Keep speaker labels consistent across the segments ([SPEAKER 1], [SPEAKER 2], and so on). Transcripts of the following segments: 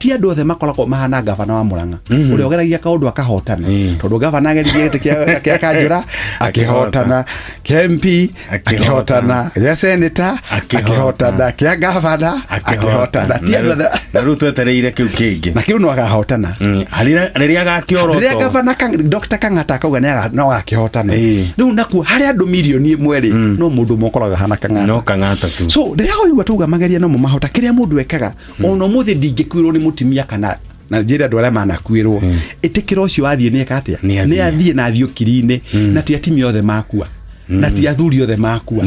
[SPEAKER 1] Ti andũ othe makoragwo mahana gavana wa Murang'a ũrĩa ũgeragia kaũndũ akahotana, tondũ gavana ageririe gĩtĩ kĩa kanjũra akĩhotana, kĩa MP akĩhotana, gĩa senator akĩhotana, kĩa gavana akĩhotana. Ti andũ othe.
[SPEAKER 2] Na rĩu twetereire kĩu kĩngĩ.
[SPEAKER 1] Na kĩu no akahotana.
[SPEAKER 2] Rĩrĩa agakĩorota.
[SPEAKER 1] Rĩrĩa gavana Dr. Kang'ata akauga no agakĩhotana. Rĩu nakuo harĩ andũ 1 mirioni rĩ, no mũndũ ũmwe ũkoragwo ahana Kang'ata.
[SPEAKER 2] No Kang'ata tu.
[SPEAKER 1] So rĩrĩa ũigua tuga mageria no mo mahota kĩrĩa mũndũ ekaga, ona ũmũthĩ ndingĩkuĩrwo nĩ mũtumia kana na njĩre andũ arĩa manakuĩrwo, ĩtĩkĩra ũcio wathiĩ nĩ eka atĩa?
[SPEAKER 2] Nĩ athiĩ.
[SPEAKER 1] Nĩ athiĩ na athiĩ ũkiri-inĩ. Na ti atumia othe makua, na ti athuri othe makua.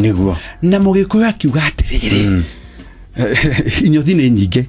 [SPEAKER 1] Na Mũgĩkũyũ akiuga atĩrĩrĩ, inyothi nĩ nyingĩ.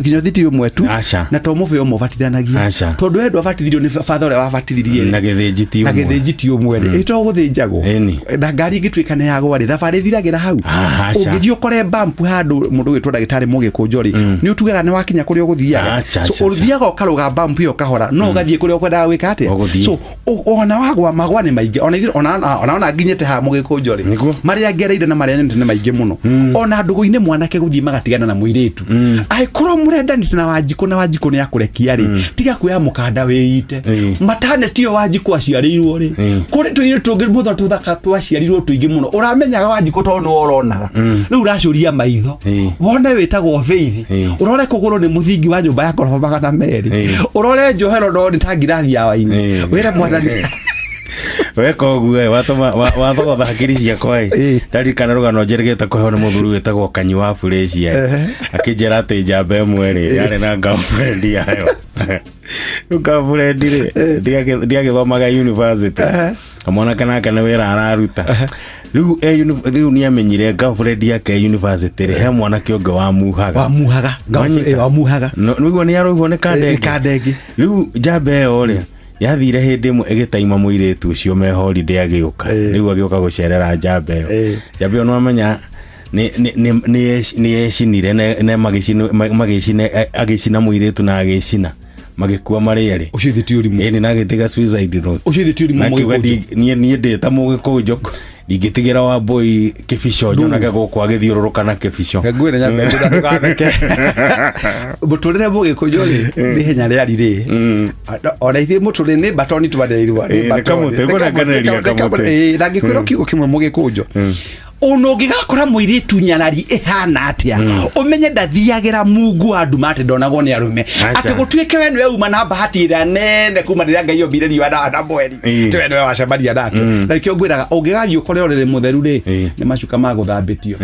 [SPEAKER 1] Kinyothi ti ũmwe tu.
[SPEAKER 2] Aca.
[SPEAKER 1] Na to mũbĩ ũmwe ũbatithanagia.
[SPEAKER 2] Aca.
[SPEAKER 1] Tondũ wendũ abatithirio nĩ batha ũrĩa wabatithirie rĩ,
[SPEAKER 2] Na gĩthĩnji ti
[SPEAKER 1] na
[SPEAKER 2] ũmwe.
[SPEAKER 1] Gĩthĩnji ti ũmwe rĩ, ĩ to gũthĩnjagwo? Na ngari ĩngĩtuĩka nĩ yagwa rĩ, thabarĩ ĩthiragĩra hau?
[SPEAKER 2] Ah, aca.
[SPEAKER 1] Ũngĩthiĩ ũkore bump handũ, mũndũ ũgĩtwo ndagĩtarĩ Mũgĩkũnjo rĩ, nĩ ũtugaga nĩ wakinya kũrĩa ũgũthiaga?
[SPEAKER 2] Aca,
[SPEAKER 1] So
[SPEAKER 2] aca, aca.
[SPEAKER 1] ũthiaga ũkarũga bump ĩyo kahora, no ũgathiĩ kũrĩa ũkwendaga gwĩka atĩa?
[SPEAKER 2] Ũgũthiĩ.
[SPEAKER 1] So ona wagwa magwa nĩ maingĩ, ona ithuĩ ona nginyĩte haha, Mũgĩkũnjo rĩ, marĩa ngereire na marĩa nyonete nĩ maingĩ mũno. Ona ndũgũ-inĩ, mwanake gũthiĩ magatigana na mũirĩtu, angĩkorwo mũrendanĩte na Wanjikũ na Wanjikũ nĩ akũrekia rĩ, tiga kuoya mũkanda wĩite. Matane tiyo Wanjikũ aciarĩirwo rĩ, kũrĩ tũirĩtu tũngĩ mũthwa tũthaka twaciarirwo tũingĩ mũno. Ũramenyaga Wanjikũ tondũ nĩwe ũronaga rĩu, ũracũria maitho wone wĩtagwo Faith, ũrore kũgũrũ nĩ mũthingi wa nyũmba ya ngoroba 200, ũrore njohero no nĩ ta ngirathi ya waini, wĩre Mwathani.
[SPEAKER 2] Weka ũguo ĩ, watũma wathogotha hakiri ciakwa ĩ. Ndarikana rũgano njĩrĩgĩte kũheo nĩ mũthuri wĩtagwo Kanyi wa Furacia, akĩnjĩra atĩ njamba ĩmwe rĩ yarĩ na girlfriend yayo. Rĩu girlfriend rĩ ndiagĩthomaga university, kamwanake nake nĩ wĩra araruta. Rĩu rĩu nĩ amenyire girlfriend yake e university rĩ, he mwanake ũngĩ wamuhaga.
[SPEAKER 1] Wamuhaga.
[SPEAKER 2] Wanyita.
[SPEAKER 1] Wamuhaga.
[SPEAKER 2] Nĩguo nĩ aroigwo nĩ
[SPEAKER 1] nĩ
[SPEAKER 2] kandenge.
[SPEAKER 1] Kandenge.
[SPEAKER 2] Rĩu njamba ĩyo rĩ yathire hĩndĩ ĩmwe ĩgĩtaima mũirĩtu ũcio me holiday agĩũka. Rĩu agĩũka gũcerera njamba ĩyo. Njamba ĩyo nĩwamenya nĩ yecinire ne magĩcina mũirĩtu na agĩcina, magĩkua marĩ erĩ.
[SPEAKER 1] Ũcio ithe ti ũrimũ.
[SPEAKER 2] Ĩni na agĩtiga suicide note.
[SPEAKER 1] Ũcio ithe ti ũrimũ.
[SPEAKER 2] Na akiuga,
[SPEAKER 1] Mũgĩkũnjo.
[SPEAKER 2] Niĩ ndĩ ta Mũgĩkũnjo ndingĩtigĩra wa boy kĩbico nyonage gũkũ agĩthiũrũrũka na kĩbico."
[SPEAKER 1] Ngwĩre nyambe ngwĩra ndũgatheke. Mũtũrĩre, Mũgĩkũyũ rĩ, nĩ ihenya rĩari rĩ, ona ithuĩ mũtũrĩre nĩ batoni twaneirwo.
[SPEAKER 2] Ĩ, nĩ kamũtĩ, ngũnengereria kamũtĩ.
[SPEAKER 1] Na ngĩkwĩra kiugo kĩmwe, Mũgĩkũnjo, ona ũngĩgakora mũirĩtu nyarari ĩhana atĩa, ũmenye ndathiagĩra mungu wa nduma atĩ ndonagwo nĩ arũme.
[SPEAKER 2] Aca.
[SPEAKER 1] Atĩ gũtuĩke we nĩwe uma na bahati ĩrĩa nene kuma rĩrĩa Ngai ombire riũa na mweri, ti we nĩwe wacemania nake. Na nĩkĩo ngwĩraga ũngĩgathiĩ ũkore ũrĩrĩ mũtheru rĩ, nĩ macuka ma gũthambĩtio.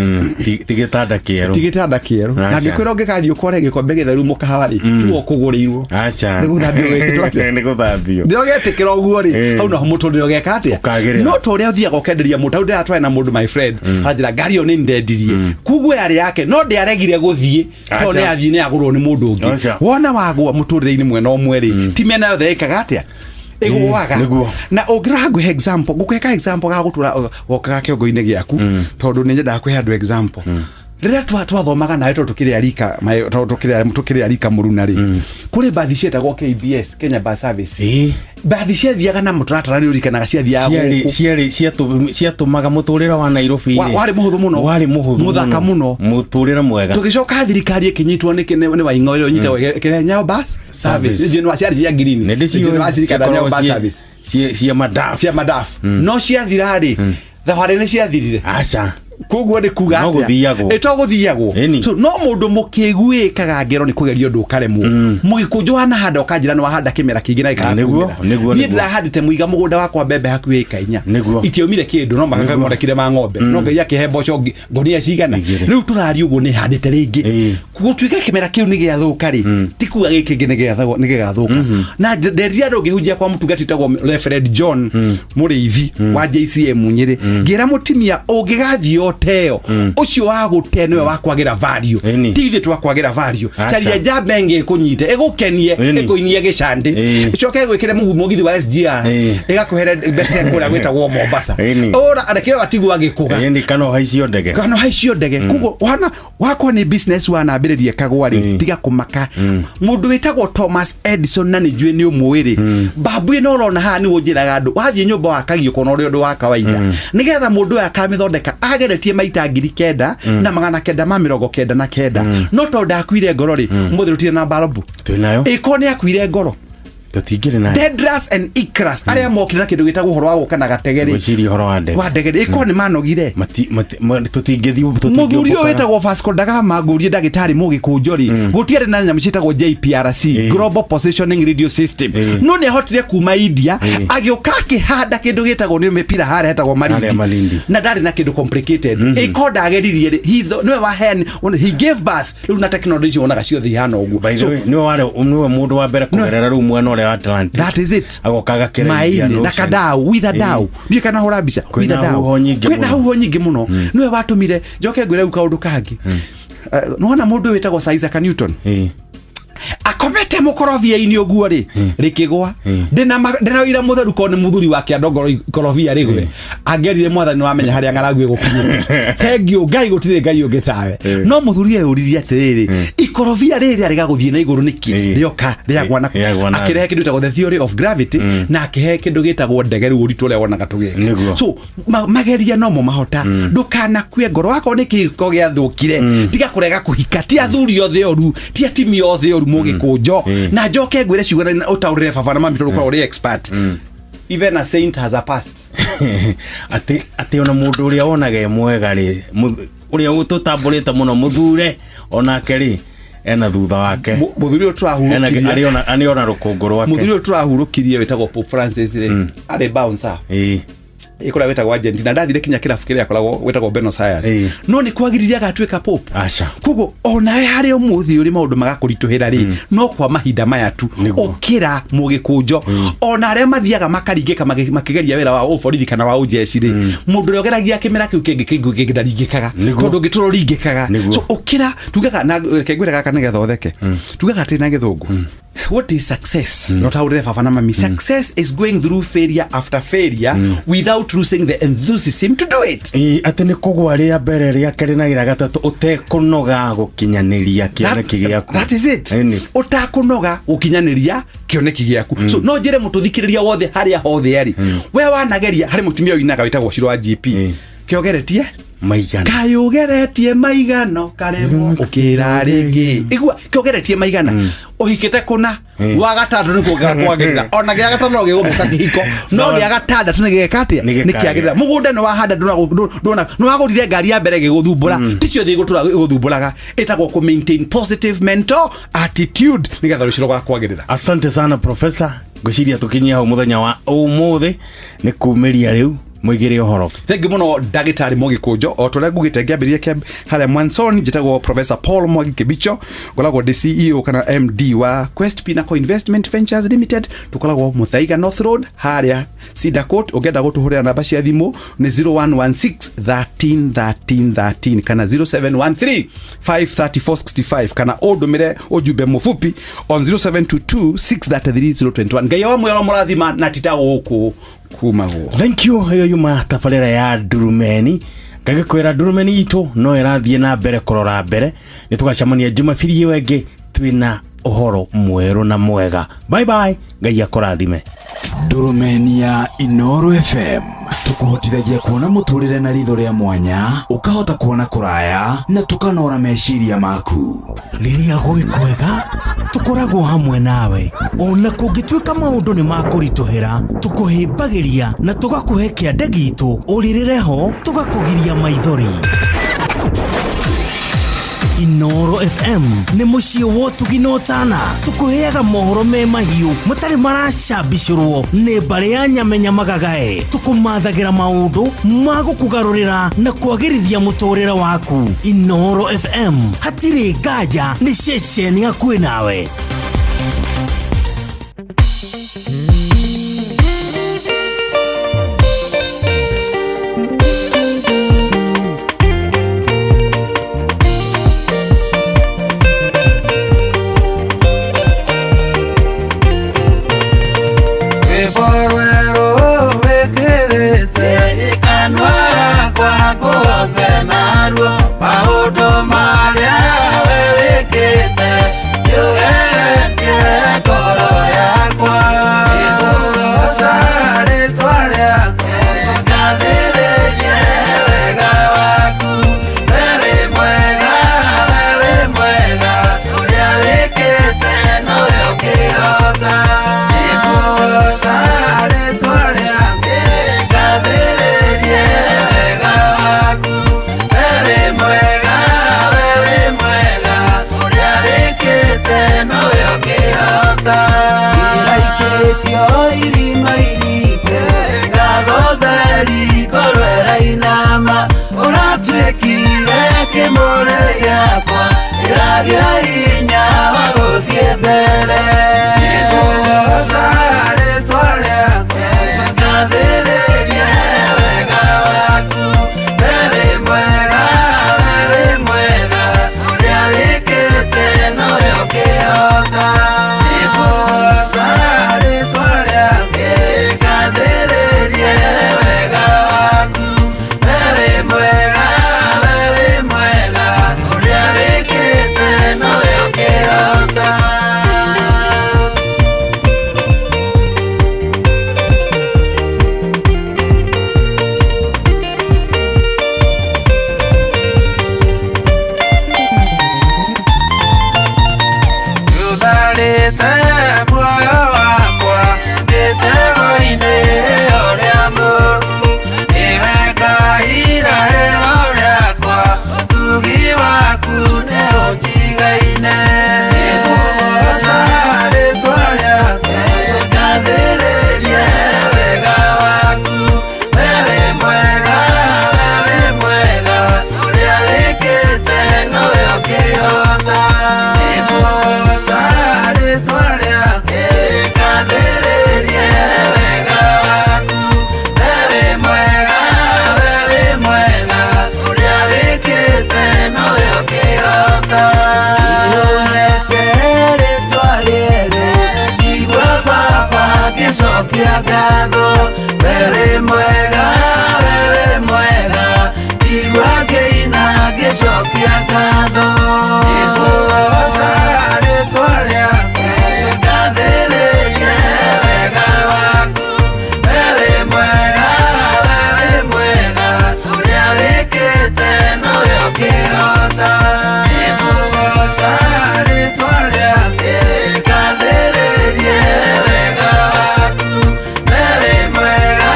[SPEAKER 2] Ti gĩtanda kĩerũ.
[SPEAKER 1] Ti gĩtanda kĩerũ. Na
[SPEAKER 2] Aca.
[SPEAKER 1] ngĩkwĩra ũngĩgathiĩ ũkore gĩkombe gĩtheru mũkahawa rĩ, tiwe ũkũgũrĩirwo.
[SPEAKER 2] Aca.
[SPEAKER 1] Nĩ gũthambio gwĩkĩtwo atĩa?
[SPEAKER 2] Nĩ gũthambio.
[SPEAKER 1] Nĩ ũgetĩkĩra ũguo rĩ, hau naho mũtũrĩre ũgeka atĩa?
[SPEAKER 2] Ũkagĩrĩra.
[SPEAKER 1] No ta ũrĩa ũthiaga ũkenderia mũndũ hau, ndĩratware na mũndũ, my friend aranjĩra ngari ĩyo nĩ ndendirie, koguo yarĩ yake no ndĩaregire gũthiĩ tondũ
[SPEAKER 2] Aca.
[SPEAKER 1] nĩ athiĩ nĩ agũrwo nĩ mũndũ ũngĩ.
[SPEAKER 2] Aca.
[SPEAKER 1] Wona wagũa mũtũrĩre-inĩ mwena ũmwe rĩ, ti mĩena yothe ĩkaga atĩa? Ĩgũaga. Na ũngĩrora ngũhe example, ngũkũhe ka example ga gũtũra gokaga kĩongo-inĩ gĩaku, tondũ nĩ nyendaga kũhe andũ example. Rĩrĩa twathomaga nawe, tondũ tũkĩrĩ arika tondũ tũkĩrĩ arika mũruna rĩ, kũrĩ mbathi cietagwo KBS, Kenya Bus Service. Mbathi ciathiaga na mũtaratara, nĩ ũririkanaga ciathiaga
[SPEAKER 2] Ciarĩ
[SPEAKER 1] gũkũ.
[SPEAKER 2] Ciarĩ ciatũmaga mũtũrĩre wa Nairobi rĩ,
[SPEAKER 1] Warĩ mũhũthũ mũno.
[SPEAKER 2] Warĩ mũhũthũ.
[SPEAKER 1] Mũthaka mũno.
[SPEAKER 2] Mũtũrĩre mwega.
[SPEAKER 1] Tũgĩcoka thirikari ĩkĩnyitwo nĩ Waing'o ĩrĩa ũnyitagwo kĩrĩa Nyayo Bus Service.
[SPEAKER 2] Service.
[SPEAKER 1] Nĩ ciarĩ cia green.
[SPEAKER 2] Nĩ ndĩciũĩ.
[SPEAKER 1] Nĩ wacirikana Nyayo Bus Service.
[SPEAKER 2] Cia madafu.
[SPEAKER 1] Cia madafu. No ciathira rĩ, thabarĩ nĩ ciathirire?
[SPEAKER 2] Aca.
[SPEAKER 1] Koguo nĩ kuga
[SPEAKER 2] No
[SPEAKER 1] atĩa?
[SPEAKER 2] gũthiagwo.
[SPEAKER 1] Ĩ, to gũthiagwo. So, no mũndũ mũkĩgu ĩkaga ngero nĩ kũgeria ũndũ ũkaremwo. Mũgĩkũnjũ wanahanda ũkanjĩra nĩ wahanda kĩmera kĩngĩ na gĩkaga
[SPEAKER 2] Nĩguo,
[SPEAKER 1] kumĩra.
[SPEAKER 2] nĩguo,
[SPEAKER 1] Niĩ
[SPEAKER 2] nĩguo.
[SPEAKER 1] ndĩrahandĩte mũiga mũgũnda wakwa mbembe hakuhĩ ĩka 4. Itiaumire kĩndũ, no mabebe monekire ma ng'ombe, no Ngai akĩhe mboco ngonia cigana.
[SPEAKER 2] Igĩrĩ.
[SPEAKER 1] Rĩu tũraria ũguo nĩ handĩte rĩngĩ. Gũtuĩka kĩmera kĩu nĩ gĩathũka rĩ, ti kuga gĩkĩ kĩngĩ nĩ gĩgathũka. Na nderire andũ ngĩhunjia kwa mũtungati wĩtagwo Reverend John Mũrĩithi wa JCM Nyĩrĩ, ngĩra mũtimia ũngĩgathiĩ ũteo ũcio wa gũte nĩwe wa kwagĩra value. Ti ithuĩ twakwagĩra value.
[SPEAKER 2] Aca.
[SPEAKER 1] Caria njamba ĩngĩ ĩkũnyite, ĩgũkenie, ĩkũinie gĩcandĩ, ĩcoke ĩgwĩkĩre mũgithi wa SGR, ĩgakũhere mbete kũrĩa gwĩtagwo Mombasa. Ũra reke atigwo agĩkũga.
[SPEAKER 2] Kana ũhaicio ndege.
[SPEAKER 1] Kana ũhaicio ndege. Koguo wana wakwa nĩ business wanambĩrĩria kagwa rĩ, tiga kũmaka. Mũndũ wĩtagwo Thomas Edison, na nĩ njũĩ nĩ ũmũĩ rĩ, mbambu ĩno ũrona haha nĩguo njĩraga andũ, wathiĩ nyũmba wakagio kona ũrĩa ũndũ wa kawaida, nĩgetha mũndũ ũyũ akamĩthondeka ageretie. Ageretie maita 9999, no tondũ ndakuire ngoro rĩ, mũthĩ rũtirĩ na mbarabu.
[SPEAKER 2] Twĩnayo.
[SPEAKER 1] Ĩkorwo nĩ akuire ngoro,
[SPEAKER 2] Tũtingĩrĩ nayo.
[SPEAKER 1] Dedras and Icras arĩa mokire na kĩndũ gĩtagwo ũhoro wa gũka na gatege rĩ,
[SPEAKER 2] Gwĩciria ũhoro wa ndege.
[SPEAKER 1] Wa ndege rĩ, ĩkorwo nĩ manogire.
[SPEAKER 2] Tũtingĩthiĩ.
[SPEAKER 1] Mũthuri ũyũ wĩtagwo Vasco da Gama, ngũrie ndagĩtarĩ mũgĩkũnjo rĩ, gũtiarĩ na nyamũ ciĩtagwo JPRC, Global Positioning Radio System, no nĩ ahotire kuma India, agĩũka akĩhanda kĩndũ gĩtagwo nĩ mĩbira harĩa hetagwo
[SPEAKER 2] Harĩa
[SPEAKER 1] Malindi,
[SPEAKER 2] Malindi.
[SPEAKER 1] na ndarĩ na kĩndũ complicated. Ĩko ndageririe rĩ, nĩwe waheani, he gave birth rĩu na technology wonaga ciothe ihana ũguo.
[SPEAKER 2] By the way, nĩwe warĩ, nĩwe mũndũ wa mbere kũgerera rĩu mwena ũrĩa wa Atlantic.
[SPEAKER 1] That is it.
[SPEAKER 2] Agoka agakĩra Indian
[SPEAKER 1] Maĩ-inĩ na
[SPEAKER 2] Ocean.
[SPEAKER 1] kadau, with a dau, ndiũ kana hũra mbica with a
[SPEAKER 2] Kwĩna
[SPEAKER 1] dau.
[SPEAKER 2] huho nyingĩ
[SPEAKER 1] Kwĩna
[SPEAKER 2] mũno.
[SPEAKER 1] huho nyingĩ mũno. Nĩwe watũmire njoke ngwĩre rĩu kaũndũ kangĩ. Nĩwona mũndũ ũyũ wĩtagwo Sir Isaac Newton, akomete mũkorobia-inĩ ũguo rĩ, rĩkĩgwa. Ndĩna wĩira mũtheru korwo nĩ mũthuri wake andongoro ikorobia rĩgwe, angerire mwathani wamenya harĩa ng'aragu ĩgũkinyĩte. Thengiũ Ngai, gũtirĩ Ngai ũngĩ tawe. No mũthuri eyũririe atĩrĩrĩ, ikorobia rĩrĩ rĩgagũthiĩ na igũrũ nĩkĩ? Rĩoka rĩagwa na
[SPEAKER 2] Rĩagwa na
[SPEAKER 1] akĩrehe kĩndũ gĩtagwo the theory of gravity, na akĩhe kĩndũ gĩtagwo ndege rĩu, ũritũ ũrĩa wonaga tũgĩka.
[SPEAKER 2] Nĩguo.
[SPEAKER 1] So mageria nomo mahota. Ndũkanakue ngoro. Wakorwo nĩ kĩhiko gĩathũkire, tiga kũrega kũhika. Ti athuri othe oru, ti atimia othe oru, mũgĩkũnjo. Na njoke ngwĩre ciugo na ũtaũrĩre baba na mami tondũ ũkoragwo ũrĩ expert. Even a saint has a past.
[SPEAKER 2] Atĩ ona mũndũ ũrĩa wonaga e mwega rĩ, ũrĩa tũtambũrĩte mũno mũthure, onake rĩ, ena thutha wake.
[SPEAKER 1] Mũthuri ũyũ tũrahurũkirie,
[SPEAKER 2] Arĩ ona rũkũngũ rwake.
[SPEAKER 1] Mũthuri ũyũ tũrahurũkirie wĩtagwo Pope Francis rĩ, arĩ bouncer ĩkũrĩa wĩtagwo Argentina. Ndathire kinya kĩrabu kĩrĩa akoragwo wĩtagwo Buenos Aires. No nĩ kwagĩrire agatuĩka Pope?
[SPEAKER 2] Aca.
[SPEAKER 1] Koguo onawe harĩa ũmũthĩ ũrĩ maũndũ magakũritũhĩra rĩ, no kwa mahinda maya tu. Ũkĩra, mũgĩkũnjo. Ona arĩa mathiaga makaringĩka makĩgeria wĩra wa ũborithi kana wa ũjeshi rĩ, mũndũ ũrĩa ũgeragia kĩmera kĩu kĩngĩ kĩngĩ kĩngĩ ndaringĩkaga, tondũ ũngĩtũra ũringĩkaga. So ũkĩra. Tugaga na reke ngwĩre gaka nĩgetha ũtheke, tugaga atĩ na gĩthũngũ, what is success? No taũrĩre baba na mami, success is going through failure after failure without losing the enthusiasm to do it.
[SPEAKER 2] Atĩ nĩ kũgwa rĩa mbere, rĩa kerĩ na rĩa gatatũ ũtekũnoga gũkinyanĩria kĩoneki gĩaku.
[SPEAKER 1] That is it.
[SPEAKER 2] Ĩni.
[SPEAKER 1] Ũtakũnoga gũkinyanĩria kĩoneki gĩaku. So no njĩre mũtũthikĩrĩria wothe harĩa hothe arĩ, we wanageria harĩ mũtumia ũinaga wĩtagwo Ciro wa GP, kĩogeretie
[SPEAKER 2] maigana.
[SPEAKER 1] Kayũgeretie maigano karemwo, ũkĩra rĩngĩ igua kĩogeretie maigana, ũhikĩte kũna, wa gatandatũ nĩkuo kwagĩrĩra. Ona gĩa gatano no gĩgũthũka kĩhiko, no gĩa gatandatũ nĩ gĩgeka atĩa?
[SPEAKER 2] Nĩ
[SPEAKER 1] nĩ
[SPEAKER 2] gĩkagĩra.
[SPEAKER 1] kĩagĩrĩra. Mũgũnda nĩ wahanda, ndũna nĩ wagũrire ngari ya mbere gĩgũthumbũra, ti ciothe igũtũra igũthumbũraga. Ĩtagwo kũ maintain positive mental attitude nĩgetha rũciũ rũgakwagĩrĩra.
[SPEAKER 2] Asante sana, professor. Ngwĩciria tũkinyie hau mũthenya wa ũmũthĩ, nĩ kumĩria rĩu mũigĩre ũhoro.
[SPEAKER 1] Thengi muno, ndagĩtarĩ mũgĩkũnjo. O ta ũrĩa ngugĩte ngĩambĩrĩria harĩa mwansoni, njĩtagwo Professor Paul Mwangi Kĩbicho, ngoragwo ndĩ CEO kana MD wa Quest Pinnacle Investment Ventures Limited. Tũkoragwo Mũthaiga North Road harĩa Cedar Court. Ũngĩenda gũtũhũrĩra, namba cia thimũ nĩ 0116 13 13 13 kana 0713 534 65, kana ũndũmĩre ũjumbe mũfupi on 0722 633 021. Ngai wa mwĩoro mũrathima na tita gũkũ kumagwo.
[SPEAKER 2] Thank you. Ĩyo yuma tabarĩra ya Ndurumeni. Ngagĩkwĩra Ndurumeni itũ no ĩrathiĩ na mbere kũrora mbere. Nĩ tũgacemania Jumabiri ĩyo ĩngĩ twĩna ũhoro mwerũ na mwega. Bye bye, Ngai akũrathime.
[SPEAKER 3] Ndurumeni ya Inoro FM tũkũhotithagia kuona mũtũrĩre na ritho rĩa mwanya, ũkahota kuona kũraya na tũkanora meciria maku.
[SPEAKER 4] Rĩrĩa gwĩ kwega tũkoragwo hamwe nawe, ona kũngĩtuĩka maũndũ nĩ makũritũhĩra, tũkũhĩmbagĩria na tũgakũhe kĩande gitũ ũrĩrĩre ho, tũgakũgiria maithori. Inoro FM nĩ mũciĩ wa ũtugi na ũtana. Tũkũheaga mohoro me mahiũ matarĩ maracambicũrwo nĩ mbarĩ ya nyamenya magagae. Tũkũmathagĩra maũndũ ma gũkũgarũrĩra na kwagĩrithia mũtũrĩre waku. Inoro FM, hatirĩ nganja nĩ ceceni hakuhĩ nawe.
[SPEAKER 5] Rwĩmbo rwerũ wĩkĩrĩte kanua gakwa ngũgoce naruo, maũndũ marĩa we wĩkĩte nĩũgegete. Ũkũrĩte muoyo wakwa mĩtego-inĩ ũrĩa mũru. Nĩwe Ngai irahĩro rĩakwa, ũtugi waku nĩ ũnjigaine. Nĩngũgooca rĩĩtwa rĩaku, ngathĩrĩrie wega waku. We wĩ mwega, we wĩ mwega, ũrĩa wĩkĩte nowe ũkĩhota. Nĩngũgooca rĩĩtwa rĩaku, ngathĩrĩrie wega waku. We wĩ mwega, we wĩ mwega, ũrĩa wĩkĩte nowe ũkĩhota. Ihũrĩte rĩĩtwa rĩerũ, njigua baba ngĩcokia ngatho. We wĩ mwega, we wĩ mwega, njigua ngĩina ngĩcokia ngatho. Nĩngũgooca rĩĩtwa rĩaku, ngathĩrĩrie wega waku. We wĩ mwega, we wĩ mwega, ũrĩa wĩkĩte nowe ũkĩhota. Nĩngũgooca rĩĩtwa rĩaku, ngathĩrĩrie wega waku. We wĩ mwega,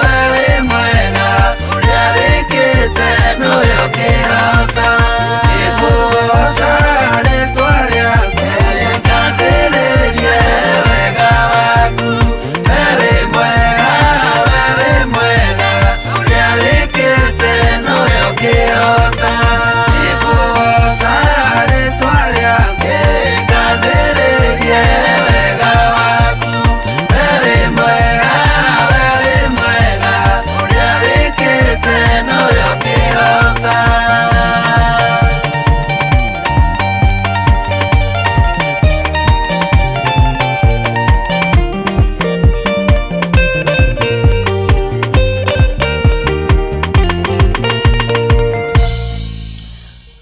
[SPEAKER 5] we wĩ mwega, ũrĩa wĩkĩte nowe ũkĩhota. Nĩngũgooca rĩĩtwa rĩaku, ngathĩrĩrie wega waku. We wĩ mwega, we wĩ mwega, ũrĩa wĩkĩte nowe ũkĩhota. Nĩngũgooca rĩĩtwa rĩaku, ngathĩrĩrie wega waku. We wĩ mwega, we wĩ mwega, ũrĩa wĩkĩte nowe ũkĩhota.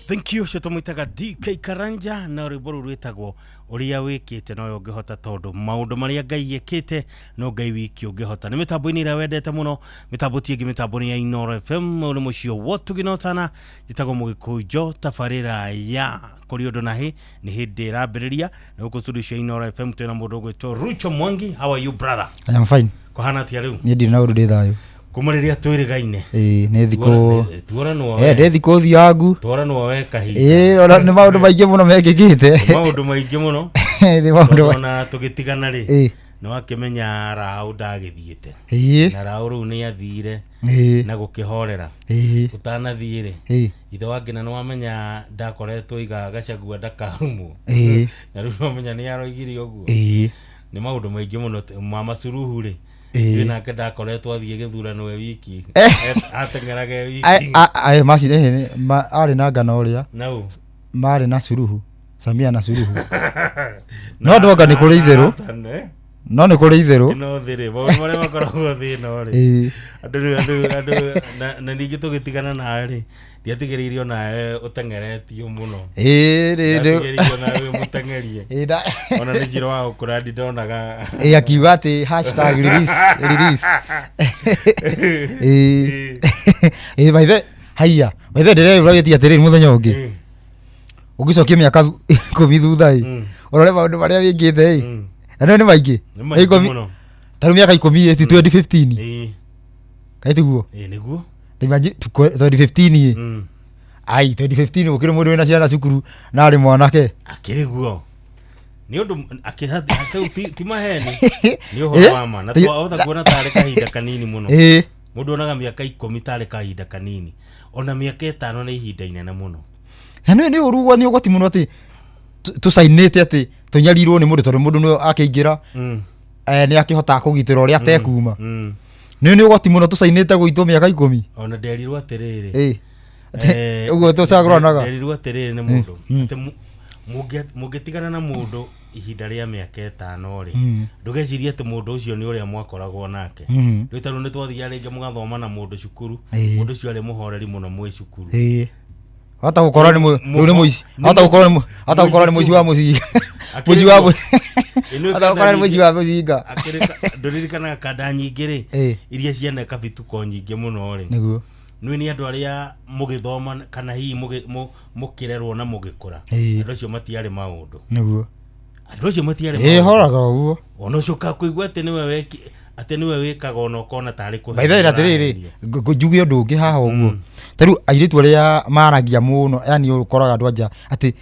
[SPEAKER 2] Thank you. Ũcio tũmwĩtaga DK Karanja na rwĩmbo rũu rwĩtagwo ũrĩa wĩkĩte nowe ũngĩhota, tondũ maũndũ marĩa Ngai ekĩte no Ngai wiki ũngĩhota. Nĩ mĩtambo-inĩ ĩrĩa wendete mũno, mĩtambo ti ĩngĩ, mĩtambo nĩ ya Inooro FM. Ũyũ nĩ mũciĩ wotugi na ũtana, njĩtagwo Mũgĩkũnjo. Tabarĩra ya kũrĩ ũndũ na hĩ nĩ hĩndĩ ĩrambĩrĩria na gũkũ studio cia Inooro FM twĩna mũndũ ũgwĩtwo Rucho Mwangi. How are you, brother?
[SPEAKER 6] I am fine.
[SPEAKER 2] Kũhana atĩa rĩu?
[SPEAKER 6] Niĩ ndirĩ na ũndũ, ndĩ thayũ.
[SPEAKER 2] Kuma rĩrĩa twĩrĩgaine.
[SPEAKER 6] Ĩĩ, nĩ thikũ
[SPEAKER 2] Tuoranwo.
[SPEAKER 6] Eh, ndĩ thikũ thiangu.
[SPEAKER 2] Tworanwo we kahinda.
[SPEAKER 6] Ĩĩ, ona nĩ maũndũ maingĩ mũno mekĩkĩte.
[SPEAKER 2] Maũndũ maingĩ mũno.
[SPEAKER 6] Nĩ maũndũ
[SPEAKER 2] Tondũ ona tũgĩtigana rĩ, nĩ wakĩmenya Raũ ndagĩthiĩte na Raũ rĩu nĩ athire na gũkĩhorera. Ũtanathiĩ rĩ, ithe wa ngina nĩ wamenya ndakoretwo iga Gachagua ndakarumwo, na rĩu wamenya nĩ aroigire ũguo. Nĩ maũndũ maingĩ mũno. Mama Suluhu rĩ, Ndĩ nake ndakoretwo athiĩ gĩthurano e wiki, ateng'eraga e wiki.
[SPEAKER 6] Maci arĩ na ngano ũrĩa
[SPEAKER 2] Nau
[SPEAKER 6] marĩ na Suluhu, Samia na Suluhu, no ndonga nĩ kũrĩ itherũ.
[SPEAKER 2] Hassan, eh?
[SPEAKER 6] No nĩ kũrĩ itherũ.
[SPEAKER 2] Ĩno thĩ rĩ, maũndũ marĩa makoragwo thĩ ĩno rĩ, andũ rĩu andũ na ningĩ tũgĩtigana nawe rĩ, ndiatigĩrĩire onawe ũteng'eretio mũno. Ndiatigĩrĩire onawe wĩ mũteng'erie. Ona nĩ cira wa gũkũra ndindonaga.
[SPEAKER 6] Ĩĩ, akiuga atĩ hashtag release release. Ĩĩ ĩĩ, maithe haiya, maithe ndĩreyũragĩtie atĩrĩrĩ, mũthenya ũngĩ ũngĩcokia mĩaka 10 thutha ĩ, ũrore maũndũ marĩa wĩkĩte ĩ, na nĩ maingĩ.
[SPEAKER 2] Nĩ maingĩ
[SPEAKER 6] 10
[SPEAKER 2] mũno.
[SPEAKER 6] Ta rĩu mĩaka 10 ĩ, ti 2015? Kaĩ tiguo?
[SPEAKER 2] Ĩĩ, nĩguo.
[SPEAKER 6] Imagine, 2015 ĩ. Ai, 2015 gũkĩrĩ mũndũ wĩna ciana cukuru na arĩ mwanake?
[SPEAKER 2] Akĩrĩ guo nĩ ũndũ akĩhati ti maheni, nĩ ũhoro wa ma na twahota kuona tarĩ kahinda kanini mũno. Mũndũ onaga mĩaka 10 tarĩ kahinda kanini, ona mĩaka 5 nĩ ihinda inene mũno.
[SPEAKER 6] Na nĩ ũru, nĩ ũgwati mũno atĩ tũcainĩte atĩ tũnyarirwo nĩ mũndũ, tondũ mũndũ nĩ akĩingĩra nĩ akĩhotaga kũgitĩra ũrĩa atekuma. Nĩ ũgwati mũno tũcainĩte gũitwo mĩaka 10.
[SPEAKER 2] Ona nderirwo atĩrĩrĩ,
[SPEAKER 6] Ũguo tũcagũranaga.
[SPEAKER 2] Nderirwo atĩrĩrĩ nĩ mũndũ atĩ mũngĩtigana na mũndũ ihinda rĩa mĩaka 5 rĩ, ndũgecirie atĩ mũndũ ũcio nĩ ũrĩa mwakoragwo nake. Rĩu tarĩu nĩ twathiaga rĩngĩ mũgathoma na mũndũ cukuru, mũndũ ũcio arĩ mũhoreri mũno mwĩ cukuru.
[SPEAKER 6] Ĩĩ, hata gũkorwo nĩ rĩu nĩ mũici, hata gũkorwo nĩ hata gũkorwo nĩ mũici wa mũcinga, mũici wa
[SPEAKER 2] Ĩno
[SPEAKER 6] hata gũkorwo nĩ mũici wa mũcinga.
[SPEAKER 2] Ndũririkanaga kanda nyingĩ rĩ, iria cianeka bituko nyingĩ mũno rĩ?
[SPEAKER 6] Nĩguo.
[SPEAKER 2] Nĩ nĩ andũ arĩa mũgĩthoma kana hihi mũkĩrerwo na mũgĩkũra, andũ acio matiarĩ maũndũ.
[SPEAKER 6] Nĩguo.
[SPEAKER 2] Andũ acio matiarĩ
[SPEAKER 6] Ĩ
[SPEAKER 2] maũndũ.
[SPEAKER 6] horaga ũguo.
[SPEAKER 2] Ona ũcio ũkakũigua atĩ nĩwe weki atĩ nĩwe wĩkaga ona ũkona tarĩ kũhenio
[SPEAKER 6] By the way, atĩrĩrĩ,
[SPEAKER 2] ũrahenio.
[SPEAKER 6] njuge ũndũ ũngĩ haha ũguo. Ta rĩu airĩtu arĩa maragia mũno, yani ũkoraga andũ anja atĩ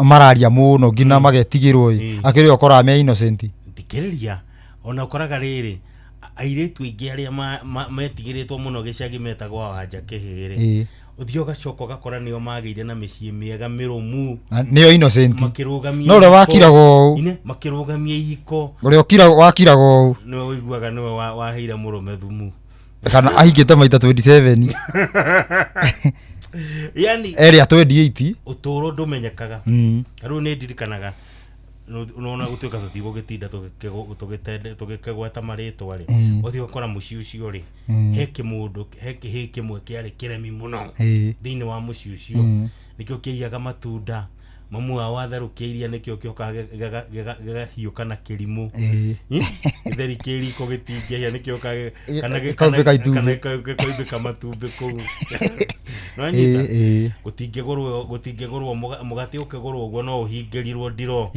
[SPEAKER 6] mararia mũno nginya magetigĩrwo ĩ. Akĩrĩ ũkoraga me innocent.
[SPEAKER 2] Thikĩrĩria, ona ũkoraga rĩrĩ, airĩtu aingĩ arĩa metigĩrĩtwo mũno gĩcagi metagwo wanja kĩhĩrĩ, ũthiĩ ũgacoka ũgakora nĩo magĩire na mĩciĩ mĩega mĩrũmu.
[SPEAKER 6] Na nĩo innocent.
[SPEAKER 2] Makĩrũgamia
[SPEAKER 6] No ũrĩa
[SPEAKER 2] ihiko.
[SPEAKER 6] wakiraga ũũ.
[SPEAKER 2] Ine, makĩrũgamia ihiko.
[SPEAKER 6] Ũrĩa wakiraga ũũ.
[SPEAKER 2] Nĩwe ũiguaga nĩwe waheire mũrũme thumu.
[SPEAKER 6] Kana ahikĩte maita 27.
[SPEAKER 2] Yani
[SPEAKER 6] Erĩa 28.
[SPEAKER 2] Ũtũũro ndũmenyekaga. Rĩu nĩ ndirikanaga nona gũtuĩka tũtigũgĩtinda tũgĩkĩgweta marĩtwa rĩ, ũthiĩ ũgakora mũciĩ ũcio rĩ, he kĩmũndũ, he kĩhĩ kĩmwe kĩarĩ kĩremi mũno thĩinĩ wa mũciĩ ũcio. Nĩkĩo kĩaiyaga matunda, mamu wao atherũkia iria nĩkĩo kĩokaga gĩgahiũka na kĩrimũ. Gĩtheri kĩ riko gĩtingĩhĩa, nĩkĩo kana
[SPEAKER 6] Gĩkoimbĩka itumbĩ.
[SPEAKER 2] Kana gĩkoimbĩka matumbĩ kũu. Nĩwanyita? Gũtingĩgũrwo, gũtingĩgũrwo mũgate ũkĩgũrwo ũguo no ũhingĩrirwo ndiro,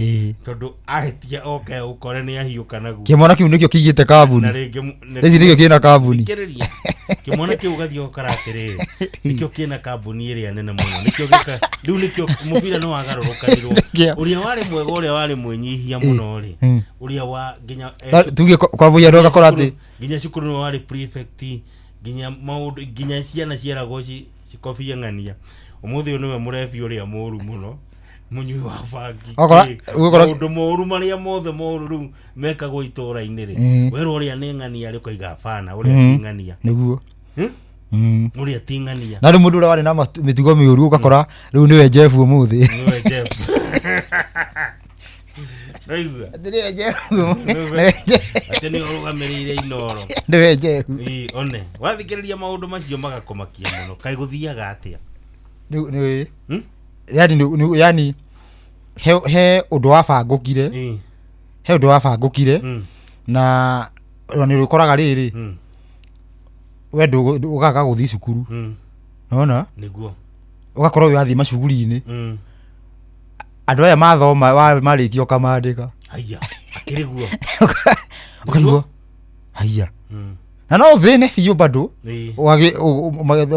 [SPEAKER 2] tondũ ahĩtia oke ũkore nĩ ahiũka naguo.
[SPEAKER 6] Kĩmwana kĩu nĩkĩo kĩigĩte kambuni.
[SPEAKER 2] Na rĩngĩ
[SPEAKER 6] Ici nĩkĩo kĩna kambuni.
[SPEAKER 2] Thikĩrĩria, kĩmwana kĩu ũgathiĩ ũgakora atĩrĩrĩ, nĩkĩo kĩna kambuni ĩrĩa nene mũno, nĩkĩo gĩka rĩu nĩkĩo mũbira nĩ wagarũrũkanirwo.
[SPEAKER 6] Nĩkĩo.
[SPEAKER 2] Ũrĩa warĩ mwega, ũrĩa warĩ mwĩnyihia mũno rĩ, ũrĩa wa nginya
[SPEAKER 6] Tuge kwa mũhiano ũgakora atĩ
[SPEAKER 2] nginya cukuru nĩwe warĩ prefect, nginya maũndũ, nginya ciana cieragwo cikobie ng'ania, ũmũthĩ ũyũ nĩwe mũrebi ũrĩa mũru mũno, mũnyui wa bangi.
[SPEAKER 6] Ũgakora- ũgakora-
[SPEAKER 2] Maũndũ moru marĩa mothe moru rĩu mekagwo itũra-inĩ rĩ, werwo ũrĩa nĩ ng'ania rĩ, ũkaiga bana ũrĩa ti ng'ania.
[SPEAKER 6] Nĩguo.
[SPEAKER 2] Hmm? Ũrĩa ti ng'ania.
[SPEAKER 6] Na rĩu mũndũ ũrĩa warĩ na mĩtugo mĩũru ũgakora rĩu nĩwe Jeff ũmũthĩ.
[SPEAKER 2] Nĩwe Jeff. Raigua?
[SPEAKER 6] Nĩwe Jeff.
[SPEAKER 2] Atĩ nĩwe ũrũgamĩrĩire Inoro.
[SPEAKER 6] Nĩwe Jeff.
[SPEAKER 2] Ĩ, one wathikĩrĩria maũndũ macio magakũmakia mũno, kaĩ gũthiaga atĩa?
[SPEAKER 6] Rĩu nĩ
[SPEAKER 2] Hmm?
[SPEAKER 6] yani yani he ũndũ wabangũkire. He ũndũ wabangũkire. Na nĩ ũkoraga rĩrĩ, we ũgaga gũthiĩ cukuru. Nona?
[SPEAKER 2] Nĩguo.
[SPEAKER 6] Ũgakorwo wĩ wathiĩ macukuru-inĩ. Andũ aya mathoma marĩkia ũkamandĩka.
[SPEAKER 2] Haiya, akĩrĩ guo.
[SPEAKER 6] Ũkaigua haiya. Na no ũthĩne biũ bado.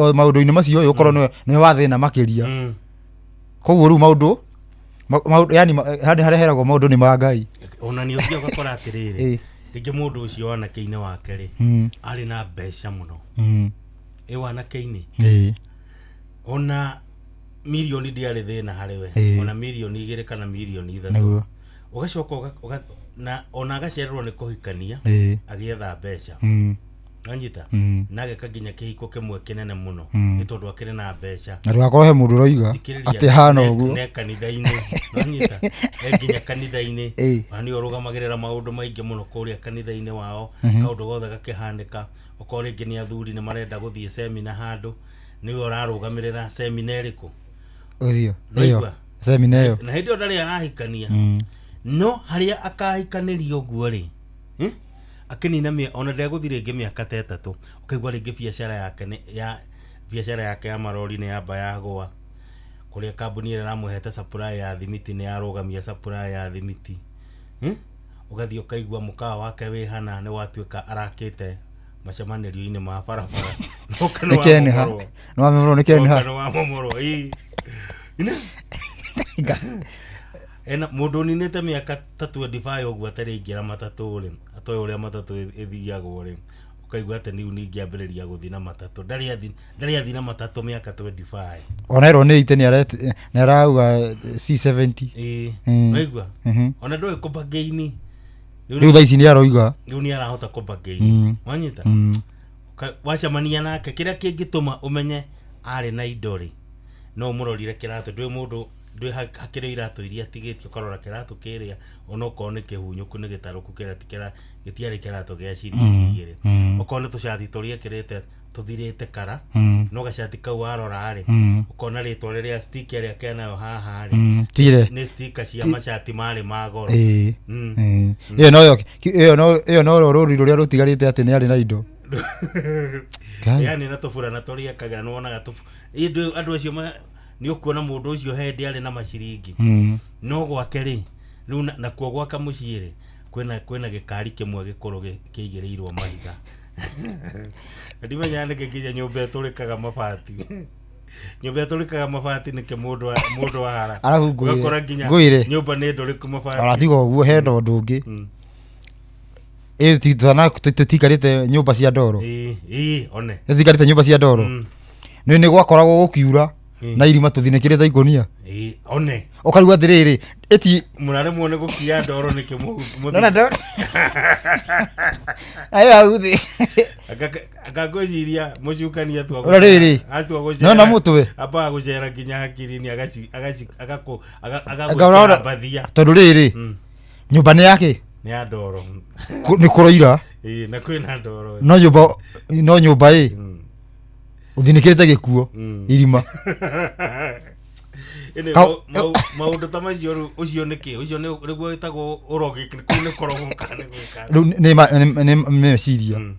[SPEAKER 6] Maũndũ-inĩ macio ũyũ ũkorwo nĩwe wathĩna makĩria. Koguo rĩu maũndũ yani harĩa harĩa heragwo maũndũ nĩ ma Ngai.
[SPEAKER 2] Ona nĩ ũthiaga ũgakora atĩrĩrĩ, rĩngĩ mũndũ ũcio wanake-inĩ wake rĩ, arĩ na mbeca mũno. Ĩ wanake-inĩ, ona mirioni ndĩarĩ thĩna harĩ we. Ona 2 mirioni kana 3 mirioni. Ũgacoka na ona agacererwo nĩ kũhikania, agĩetha mbeca. Wanyita? Na ageka nginya kĩhiko kĩmwe kĩnene mũno, nĩ tondũ akĩrĩ na mbeca.
[SPEAKER 6] Na ndũgakorwo he mũndũ ũroiga
[SPEAKER 2] Thikĩrĩria,
[SPEAKER 6] atĩ hana ũguo.
[SPEAKER 2] Ne kanitha-inĩ, wanyita? E nginya kanitha-inĩ. Ona nĩwe ũrũgamagĩrĩra maũndũ maingĩ mũno kũrĩa kanitha-inĩ wao. Kaũndũ gothe gakĩhanĩka, okorwo rĩngĩ nĩ athuri nĩ marenda gũthiĩ semina handũ, nĩwe ũrarũgamĩrĩra semina ĩrĩkũ.
[SPEAKER 6] Ũthiũ.
[SPEAKER 2] Waigua?
[SPEAKER 6] Ĩyo. Semina ĩyo.
[SPEAKER 2] Na hĩndĩ ĩyo ndarĩ arahikania. No harĩa akahikanĩria ũguo rĩ, Akĩnina ona ndegũthiĩ rĩngĩ mĩaka ta 3, ũkaigua rĩngĩ biacara yake nĩ ya biacara yake ya marori nĩ yamba yagũa, kũrĩa kambuni ĩrĩa ĩramũhete supply ya thimiti nĩ yarũgamia supply ya thimiti. Ũgathiĩ ũkaigua mũkawa wake wĩ hana nĩ watuĩka arakĩte macemanĩrio-inĩ ma barabara. Ũka nĩ
[SPEAKER 6] Nĩ Kenha.
[SPEAKER 2] wamomorwo.
[SPEAKER 6] Nĩ wamomorwo nĩ Kenha.
[SPEAKER 2] Ũka nĩ wamomorwo, ĩĩ. Ena mũndũ ũninĩte mĩaka ta 25 ũguo atarĩ aingĩra matatũ rĩ, atoĩ ũrĩa matatũ ĩthiagwo rĩ, ũkaigua atĩ rĩu ningĩ ambĩrĩria gũthiĩ na matatũ, ndarĩ athi na matatũ mĩaka 25.
[SPEAKER 6] Ona erwo nĩ ite nĩ arauga C70.
[SPEAKER 2] Ĩĩ. Waigua? Ona ndũĩ kũbagaini.
[SPEAKER 6] Rĩu thaa ici nĩ aroiga.
[SPEAKER 2] Rĩu nĩ arahota kũbagaini. Wanyita? Wacemania nake, kĩrĩa kĩngĩtũma ũmenye arĩ na indo rĩ, no ũmũrorire kĩratũ, ndwĩ mũndũ ndwĩ hakĩrĩ iratũ iria atigĩtie, ũkarora kĩratũ kĩrĩa onokorwo nĩ kĩhunyũku nĩ gĩtarũku, kĩrĩa ti gĩtiarĩ kĩratũ gĩa ciringi 2. Okorwo nĩ tũcati tũrĩa ekĩrĩte tũthirĩte kara, no gacati kau warora rĩ, ũkona rĩtwa rĩrĩa sticker ĩrĩa kenayo haha rĩ,
[SPEAKER 6] Tire.
[SPEAKER 2] nĩ sticker cia macati marĩ ma goro.
[SPEAKER 6] Ĩyo noyo ĩyo no rũri rũrĩa rũtigarĩte atĩ nĩ arĩ na indo. Ngai.
[SPEAKER 2] Yani na tũburana tũrĩa ekagĩra nĩ wonaga andũ acio nĩ ũkuona mũndũ ũcio hĩndĩ arĩ na maciringi, no gwake rĩ, Rĩu nakuo gwaka mũciĩ rĩ, kwĩna gĩkari kĩmwe gĩkũrũ kĩigĩrĩirwo mahiga. Ndimenyaga nĩkĩ nginya nyũmba ĩtũrĩkaga mabati. Nyũmba ĩtũrĩkaga mabati nĩkĩ mũndũ ahara.
[SPEAKER 6] Arabu ngwĩre-
[SPEAKER 2] Ũgakora nginya
[SPEAKER 6] ngwĩre.
[SPEAKER 2] nyũmba nĩ ndũrĩku mabati.
[SPEAKER 6] Ona tiga ũguo hena ũndũ ũngĩ.
[SPEAKER 2] Mm.
[SPEAKER 6] Ĩ tutikarĩte nyũmba cia ndoro.
[SPEAKER 2] Ĩĩ, ĩĩ, one.
[SPEAKER 6] Tutikarĩte nyũmba cia ndoro.
[SPEAKER 2] Mm.
[SPEAKER 6] Nĩ gwakoragwo gũkiura
[SPEAKER 2] Mm.
[SPEAKER 6] na irima tũthinĩkĩrĩte ikũnia.
[SPEAKER 2] Ĩĩ, one.
[SPEAKER 6] Ũkarigwo atĩrĩrĩ, ĩti
[SPEAKER 2] Mũraremwo nĩ gũkia ndoro nĩkĩ
[SPEAKER 6] Nona ndoro. Ayo hau thĩ.
[SPEAKER 2] Akangwĩciria mũcukani atua
[SPEAKER 6] Ora rĩrĩ.
[SPEAKER 2] atua gũcera.
[SPEAKER 6] Nona mũtwe.
[SPEAKER 2] Ambaga gũcera nginya hakiri-inĩ
[SPEAKER 6] Anga
[SPEAKER 2] agagwĩkĩra mbathia.
[SPEAKER 6] Tondũ rĩrĩ,
[SPEAKER 2] Mm.
[SPEAKER 6] nyũmba nĩ yake
[SPEAKER 2] Nĩ ya ndoro.
[SPEAKER 6] Nĩ kũroira.
[SPEAKER 2] Ĩĩ, na kwĩna ndoro.
[SPEAKER 6] No nyũmba no nyũmba ĩ
[SPEAKER 2] Mm.
[SPEAKER 6] ũthinĩkĩrĩte gĩkuo
[SPEAKER 2] Mm.
[SPEAKER 6] irima.
[SPEAKER 2] Ĩnĩ, maũndũ ta macio rĩu ũcio nĩ kĩ? Ũcio nĩguo wĩtagwo ũrogi, kũu nĩ kũrogwo kana nĩ gwĩka atĩa?
[SPEAKER 6] Rĩu nĩ meciria.
[SPEAKER 2] Mm.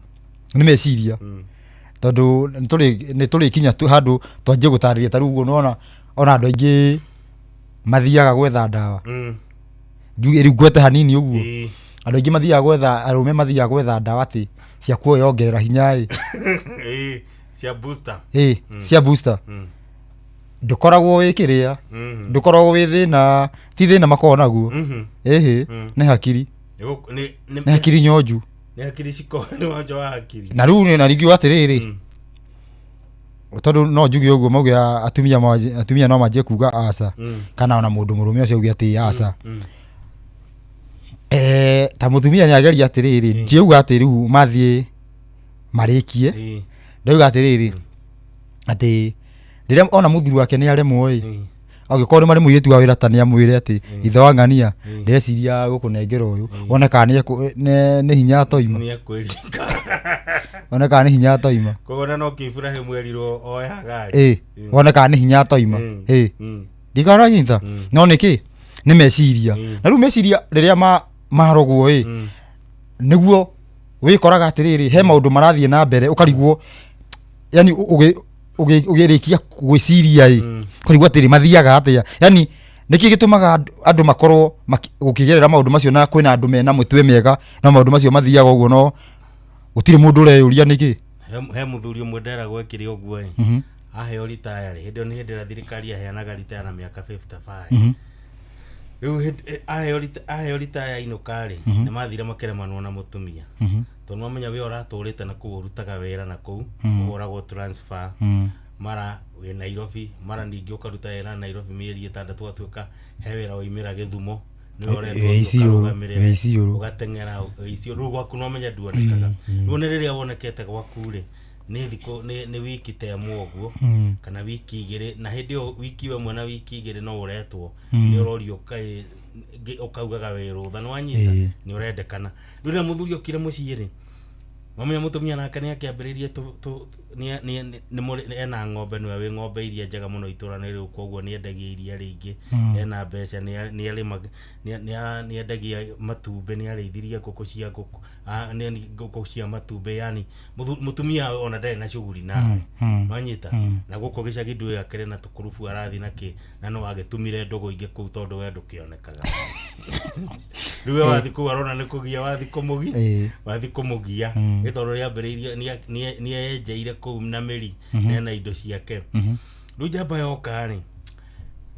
[SPEAKER 6] Nĩ meciria.
[SPEAKER 2] Mm.
[SPEAKER 6] Tondũ nĩ tũrĩkinya tu handũ twanjie gũtarĩria ta rĩu ũguo nĩwona ona andũ aingĩ mathiaga gwetha ndawa.
[SPEAKER 2] Mm.
[SPEAKER 6] Njuge rĩu ngwete hanini ũguo.
[SPEAKER 2] Ĩĩ.
[SPEAKER 6] Andũ aingĩ mathiaga gwetha, arũme mathiaga gwetha ndawa atĩ cia kuongerera hinya ĩ.
[SPEAKER 2] Ĩĩ, cia booster.
[SPEAKER 6] Ĩĩ, cia booster.
[SPEAKER 2] Mm.
[SPEAKER 6] Ndũkoragwo wĩ kĩrĩa,
[SPEAKER 2] Mhm.
[SPEAKER 6] ndũkoragwo wĩ thĩna, ti thĩna makoragwo naguo.
[SPEAKER 2] Mhm.
[SPEAKER 6] Ĩhĩ,
[SPEAKER 2] Mm.
[SPEAKER 6] nĩ hakiri.
[SPEAKER 2] Nĩ
[SPEAKER 6] Nĩ hakiri nyonju.
[SPEAKER 2] Nĩ hakiri ciko nĩ wanja wa hakiri.
[SPEAKER 6] Na rĩu na rĩngĩ atĩrĩrĩ,
[SPEAKER 2] Mm.
[SPEAKER 6] tondũ no njuge ũguo mauge atumia no manjie kuga aca.
[SPEAKER 2] Mm.
[SPEAKER 6] Kana ona mũndũ mũrũme ũcio auge atĩ aca.
[SPEAKER 2] Mm.
[SPEAKER 6] Ta mũtumia nĩ ageria atĩrĩrĩ, ndiauga atĩ rĩu mathiĩ marĩkie.
[SPEAKER 2] Ĩĩ.
[SPEAKER 6] Ndauga atĩrĩrĩ, atĩ rĩrĩa ona mũthuri wake nĩ aremwo ĩ,
[SPEAKER 2] Ĩĩ.
[SPEAKER 6] angĩkorwo nĩ marĩ mũirĩtu wa wĩra ta nĩ amwĩre atĩ ithe wa ng'ania ndĩreciria gũkũnengera ũyũ, wone kana nĩ hinya atoima.
[SPEAKER 2] Nĩ ekwĩringa.
[SPEAKER 6] Wone kana nĩ hinya atoima.
[SPEAKER 2] Koguo na no kĩ Ibrahim erirwo oe Hagari.
[SPEAKER 6] Ĩĩ, wone kana nĩ hinya atoima.
[SPEAKER 2] Mm.
[SPEAKER 6] Ĩĩ.
[SPEAKER 2] Mm.
[SPEAKER 6] Ndikaranyita. No nĩkĩ? Nĩ meciria.
[SPEAKER 2] Mm.
[SPEAKER 6] Na rĩu meciria rĩrĩa marogwo ĩ,
[SPEAKER 2] Mm.
[SPEAKER 6] nĩguo wĩkoraga atĩrĩrĩ, he maũndũ marathiĩ na mbere ũkarigwo, yani ũgĩrĩkia gwĩciria ĩ,
[SPEAKER 2] Mm.
[SPEAKER 6] ũkarigwo atĩrĩ mathiaga atĩa, yani nĩkĩ gĩtũmaga andũ makorwo gũkĩgerera maũndũ macio, na kwĩna andũ mena mũtwe mĩega no maũndũ macio mathiaga ũguo, no gũtirĩ mũndũ ũreyũria nĩkĩ.
[SPEAKER 2] He mũthuri ũmwe nderagwo ekire ũguo ĩ.
[SPEAKER 6] Mhm.
[SPEAKER 2] Aheo ritaya rĩ, hĩndĩ ĩyo nĩ hĩndĩ ĩrĩa thirikari yaheanaga ritaya na mĩaka 55.
[SPEAKER 6] Mhm.
[SPEAKER 2] Rĩu aheo ritaya ainũka rĩ, nĩ mathire makĩremanwo na mũtumia.
[SPEAKER 6] Mhm.
[SPEAKER 2] Tondũ mamenya wĩ ũratũrĩte na kũu ũrutaga wĩra na kũu, ũhũragwo transfer.
[SPEAKER 6] Mm.
[SPEAKER 2] Mara wĩ Nairobi, mara ningĩ ũkaruta wĩra Nairobi mĩeri ĩtandatũ ũgatuĩka he wĩra waimĩra Gĩthumo. Nĩwe ũrendwo
[SPEAKER 6] Wĩ Isiolo,
[SPEAKER 2] ũkarũgamĩrĩre,
[SPEAKER 6] wĩ Isiolo.
[SPEAKER 2] ũgateng'era wĩ Isiolo. Rĩu gwaku no ũmenye nduonekaga. Rĩu nĩ rĩrĩa wonekete gwaku rĩ, nĩ thikũ, nĩ wiki ta ĩmwe ũguo,
[SPEAKER 6] Mm.
[SPEAKER 2] kana wiki igĩrĩ, na hĩndĩ ĩyo wiki ĩmwe na wiki igĩrĩ no ũretwo.
[SPEAKER 6] Mm.
[SPEAKER 2] Nĩ ũrorio kaĩ, ũkaugaga wĩ rũtha, nĩ wanyita?
[SPEAKER 6] Ĩĩ.
[SPEAKER 2] Nĩ ũrendekana. Rĩu rĩrĩa mũthuri okire mũciĩ rĩ, mamenya mũtumia nake nĩ akĩambĩrĩirie ena ng'ombe, nĩwe wĩ ng'ombe iria njega mũno itũra-inĩ rĩu, koguo nĩ endagia iria rĩingĩ, ena mbeca, nĩ endagia matumbĩ, nĩ arĩithirie ngũkũ cia ngũkũ, nĩ ngũkũ cia matumbĩ, yani mũtumia ona ndarĩ na shughuli nawe. Wanyita? Na gũkũ gĩcagi ndũĩ akĩrĩ na tũkurubu arathiĩ na kĩ, na no agĩtumire ndũgũ ingĩ kũu tondũ we ndũkĩonekaga. Rĩu we wathiĩ kũu arona nĩ kũgia, wathiĩ kũmũgia,
[SPEAKER 6] Ĩĩ.
[SPEAKER 2] wathiĩ kũmũgia.
[SPEAKER 6] Mm.
[SPEAKER 2] Nĩ tondũ rĩambĩrĩirie, nĩ enjeire kũu na mĩri,
[SPEAKER 6] Mhm.
[SPEAKER 2] na ena indo ciake.
[SPEAKER 6] Mhm.
[SPEAKER 2] Rĩu njamba yoka rĩ,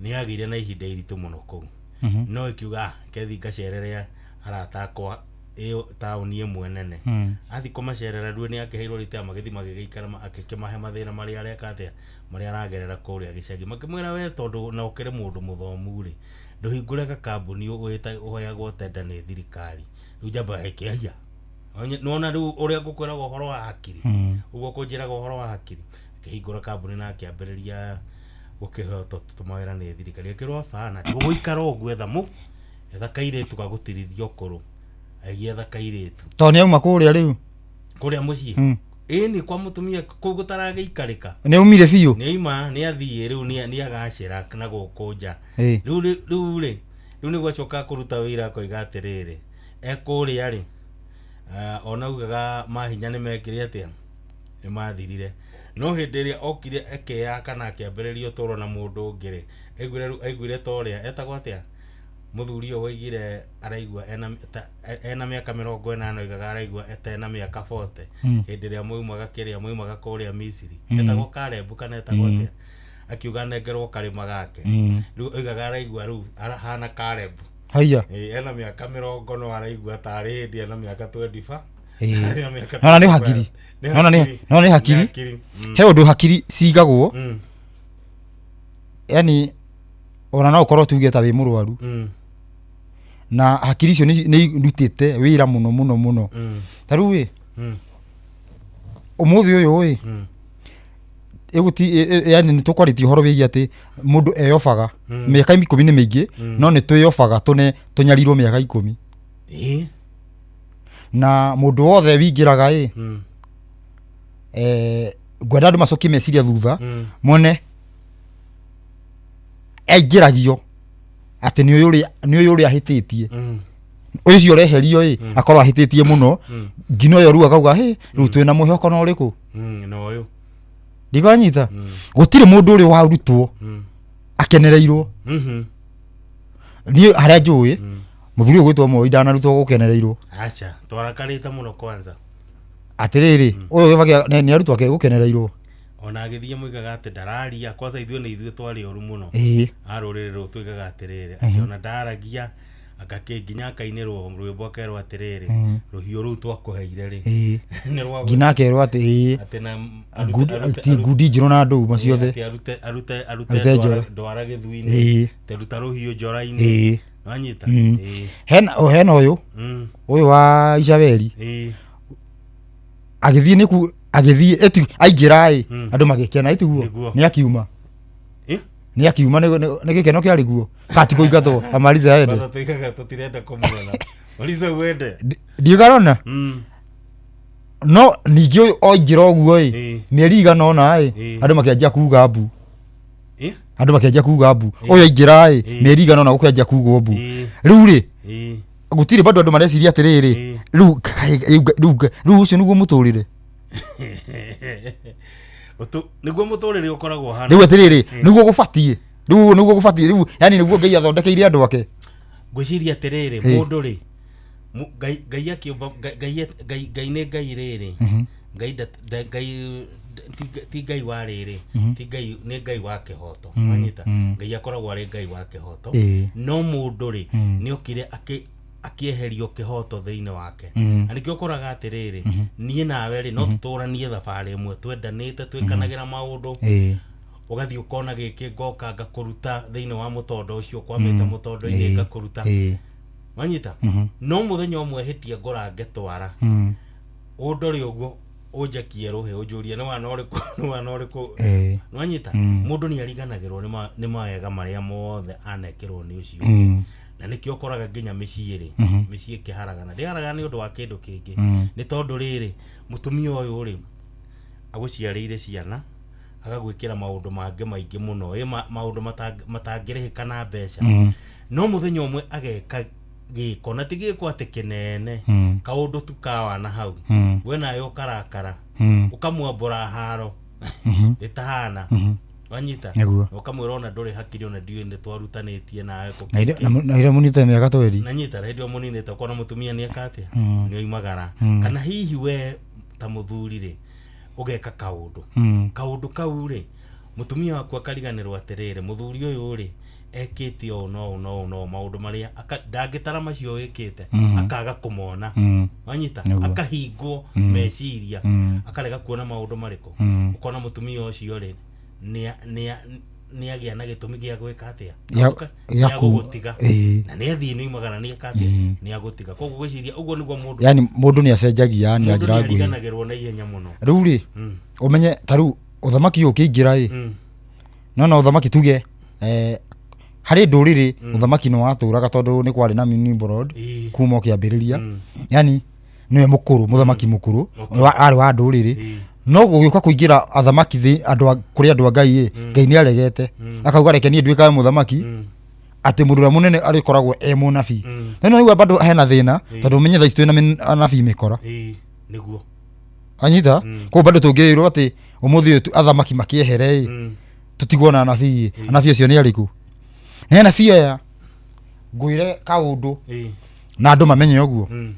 [SPEAKER 2] nĩ yagĩire na ihinda iritũ mũno kũu.
[SPEAKER 6] Mhm.
[SPEAKER 2] No ĩkiuga, kethi ngacerere arata akwa ĩyo taũni ĩmwe nene.
[SPEAKER 6] Mm.
[SPEAKER 2] Athiĩ kũmacerera rĩu nĩ akĩheirwo rita magĩthiĩ magĩgĩikara akĩmahe mathĩna marĩa areka atĩa, marĩa aragerera kũrĩa gĩcagi. Makĩmwĩra we tondũ na ũkĩrĩ mũndũ mũthomu rĩ, ndũhingũre gakambuni ũheagwo tenda nĩ thirikari. Rĩu njamba ĩkĩaria. Nĩwona rĩu ũrĩa ngũkwĩraga ũhoro wa hakiri?
[SPEAKER 6] Mm.
[SPEAKER 2] Ũguo kũnjĩraga ũhoro wa hakiri. Akĩhingũra kambuni na akĩambĩrĩria gũkĩheo tũmawĩra nĩ thirikari. Akĩrwo abana, ndũgũikara ũguo, etha kairĩtu gagũtirithia ũkũrũ. Agĩetha kairĩtu.
[SPEAKER 6] Tondũ nĩauma kũrĩa rĩu?
[SPEAKER 2] Kũrĩa mũciĩ?
[SPEAKER 6] Mm.
[SPEAKER 2] Ĩĩ, nĩ kwa mũtumia kũu gũtaragĩikarĩka.
[SPEAKER 6] Nĩaumire biũ?
[SPEAKER 2] Nĩauma, nĩathiĩ rĩu, nĩagacĩra na gũkũ nja.
[SPEAKER 6] Ĩĩ.
[SPEAKER 2] Rĩu rĩu rĩ, rĩu nĩguo acoka kũruta wĩra akoiga atĩrĩrĩ, ekũrĩa rĩ, ona augaga mahinya nĩmekire atĩa? Nĩmathirire. No hĩndĩ ĩrĩa okire ekeya kana akĩambĩrĩria ũtũũro na mũndũ ũngĩ rĩ, aiguire rĩu, aiguire ta ũrĩa, etagwo atĩa? Mũthuri ũyũ woigire araigua ena ta- ena mĩaka 80, oigaga araigua ta ena mĩaka 40 hĩndĩ ĩrĩa maumaga kĩrĩa maumaga kũrĩa Misiri, etagwo Karebu kana etagwo atĩa, akiuga anengerwo karĩma gake. Rĩu oigaga araigua rĩu arahana Karebu.
[SPEAKER 6] Haiya.
[SPEAKER 2] Ĩ, ena mĩaka 40 no araigua tarĩ hĩndĩ ena mĩaka 25.
[SPEAKER 6] Ĩ.
[SPEAKER 2] Arĩ na mĩaka
[SPEAKER 6] Nona nĩ
[SPEAKER 2] 25.
[SPEAKER 6] hakiri.
[SPEAKER 2] Nĩ
[SPEAKER 6] Nona nĩ-
[SPEAKER 2] hakiri.
[SPEAKER 6] nona nĩ hakiri.
[SPEAKER 2] Nĩ hakiri.
[SPEAKER 6] He ũndũ hakiri cigagwo, yani ona no ũkorwo tuge ta wĩ mũrwaru, na hakiri icio nĩ irutĩte wĩra mũno mũno mũno. Ta rĩu ĩ, ũmũthĩ ũyũ ĩ, ĩgũti yani nĩ tũkwarĩtie ũhoro wĩgiĩ atĩ mũndũ eyobaga mĩaka 10 nĩ mĩingĩ, no nĩ twĩyobaga tũne tũnyarirwo mĩaka 10.
[SPEAKER 2] Ĩ.
[SPEAKER 6] Na mũndũ wothe wingĩraga ĩ, ngwenda andũ macokie meciria thutha, mone aingĩragio atĩ nĩ ũyũ ũrĩa nĩ ũyũ ũrĩa ahĩtĩtie, ũcio ũreherio ĩ, akorwo ahĩtĩtie mũno nginya ũyũ rĩu akauga hĩ, rĩu twĩna mwĩhoko na ũrĩkũ?
[SPEAKER 2] Na ũyũ.
[SPEAKER 6] Ndiganyita gũtirĩ mũndũ ũrĩ warutwo akenereirwo. Niĩ harĩa njũĩ, mũthuri ũyũ gwĩtwo Moi ndanarutwo gũkenereirwo.
[SPEAKER 2] Aca, twarakarĩte mũno kwanza.
[SPEAKER 6] Atĩrĩrĩ, ũyũ Kibaki nĩ arutwo ake gũkenereirwo?
[SPEAKER 2] Ona agĩthiĩ moigaga atĩ ndararia kwanza, ithuĩ nĩ ithuĩ twarĩ oru mũno. A rũrĩrĩ rũu tuigaga atĩrĩrĩ, atĩ ona ndaragia agakĩ nginya akainĩrwo rwĩmbo akerwo atĩrĩrĩ, rũhiũ rũu twakũheire rĩ, nĩ rwa
[SPEAKER 6] Nginya akerwo atĩ ĩĩ.
[SPEAKER 2] Atĩ na
[SPEAKER 6] Ti ngundi njirũ na ndũma ciothe.
[SPEAKER 2] Atĩ arute arute arute
[SPEAKER 6] Arute
[SPEAKER 2] ndwara
[SPEAKER 6] njora.
[SPEAKER 2] ndwara gĩthui-inĩ, atĩ ruta rũhiũ njora-inĩ. Wanyita? Ĩĩ.
[SPEAKER 6] Hena o hena ũyũ, ũyũ wa Icabeli. Agĩthiĩ nĩku agĩthiĩ ĩtu aingĩra ĩ, andũ magĩkena ĩtiguo.
[SPEAKER 2] Nĩguo.
[SPEAKER 6] Nĩ akiuma.
[SPEAKER 2] Ĩ?
[SPEAKER 6] Nĩ akiuma nĩ gĩkeno kĩarĩ guo kati kũingatwo amaliza aende.
[SPEAKER 2] Kwanza tuigaga tũtirenda kũmuona Marisa uende.
[SPEAKER 6] Ndiũkarona. No ningĩ ũyũ oingĩra ũguo ĩ, mĩeri igana ũna ĩ, andũ makĩanjia kuga mbu.
[SPEAKER 2] Ĩ?
[SPEAKER 6] Andũ makĩanjia kuga mbu. Ũyũ aingĩra ĩ, mĩeri igana ũna gũkĩanjia kugwo mbu. Rĩu rĩ, gũtirĩ bado andũ mareciria atĩrĩrĩ, rĩu rĩu rĩu ũcio nĩguo mũtũrĩre.
[SPEAKER 2] Nĩguo mũtũrĩre ũkoragwo ũhana.
[SPEAKER 6] Rĩu atĩrĩrĩ, nĩguo gũbatiĩ, rĩu nĩguo gũbatiĩ, rĩu yani nĩguo Ngai athondekeire andũ ake.
[SPEAKER 2] Ngwĩciria atĩrĩrĩ, mũndũ rĩ, Ngai Ngai akĩũmba Ngai Ngai Ngai Ngai nĩ Ngai rĩrĩ, Ngai Ngai ti Ngai wa rĩrĩ, ti Ngai, nĩ Ngai wa kĩhoto, wanyita? Ngai akoragwo arĩ Ngai wa kĩhoto. No mũndũ rĩ, nĩ okire akĩeherio kĩhoto thĩinĩ wake, na nĩkĩo ũkoraga atĩrĩrĩ, niĩ nawe rĩ, no tũtũranie thabarĩ ĩmwe twendanĩte, twĩkanagĩra maũndũ, ũgathiĩ ũkona gĩkĩ, ngoka ngakũruta thĩinĩ wa mũtondo ũcio ũkwamĩte mũtondo-inĩ, ngakũruta, wanyita? No mũthenya ũmwe hĩtie ngũrange twara, ũndore ũguo, ũnjakie rũhĩ, ũnjũrie nĩ wana ũrĩkũ, nĩ wana ũrĩkũ. Nwanyita? Mũndũ nĩ ariganagĩrwo nĩ mawega marĩa mothe anekĩrwo nĩ ũcio, na nĩkĩo ũkoraga nginya mĩciĩ rĩ, mĩciĩ ĩkĩharagana, ndĩharagana nĩ ũndũ wa kĩndũ kĩngĩ, nĩ tondũ rĩrĩ, mũtumia ũyũ rĩ, agũciarĩire ciana, agagwĩkĩra maũndũ mangĩ maingĩ mũno ĩ, maũndũ matangĩrĩhĩka na mbeca, no mũthenya ũmwe ageka gĩko, na ti gĩko atĩ kĩnene, kaũndũ tu kawana hau, we nawe ũkarakara, ũkamwambũra haro ĩtahana, wanyita?
[SPEAKER 6] Nĩguo.
[SPEAKER 2] Na ũkamwĩra ona ndũrĩ hakiri, ona ndiũĩ nĩ twarutanĩtie nawe kũ
[SPEAKER 6] Na ira mũnite mĩaka tweri.
[SPEAKER 2] Na nyita hĩndĩ ĩyo mũninĩte, ũkona mũtumia nĩ eka atĩa, nĩ oimagara. Kana hihi we ta mũthuri rĩ, ũgeka kaũndũ, kaũndũ kau rĩ, mũtumia waku akariganĩrwo atĩrĩrĩ, mũthuri ũyũ rĩ, ekĩte ũũ na ũũ na ũũ na ũũ, maũndũ marĩa ndangĩtara macio wĩkĩte, akaga kũmona, wanyita?
[SPEAKER 6] Nĩguo.
[SPEAKER 2] Akahingwo meciria, akarega kuona maũndũ marĩkũ. Ũkona mũtumia ũcio rĩ, nĩ agĩa na gĩtũmi gĩa gwĩka atĩa?
[SPEAKER 6] Gĩa
[SPEAKER 2] Gĩa gũgũtiga. Na nĩ athiĩ, nĩ oimagara, nĩ eka atĩa, nĩ agũtiga. Koguo gwĩciria ũguo nĩguo mũndũ
[SPEAKER 6] Yani mũndũ nĩ acenjagia yani na
[SPEAKER 2] mũndũ
[SPEAKER 6] njĩra
[SPEAKER 2] nĩ
[SPEAKER 6] nguhĩ.
[SPEAKER 2] ariganagĩrwo na ihenya mũno.
[SPEAKER 6] Rĩu rĩ, ũmenye ta rĩu ũthamaki ũyũ ũkĩingĩra ĩ, no ũthamaki tuge, harĩ ndũrĩrĩ ũthamaki nĩ watũraga tondũ nĩ kwarĩ na Nimrod kuma ũkĩambĩrĩria, yani nĩwe mũkũrũ, mũthamaki mũkũrũ arĩ wa ndũrĩrĩ. No gũgĩũka kũingĩra athamaki thĩ andũ kũrĩ andũ a Ngai ĩ, Ngai nĩ aregete, akauga reke niĩ nduĩkage mũthamaki, atĩ mũndũ ũrĩa mũnene arĩkoragwo e mũnabii. No nĩguo bado hena thĩna, tondũ ũmenye thaa ici twĩna anabii mĩkora.
[SPEAKER 2] Ĩĩ, nĩguo.
[SPEAKER 6] Anyita? Koguo bado tũngĩrwo atĩ ũmũthĩ ũyũ athamaki makĩehere ĩ, tũtigwo na anabii ĩ, anabii acio nĩ arĩkũ? Nĩ anabii aya. Ngwĩre kaũndũ
[SPEAKER 2] Ĩĩ.
[SPEAKER 6] na andũ mamenye ũguo.
[SPEAKER 2] Mm.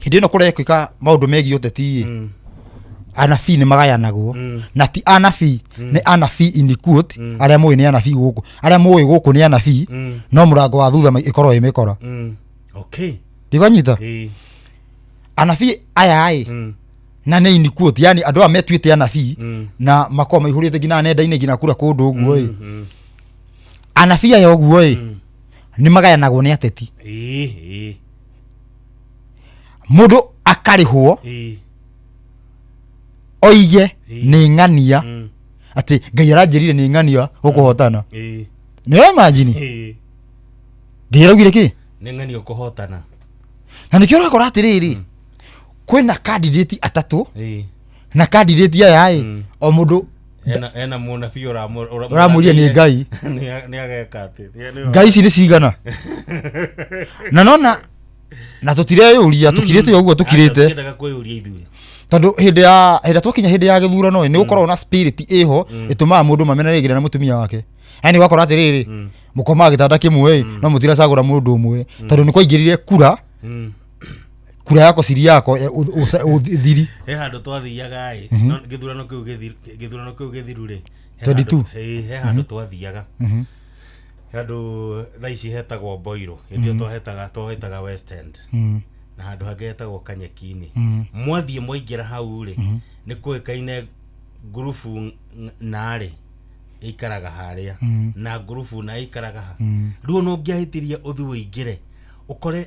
[SPEAKER 6] Hĩndĩ ĩno kũrekĩka maũndũ megiĩ ũteti ĩ,
[SPEAKER 2] Mm.
[SPEAKER 6] anabii nĩ magayanagwo.
[SPEAKER 2] Mm.
[SPEAKER 6] Na ti anabii, nĩ anabii in quote,
[SPEAKER 2] Mm.
[SPEAKER 6] arĩa mũĩ nĩ anabii gũkũ, arĩa mũĩ gũkũ nĩ anabii,
[SPEAKER 2] Mm.
[SPEAKER 6] no mũrango wa thutha ĩkorwo ĩ mĩkora.
[SPEAKER 2] Mm. Okay.
[SPEAKER 6] Ndigwanyita
[SPEAKER 2] Ĩĩ.
[SPEAKER 6] anabii aya ĩ,
[SPEAKER 2] Mm.
[SPEAKER 6] na nĩ in quote, yani andũ aya metuĩte anabii
[SPEAKER 2] Mm.
[SPEAKER 6] na makorwo maihũrĩte nginya nenda-inĩ nginya kura kũndũ ũguo ĩ.
[SPEAKER 2] Mm.
[SPEAKER 6] Anabii aya ũguo ĩ,
[SPEAKER 2] Mm.
[SPEAKER 6] nĩ magayanagwo nĩ ateti.
[SPEAKER 2] Ĩĩ. Ĩĩ.
[SPEAKER 6] Mũndũ akarĩhwo
[SPEAKER 2] Ĩĩ.
[SPEAKER 6] oige
[SPEAKER 2] Ĩĩ.
[SPEAKER 6] nĩ ng'ania,
[SPEAKER 2] Mm.
[SPEAKER 6] atĩ Ngai aranjĩrire nĩ ng'ania gũkũhotana.
[SPEAKER 2] Ĩĩ.
[SPEAKER 6] Nĩ ũraimagine
[SPEAKER 2] Ĩĩ.
[SPEAKER 6] Ngai araugire kĩ?
[SPEAKER 2] Nĩ ng'ania ũkũhotana.
[SPEAKER 6] Na nĩkĩo ũrakora atĩrĩrĩ, kwĩna candidate atatũ,
[SPEAKER 2] Ĩĩ.
[SPEAKER 6] na candidate aya ĩ,
[SPEAKER 2] Mm.
[SPEAKER 6] o mũndũ
[SPEAKER 2] Ena mũnabii
[SPEAKER 6] ũramũria nĩ Ngai.
[SPEAKER 2] Nĩ ageka atĩ.
[SPEAKER 6] Ngai ici nĩ cigana? Na nona na tũtireyũria, tũkirĩte ũguo tũkirĩte.
[SPEAKER 2] Tũkĩendaga kwĩyũria ithuĩ.
[SPEAKER 6] Tondũ hĩndĩ ya hĩndĩ ĩrĩa twakinya hĩndĩ ya gĩthurano ĩ, nĩ gũkoragwo na spirit ĩho ĩtũmaga mũndũ mamenane nginya na mũtumia wake. Yani ũgakora atĩrĩrĩ,
[SPEAKER 2] Mm.
[SPEAKER 6] mũkomaga gĩtanda kĩmwe ĩ, no mũtiracagũra mũndũ ũmwe, tondũ nĩ kwaingĩrire kura,
[SPEAKER 2] Mm.
[SPEAKER 6] kura yako siri yako thiri.
[SPEAKER 2] He handũ twathiaga ĩ, no gĩthurano kĩu gĩthiru, gĩthurano kĩu gĩthiru rĩ, he
[SPEAKER 6] 22.
[SPEAKER 2] ĩĩ, he handũ twathiaga. He handũ thaa ici hetagwo Boiro, hĩndĩ ĩyo twahetaga West End.
[SPEAKER 6] Mm.
[SPEAKER 2] Na handũ hangĩ hetagwo Kanyeki-inĩ.
[SPEAKER 6] Mm.
[SPEAKER 2] Mwathiĩ mwaingĩra hau rĩ, nĩ kũĩkaine ngurubu narĩ ĩikaraga harĩa,
[SPEAKER 6] Mm.
[SPEAKER 2] na ngurubu na ĩikaraga ha.
[SPEAKER 6] Mm.
[SPEAKER 2] Rĩu ona ũngĩahĩtirie ũthiĩ ũingĩre ũkore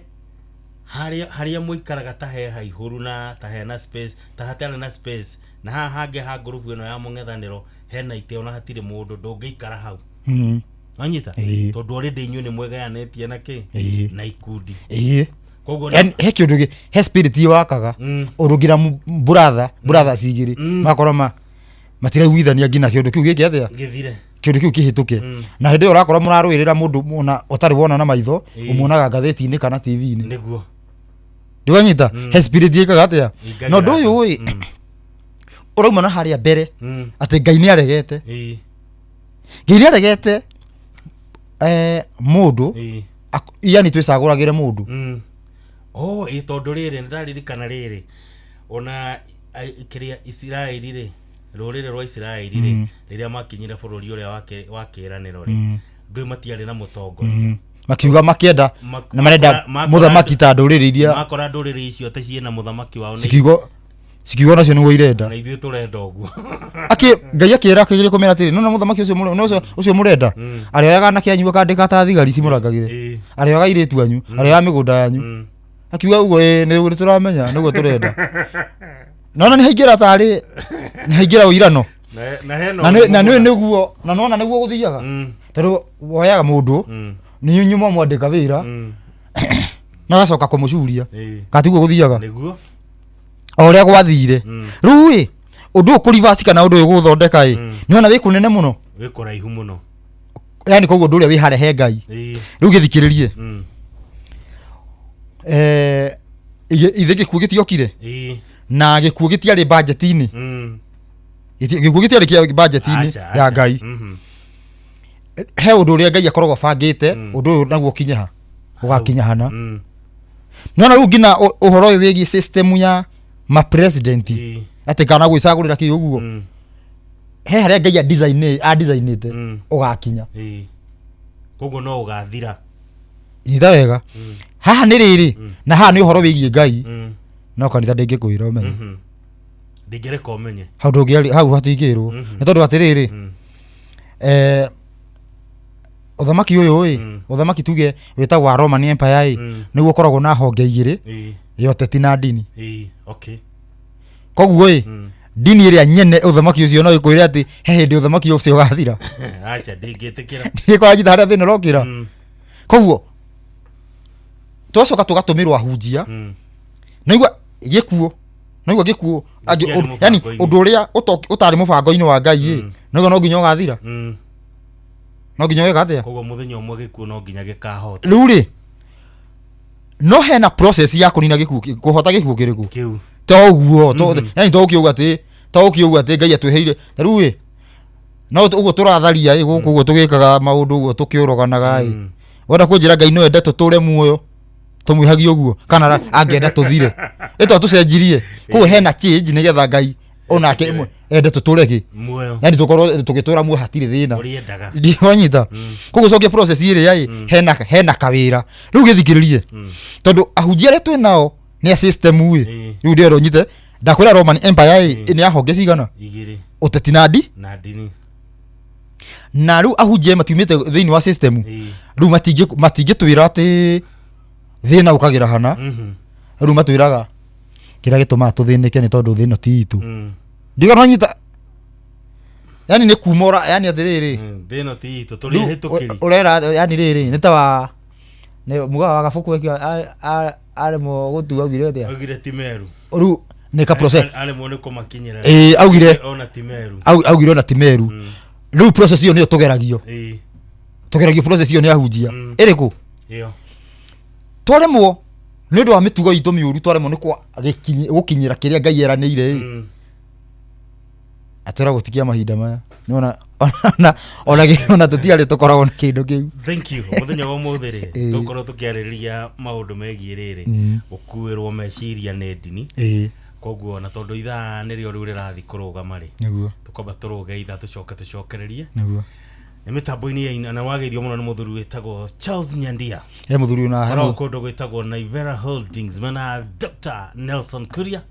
[SPEAKER 2] harĩa mũikaraga ta he haihũru na ta hena space, ta hatarĩ na space, na haha hangĩ ha ngurubu ĩno ya mũng'ethanĩro hena itĩ ona hatirĩ mũndũ, ndũngĩikara hau.
[SPEAKER 6] Mm.
[SPEAKER 2] Wanyita?
[SPEAKER 6] Ĩĩ.
[SPEAKER 2] Tondũ already inyuĩ nĩ mwegayanĩtie na kĩ?
[SPEAKER 6] Ĩĩ.
[SPEAKER 2] Na ikundi.
[SPEAKER 6] Ĩĩ.
[SPEAKER 2] Koguo
[SPEAKER 6] Yani, he kĩũndũ he spirit wakaga
[SPEAKER 2] Mm.
[SPEAKER 6] ũndũ nginya brother brothers igĩrĩ
[SPEAKER 2] Mm.
[SPEAKER 6] magakorwo matiraiguithania nginya kĩũndũ kĩu gĩke atĩa,
[SPEAKER 2] gĩthire.
[SPEAKER 6] kĩũndũ kĩu kĩhĩtũke.
[SPEAKER 2] Mm.
[SPEAKER 6] Na hĩndĩ ĩyo ũrakora mũrarũĩrĩra mũndũ ona ũtarĩ wona na maitho,
[SPEAKER 2] Ĩĩ.
[SPEAKER 6] ũmuonaga ngathĩti-inĩ kana TV-inĩ.
[SPEAKER 2] Nĩguo.
[SPEAKER 6] Ndiwanyita?
[SPEAKER 2] Mm.
[SPEAKER 6] He spirit ĩkaga atĩa?
[SPEAKER 2] Ingagĩra
[SPEAKER 6] Na ũndũ ũyũ ĩ,
[SPEAKER 2] Mm.
[SPEAKER 6] ũrauma na harĩa mbere
[SPEAKER 2] Mm.
[SPEAKER 6] atĩ Ngai nĩ aregete.
[SPEAKER 2] Ĩĩ.
[SPEAKER 6] Ngai nĩ aregete mũndũ
[SPEAKER 2] Ĩĩ.
[SPEAKER 6] Yani twĩcagũragĩre mũndũ.
[SPEAKER 2] Mm. Oh, ĩ tondũ rĩrĩ nĩndaririkana rĩrĩ ona kĩrĩa Isiraeli rĩ, rũrĩrĩ rwa Isiraeli rĩ,
[SPEAKER 6] Mm.
[SPEAKER 2] rĩrĩa makinyire bũrũri ũrĩa wa kĩĩranĩro rĩ,
[SPEAKER 6] Mm.
[SPEAKER 2] ndũĩ matiarĩ na mũtongoria.
[SPEAKER 6] Mm. Makiuga makĩenda na marenda mũthamaki ta ndũrĩrĩ iria
[SPEAKER 2] Makora ndũrĩrĩ icio atĩ ciĩna mũthamaki wao nĩ
[SPEAKER 6] cikiugo nacio nĩguo irenda.
[SPEAKER 2] Na ithuĩ tũrenda ũguo.
[SPEAKER 6] Akĩ Ngai akĩra akĩgeria kũmera atĩrĩ, nona mũthamaki ũcio no ũcio mũrenda,
[SPEAKER 2] Mm.
[SPEAKER 6] arĩoyaga anake anyu akandĩka ta thigari cimũrangagĩre,
[SPEAKER 2] Ĩĩ.
[SPEAKER 6] arĩoyaga airĩtu anyu, arĩoyaga mĩgũnda yanyu.
[SPEAKER 2] Mm.
[SPEAKER 6] Akiuga ũguo ĩ, nĩ tũramenya nĩguo tũrenda. Nona nĩ haingĩra tarĩ nĩ haingĩra ũirano.
[SPEAKER 2] Na hena
[SPEAKER 6] Na
[SPEAKER 2] ũrimũ
[SPEAKER 6] na nĩ
[SPEAKER 2] mũna.
[SPEAKER 6] nĩguo na nona nĩguo gũthiaga,
[SPEAKER 2] Mm.
[SPEAKER 6] tondũ woyaga mũndũ
[SPEAKER 2] Mm.
[SPEAKER 6] nĩ nyuma mwandĩka wĩra
[SPEAKER 2] Mm.
[SPEAKER 6] na agacoka kũmũcuria.
[SPEAKER 2] Ĩĩ.
[SPEAKER 6] Katiguo gũthiaga
[SPEAKER 2] Nĩguo.
[SPEAKER 6] o ũrĩa gwathire.
[SPEAKER 2] Mm.
[SPEAKER 6] Rĩu ĩ, ũndũ ũyũ kũrivasi kana ũndũ ũyũ gũthondeka ĩ,
[SPEAKER 2] Mm.
[SPEAKER 6] nĩ ona wĩ kũnene mũno.
[SPEAKER 2] Wĩ kũraihu mũno.
[SPEAKER 6] Yani koguo ũndũ ũrĩa wĩ harĩa he Ngai.
[SPEAKER 2] Ĩĩ.
[SPEAKER 6] Rĩu gĩthikĩrĩrie.
[SPEAKER 2] Mm.
[SPEAKER 6] Ithe gĩkuũ gĩtiokire.
[SPEAKER 2] Ĩĩ.
[SPEAKER 6] Na gĩkuũ gĩtiarĩ budget-inĩ.
[SPEAKER 2] Mm.
[SPEAKER 6] Gĩkuũ gĩtiarĩ kĩa budget-inĩ
[SPEAKER 2] Aca,
[SPEAKER 6] ya
[SPEAKER 2] aca.
[SPEAKER 6] Ngai.
[SPEAKER 2] Mhm.
[SPEAKER 6] He ũndũ ũrĩa Ngai akoragwo abangĩte,
[SPEAKER 2] Mm.
[SPEAKER 6] ũndũ ũyũ naguo ũkinye ha, ũgakinya hana.
[SPEAKER 2] Mm.
[SPEAKER 6] Nona rĩu nginya ũhoro ũyũ wĩgiĩ system ya ma president,
[SPEAKER 2] Ĩĩ.
[SPEAKER 6] atĩ kana gwĩcagũrĩra kĩ ũguo,
[SPEAKER 2] Mm.
[SPEAKER 6] he harĩa Ngai a-designĩte
[SPEAKER 2] Mm.
[SPEAKER 6] ũgakinya.
[SPEAKER 2] Ĩĩ. Koguo no ũgathira.
[SPEAKER 6] Nyita wega.
[SPEAKER 2] Mm.
[SPEAKER 6] Haha nĩ rĩrĩ,
[SPEAKER 2] Mm.
[SPEAKER 6] na haha nĩ ũhoro wĩgiĩ Ngai,
[SPEAKER 2] Mm.
[SPEAKER 6] no kanitha ndĩngĩkwĩra ũmenye.
[SPEAKER 2] Mhm. Ndingĩreka ũmenye.
[SPEAKER 6] Hau ndũngĩari, hau hatingĩrwo.
[SPEAKER 2] Mhm.
[SPEAKER 6] Nĩ tondũ atĩrĩrĩ,
[SPEAKER 2] Mm.
[SPEAKER 6] ũthamaki ũyũ ĩ,
[SPEAKER 2] Mm.
[SPEAKER 6] ũthamaki tuge wĩtagwo wa Roman Empire ĩ,
[SPEAKER 2] Mm.
[SPEAKER 6] nĩguo ũkoragwo na honge igĩrĩ,
[SPEAKER 2] Ĩĩ.
[SPEAKER 6] ya ũteti na ndini.
[SPEAKER 2] Ĩĩ. Okay.
[SPEAKER 6] Koguo ĩ,
[SPEAKER 2] Mm.
[SPEAKER 6] ndini ĩrĩa nyene ũthamaki ũcio no ĩkwĩre atĩ he hĩndĩ ũthamaki ũcio ũgathira.
[SPEAKER 2] Aca, ndingĩtĩkĩra.
[SPEAKER 6] Nĩkũranjita harĩa thĩna ũrokĩra.
[SPEAKER 2] Mm.
[SPEAKER 6] Koguo twacoka tũgatũmĩrwo ahunjia.
[SPEAKER 2] Mm.
[SPEAKER 6] Naigua gĩkuũ, naigua gĩkuũ angĩ
[SPEAKER 2] Gĩtiarĩ
[SPEAKER 6] yani
[SPEAKER 2] mũbango-inĩ.
[SPEAKER 6] ũndũ ũrĩa ũtarĩ mũbango-inĩ wa Ngai ĩ,
[SPEAKER 2] Mm.
[SPEAKER 6] naigua no nginya ũgathira.
[SPEAKER 2] Mm.
[SPEAKER 6] No nginya wega atĩa?
[SPEAKER 2] Koguo mũthenya ũmwe gĩkuũ no nginya gĩkahota.
[SPEAKER 6] Rĩu rĩ, no hena process ya kũnina gĩkuũ kũhota gĩkuũ kĩrĩkũ?
[SPEAKER 2] Kĩu.
[SPEAKER 6] To ũguo,
[SPEAKER 2] Mhm.
[SPEAKER 6] yani to ũkiuga atĩ, to ũkiuga atĩ Ngai atwĩhĩire. Ta rĩu ĩ, no ũguo tũratharia ĩ, gũkũ ũguo tũgĩkaga maũndũ ũguo tũkĩũroganaga ĩ.
[SPEAKER 2] Mm.
[SPEAKER 6] Wenda kũnjĩra Ngai no ende tũtũre muoyo tũmwĩhagie ũguo kana angĩenda tũthire ĩtwa tũcenjirie koguo hena change nĩgetha Ngai onake ĩmwe ende tũtũre kĩ
[SPEAKER 2] Muoyo.
[SPEAKER 6] yani tũkorwo tũgĩtũra muoyo hatirĩ thĩna.
[SPEAKER 2] Ũrĩendaga.
[SPEAKER 6] Wanyita? Koguo cokia process ĩrĩa ĩ hena kawĩra rĩu gĩthikĩrĩrie tondũ ahunjia arĩa twĩ nao nĩ a system ĩ. Rĩu ndĩrenda ũnyite ndakwĩra Roman Empire ĩ nĩ ya honge cigana?
[SPEAKER 2] Igĩrĩ.
[SPEAKER 6] Ũteti na ndi
[SPEAKER 2] Na ndini.
[SPEAKER 6] Na rĩu ahunjia matiumĩte thĩinĩ wa system. Rĩu matingĩtwĩra atĩ thĩna ũkagĩra hana. Rĩu matwĩraga kĩrĩa gĩtũmaga tũthĩnĩke nĩ tondũ thĩ ĩno ti itũ. Ndiga wanyita? Yani nĩ kumora yani atĩrĩrĩ.
[SPEAKER 2] Thĩ ĩno ti itũ, tũrĩ
[SPEAKER 6] Rĩu,
[SPEAKER 2] ahĩtũkĩri.
[SPEAKER 6] Ũrera yani rĩrĩ nĩ ta wa nĩ mugaga wa gabuku ekio aremwo gũtua augire atĩa?
[SPEAKER 2] Augire ti meru.
[SPEAKER 6] Rĩu nĩ ka process.
[SPEAKER 2] Aremwo nĩ kũmakinyĩra.
[SPEAKER 6] Ĩĩ, augire.
[SPEAKER 2] Ona ti meru.
[SPEAKER 6] Augire ona ti meru. Rĩu process ĩyo nĩyo tũgeragio. Tũgeragio process ĩyo nĩ ahunjia. Ĩrĩkũ?
[SPEAKER 2] Ĩyo.
[SPEAKER 6] Twaremwo nĩ ũndũ wa mĩtugo itũ mĩũru, twaremwo nĩ gũkinyĩra kĩrĩa Ngai eranĩire ĩ. Atwĩra gũtikia mahinda maya. Nĩwona ona tũtiarĩ tũkoragwo na kĩndũ kĩu.
[SPEAKER 2] Thank you. Mũthenya wa ũmũthĩ rĩ, tũgũkorwo tũkĩarĩrĩria maũndũ megiĩ rĩrĩ, gũkuĩrwo meciria nĩ ndini. Koguo na tondũ ithaa nĩrĩo rĩu rĩrathiĩ kũrũgama rĩ, tũkwamba tũrũge ithaa tũcoke tũcokererie.
[SPEAKER 6] Nĩguo.
[SPEAKER 2] Nĩ mĩtambo-inĩ ya ina na wageithio mũno nĩ mũthuri wĩtagwo Charles Nyandia.
[SPEAKER 6] He mũthuri na he
[SPEAKER 2] Koragwo kũndũ gwĩtagwo Naivera Holdings mena Dr. Nelson Kuria.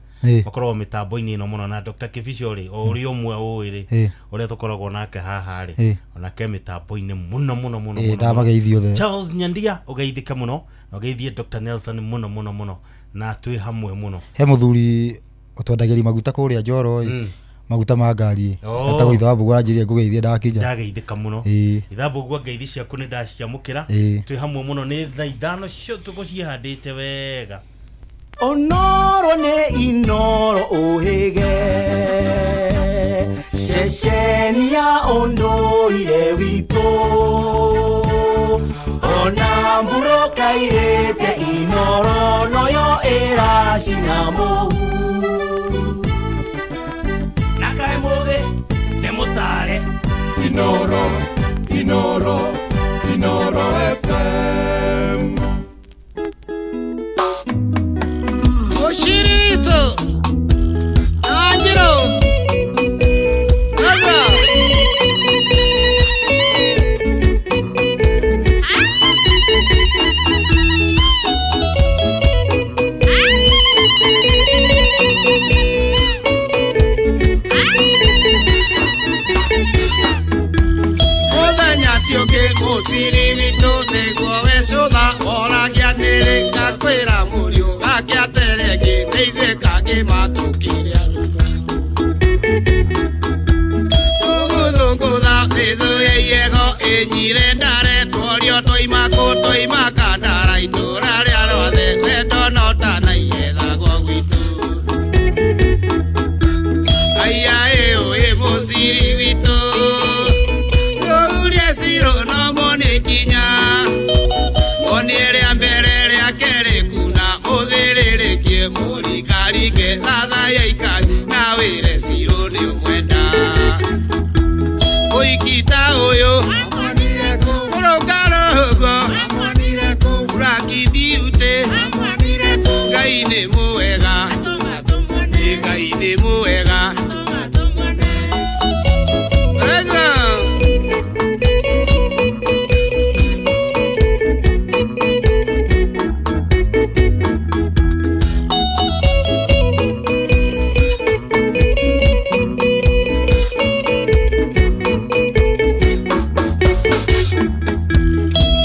[SPEAKER 2] Makoragwo mĩtambo-inĩ ĩno mũno na Dr. Kibicho rĩ, o ũrĩa ũmwe ũĩ rĩ, ũrĩa tũkoragwo nake haha rĩ, onake mĩtambo-inĩ mũno mũno mũno mũno.
[SPEAKER 6] Ndamageithio othe.
[SPEAKER 2] Charles Nyandia ũgeithĩke mũno na ũgeithie Dr. Nelson mũno mũno mũno na twĩ hamwe mũno.
[SPEAKER 6] He mũthuri ũtwendagĩria maguta kũrĩa Njoro ĩ, maguta ma ngari ĩ. Etagwo Ithe wa Mbũgũ, aranjĩrire ngũgeithie ndakinya.
[SPEAKER 2] Ndageithĩka mũno. Ithambo ũguo ngeithi ciaku nĩ ndaciamũkĩra. Twĩ hamwe mũno nĩ thaa 5 cia ũtukũ ciĩhandĩte wega.
[SPEAKER 3] Onoro nĩ Inoro ũhĩge ceceni ya ũndũire witũ ona mbura kairĩte Inoro noyo ĩracina mũhu
[SPEAKER 4] na kaĩ mũthĩ nĩ mũtare.
[SPEAKER 5] Inoro, Inoro, Inoro FM.
[SPEAKER 7] Oshirito Anjiro Gaga. Mũthenya ti ũngĩ mũciri witũ nĩguo wecũtha woragia nĩrĩ ngakwĩra mũriũ gake aterengĩ nĩ ithuĩ kangĩ matũkire arũme tũgũthũngũtha mĩthũ ya iego ĩnyire ndare tworio twaima kũ twaima kandara itũra rĩa rothe wendo no tanaiyethagwo gwitũ aya ĩũ ĩ mũciri witũ tũhurie cirũ no moni kinya monie rĩa mbere rĩa kerĩ kuna ũthĩrĩrĩkie mũrikarike thatha ya ikari na wĩre cirũ nĩ ũmwenda ũikita ũyũ ũrũngarũgo ũrakithiute Ngai nĩ mwega Ngai nĩ mwega. Ega.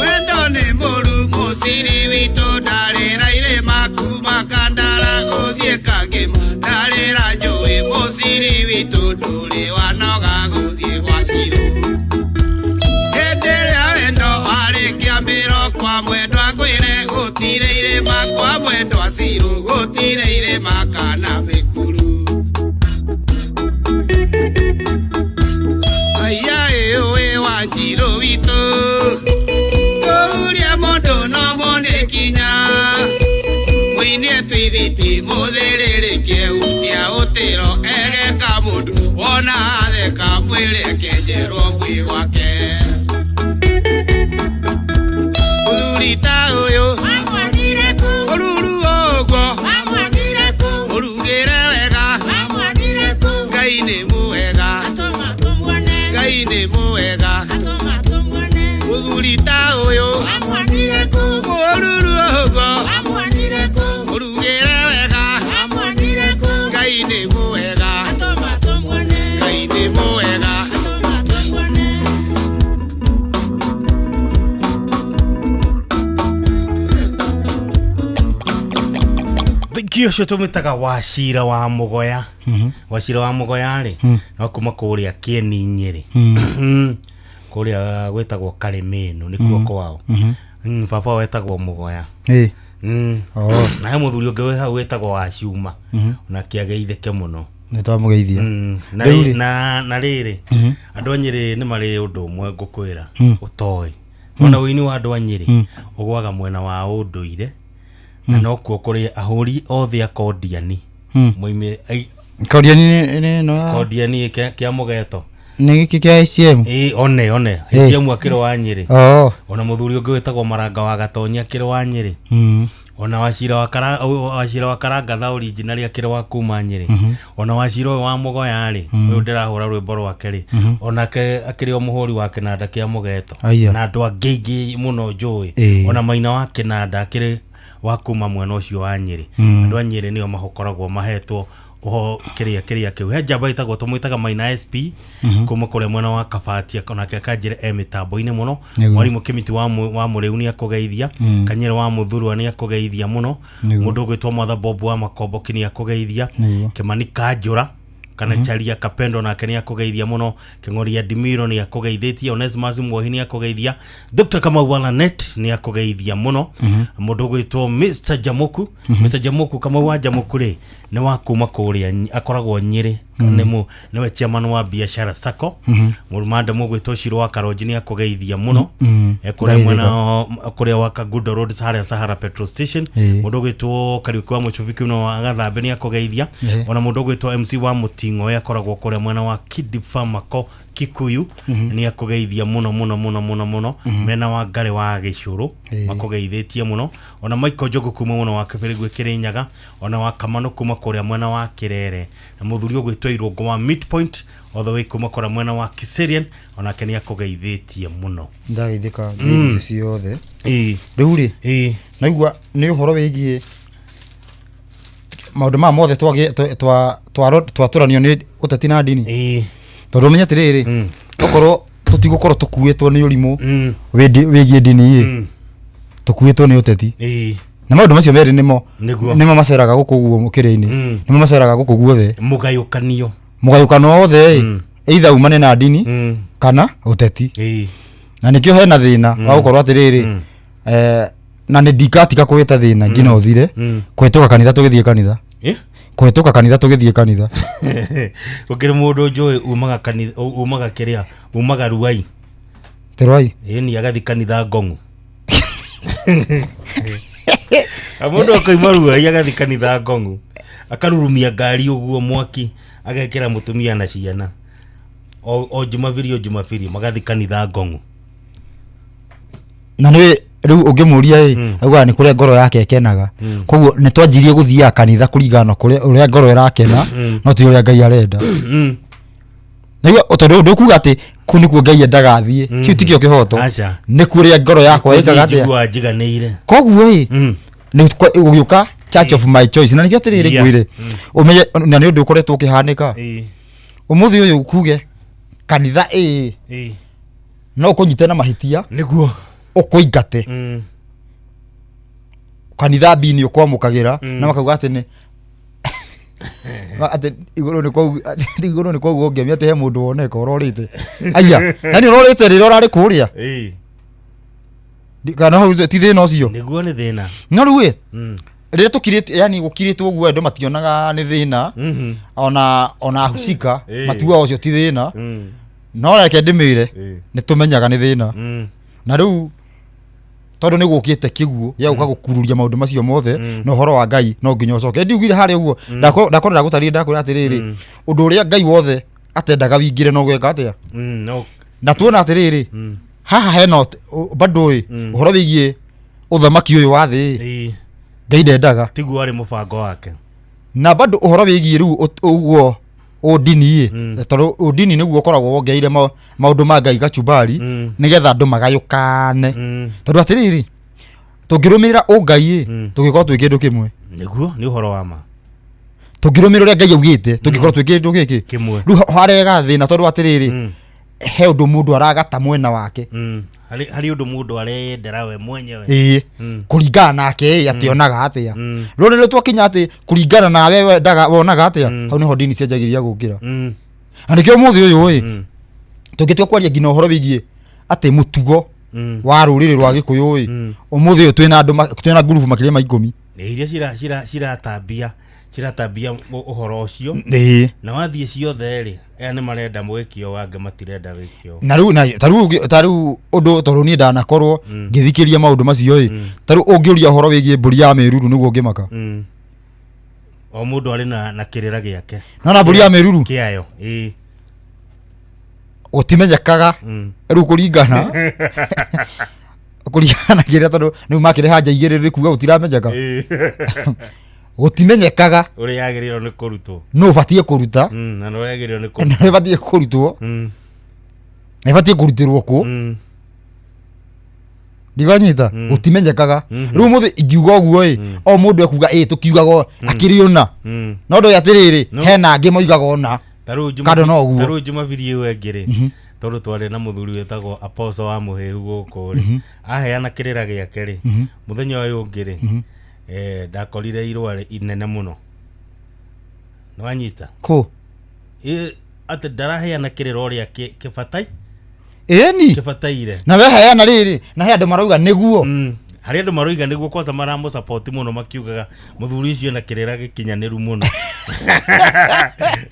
[SPEAKER 7] Wendo nĩ mũru mũciri witũ ndarĩra irĩma kuma Kandara gũthiĩ Kangĩma ndarĩra njũĩ mũciri witũ ndũrĩ wanoga gũthiĩ gwa Cirũ. Hĩndĩ ĩrĩa wendo warĩ kĩambĩro kwa mwendwa ngwĩre gũtirĩ irĩma kwa mwendwa Cirũ gũtirĩ irĩma kana mĩkuru. Aya ĩũĩ wa Njirũ witũ Tũhurie mũndũ no mone kinya mũinie twithiti mũthĩrĩrĩkie hutia ũtĩro egeka mũndũ wona atheka mwĩre kenjerwo mwĩ gwake.
[SPEAKER 2] Thengiũ ũcio tũmĩtaga Wacira wa Mũgoya. Wacira wa Mũgoya rĩ, no kuma kũrĩa Kĩeni Nyĩrĩ. Kũrĩa gwĩtagwo Karĩmĩnũ nĩkuo kwao. Baba wao etagwo Mũgoya.
[SPEAKER 6] Ĩ. Oh.
[SPEAKER 2] Na he mũthuri ũngĩ wĩ hau wĩtagwo Wacuma. Onake ageithĩke mũno.
[SPEAKER 6] Nĩ twamũgeithia.
[SPEAKER 2] Na
[SPEAKER 6] Rĩu
[SPEAKER 2] rĩ-
[SPEAKER 6] rĩ-
[SPEAKER 2] na rĩrĩ, andũ a Nyĩrĩ nĩ marĩ ũndũ ũmwe ngũkwĩra ũtoĩ. Ona ũini wa andũ a Nyĩrĩ ũgwaga mwena wa ũndũire, na nokuo kũrĩ ahũri othe a kondiani moime
[SPEAKER 6] Kondiani nĩ ĩno ya
[SPEAKER 2] kondiani kĩa mũgeto.
[SPEAKER 6] Nĩ gĩkĩ kĩa HCM.
[SPEAKER 2] Ĩ, one one.
[SPEAKER 6] Ĩ.
[SPEAKER 2] HCM akĩrĩ wa Nyĩrĩ.
[SPEAKER 6] Oh.
[SPEAKER 2] Ona mũthuri ũngĩ wĩtagwo Maranga wa Gatonyi akĩrĩ wa Nyĩrĩ. Ona Wacira wa Kara, Wacira wa Karangatha original akĩrĩ wa kuma Nyĩrĩ. Ona Wacira ũyũ wa Mũgoya rĩ, ũyũ ndĩrahũra rwĩmbo rwake rĩ, onake akĩrĩ o mũhũri wa kĩnanda kĩa mũgeto.
[SPEAKER 6] Aya.
[SPEAKER 2] Na andũ angĩ aingĩ mũno njũĩ.
[SPEAKER 6] Ĩ.
[SPEAKER 2] Ona Maina wa kĩnanda akĩrĩ wa kuma mwena ũcio wa Nyĩrĩ. Andũ a Nyĩrĩ nĩo makoragwo mahetwo ũho kĩrĩa kĩrĩa kĩu. He njamba ĩtagwo tũmwĩtaga Maina SP kuma kũrĩa mwena wa Kabatia, onake akanjĩra e mĩtambo-inĩ mũno.
[SPEAKER 6] Nĩguo.
[SPEAKER 2] Mwarimũ Kĩmiti wa Mũrĩu nĩ akũgeithia. Kanyere wa Mũthurwa nĩ akũgeithia mũno.
[SPEAKER 6] Nĩguo.
[SPEAKER 2] Mũndũ ũgwĩtwo Mwatha Bob wa Makomboki nĩ akũgeithia.
[SPEAKER 6] Nĩguo.
[SPEAKER 2] Kĩmani Kanjũra kana Charia Kapendo nake nĩ akũgeithia mũno. Kĩng'oria Dimiro nĩ akũgeithĩtie. Onesmus Muohi nĩ akũgeithia. Dr. Kamau wa Lanet nĩ akũgeithia mũno. Mũndũ ũgwĩtwo Mr. Jamuku, Mr. Jamuku, Kamau wa Jamuku rĩ, nĩ wa kuma kũrĩa akoragwo Nyĩrĩ, nĩwe chairman wa Biashara Sacco. Mũrũmande mũgwĩtwo Ciro wa Karonji nĩ akũgeithia mũno. Kũrĩa mwena kũrĩa wa Kagundo Road harĩa Sahara Petrol Station.
[SPEAKER 6] Ĩ.
[SPEAKER 2] Mũndũ ũgwĩtwo Kariũki wa Mũcubiki no wa Gathambe nĩ akũgeithia. Ona mũndũ ũgwĩtwo MC wa Mũting'oe akoragwo kũrĩa mwena wa Kidifamako Kikuyu nĩ akũgeithia mũno mũno mũno mũno mũno. Mena wa Ngarĩ wa Gĩcũrũ makũgeithĩtie mũno. Ona Michael Njogu kuma mwena wa Kĩbĩrĩgwe Kĩrĩnyaga, ona wa Kamano kuma kũrĩa mwena wa Kĩrere, na mũthuri ũgwĩtwo Irũngũ wa Midpoint all the way kuma kũrĩa mwena wa Kiserian, onake nĩ akũgeithĩtie mũno.
[SPEAKER 6] Ndageithĩka ngeithi icio ciothe.
[SPEAKER 2] Ĩ.
[SPEAKER 6] Rĩu rĩ,
[SPEAKER 2] Ĩ.
[SPEAKER 6] naigua nĩ ũhoro wĩgiĩ maũndũ maya mothe twatũranio nĩ ũteti na ndini.
[SPEAKER 2] Ĩ.
[SPEAKER 6] Tondũ ũmenye atĩrĩrĩ, okorwo tũtigũkorwo tũkuĩtwo nĩ ũrimũ
[SPEAKER 2] Mm.
[SPEAKER 6] wĩgiĩ ndini ĩ,
[SPEAKER 2] Mm.
[SPEAKER 6] tũkuĩtwo nĩ ũteti.
[SPEAKER 2] Ĩ.
[SPEAKER 6] Na maũndũ macio merĩ nĩmo
[SPEAKER 2] Nĩguo.
[SPEAKER 6] nĩmo maceraga gũkũ guo kĩrĩa-inĩ. Nĩmo maceraga gũkũ guothe.
[SPEAKER 2] Mũgayũkanio.
[SPEAKER 6] Mũgayũkano wothe ĩ, either umane na ndini
[SPEAKER 2] Mm.
[SPEAKER 6] kana ũteti.
[SPEAKER 2] Ĩ.
[SPEAKER 6] Na nĩkĩo hena thĩna wa gũkorwo atĩrĩrĩ, na nĩ ndingatiga kũwĩta thĩna nginya ũthire, kũhĩtũka kanitha tũgĩthiĩ kanitha.
[SPEAKER 2] Ĩ?
[SPEAKER 6] Kũhĩtũka kanitha tũgĩthiĩ kanitha.
[SPEAKER 2] Gũkĩrĩ mũndũ njũĩ umaga kanitha, umaga kĩrĩa, umaga Ruai.
[SPEAKER 6] Tĩrwai.
[SPEAKER 2] Ĩni agathi kanitha Ngong'u. Na mũndũ akoima Ruai agathi kanitha Ngong'u, akarurumia ngari ũguo mwaki, agekĩra mũtumia na ciana o Jumabiri, o Jumabiri magathi kanitha Ngong'u.
[SPEAKER 6] Na nĩ rĩu ũngĩmũria ĩ, augaga nĩ kũrĩa ngoro yake ĩkenaga. Koguo nĩ twanjirie gũthiaga kanitha kũringana na kũrĩa ũrĩa ngoro ĩrakena, no ti ũrĩa Ngai arenda. Nĩguo tondũ ndũkuga atĩ kũu nĩkuo Ngai endaga athiĩ, kĩu tikĩo kĩhoto.
[SPEAKER 2] Aca.
[SPEAKER 6] Nĩ kũrĩa ngoro yakwa ĩkaga atĩa.
[SPEAKER 2] Njiguaga njiganĩire.
[SPEAKER 6] Koguo ĩ, nĩ ũgĩũka church of my choice, na nĩkĩo atĩrĩrĩ ngwĩre ũmenye, na nĩ ũndũ ũkoretwo ũkĩhanĩka ũmũthĩ ũyũ, kuge kanitha ĩ no ũkũnyite na mahĩtia.
[SPEAKER 2] Nĩguo.
[SPEAKER 6] Ũkũingate kanitha B nĩ ũkwamũkagĩra na makauga atĩ nĩ atĩ igũrũ nĩ kwau, atĩ igũrũ nĩ kwauga ngemi atĩ he mũndũ woneka ũrorĩte aya, yani ũrorĩte rĩrĩa ũrarĩ kũrĩa. Kana hau ti thĩna ũcio?
[SPEAKER 2] Nĩguo, nĩ thĩna.
[SPEAKER 6] No rĩu ĩ, rĩrĩa tũkirĩte, yani gũkirĩtwo ũguo, andũ mationaga nĩ thĩna, ona ahusika matuaga ũcio ti thĩna. No reke ndĩmĩre, nĩ tũmenyaga nĩ thĩna. Na rĩu tondũ nĩ gũkĩte kĩguũ gĩa gũka gũkururia maũndũ macio mothe na ũhoro wa Ngai no nginya ũcoke ndiugire harĩa ũguo. Ndakorwo ndagũtarire, ndakwĩra atĩrĩrĩ, ũndũ ũrĩa Ngai wothe atendaga wingĩre no gweka atĩa?
[SPEAKER 2] No.
[SPEAKER 6] Na tuona atĩrĩrĩ, haha hena bado ĩ ũhoro wĩgiĩ ũthamaki ũyũ wa thĩ ĩ, Ngai ndendaga.
[SPEAKER 2] Tiguo arĩ mũbango wake.
[SPEAKER 6] Na bado ũhoro wĩgiĩ rĩu ũguo ũndini ĩ, tondũ ũndini nĩguo ũkoragwo wongereire maũndũ ma Ngai gachumbari nĩgetha andũ magayũkane. Tondũ atĩrĩrĩ, tũngĩrũmĩrĩra ũngai ĩ, tũngĩkorwo twĩ kĩndũ kĩmwe.
[SPEAKER 2] Nĩguo, nĩ ũhoro wa ma.
[SPEAKER 6] Tũngĩrũmĩrĩra ũrĩa Ngai augĩte, tũngĩkorwo twĩ kĩndũ gĩkĩ
[SPEAKER 2] Kĩmwe.
[SPEAKER 6] Rĩu harega thĩna tondũ atĩrĩrĩ, He ũndũ mũndũ aragata mwena wake.
[SPEAKER 2] Harĩ ũndũ mũndũ areyendera we mwenyewe.
[SPEAKER 6] Ĩĩ, kũringana nake ĩ, atĩ onaga atĩa. Rũrĩ rĩ twakinya atĩ kũringana nawe wendaga wonaga atĩa, hau nĩho ndini cianjagĩrĩria gũkĩra. Na nĩkĩo ũmũthĩ ũyũ ĩ, tũngĩtua kwaria nginya ũhoro wĩgiĩ atĩ mũtugo wa rũrĩrĩ rwa Gĩkũyũ ĩ, ũmũthĩ ũyũ twĩna andũ twĩna ngurubu makĩria ma 10.
[SPEAKER 2] Iria ciratambia ũhoro ũcio. Na wathiĩ ciothe rĩ, aya nĩ marenda mwĩkio wangĩ matirenda wĩkio.
[SPEAKER 6] Na rĩu na ta rĩu ũndũ tondũ niĩ ndanakorwo ngĩthikĩria maũndũ macio ĩ, ta rĩu ũngĩũria ũhoro wĩgiĩ mbũri ya mĩruru nĩguo ũngĩmaka.
[SPEAKER 2] O mũndũ arĩ na kĩrĩra gĩake.
[SPEAKER 6] No na mbũri ya mĩruru
[SPEAKER 2] kĩayo, ĩĩ.
[SPEAKER 6] Gũtimenyekaga rĩu kũringana kĩrĩa tondũ rĩu makĩreha nja igĩrĩ rĩ kuga gũtiramenyeka. Gũtimenyekaga
[SPEAKER 2] ũrĩa yagĩrĩirwo nĩ kũrutwo,
[SPEAKER 6] nũ ũbatiĩ kũruta,
[SPEAKER 2] na nũ yagĩrĩirwo nĩ
[SPEAKER 6] na
[SPEAKER 2] kũrutwo,
[SPEAKER 6] ũrĩa ũbatiĩ kũrutwo, na ĩbatiĩ kũrutĩrwo kũ. Ndiganyita gũtimenyekaga. Rĩu ũmũthĩ ingiuga ũguo ĩ, o mũndũ ekuga ĩ tũkiugaga akĩrĩ ũna, no ndoĩ atĩrĩrĩ, hena angĩ moigaga ũna. Kando no ũguo.
[SPEAKER 2] Ta rĩu Jumabiri ĩyo ĩngĩ rĩ, tondũ twarĩ na mũthuri wĩtagwo Apostle wa Mũhĩhu gũkũ rĩ, aheana kĩrĩra gĩake rĩ, mũthenya ũyũ ũngĩ rĩ, ndakorire irũa inene mũno. Nĩwanyita?
[SPEAKER 6] Kũ?
[SPEAKER 2] Atĩ ndaraheana kĩrĩra ũrĩa kĩbatai?
[SPEAKER 6] Ĩni.
[SPEAKER 2] Kĩbataire.
[SPEAKER 6] Na we heana rĩrĩ, na he andũ marauga nĩguo.
[SPEAKER 2] Harĩ andũ maroiga nĩguo, kwanza maramũsupport mũno makiugaga mũthuri ũcio na kĩrĩra gĩkinyanĩru mũno.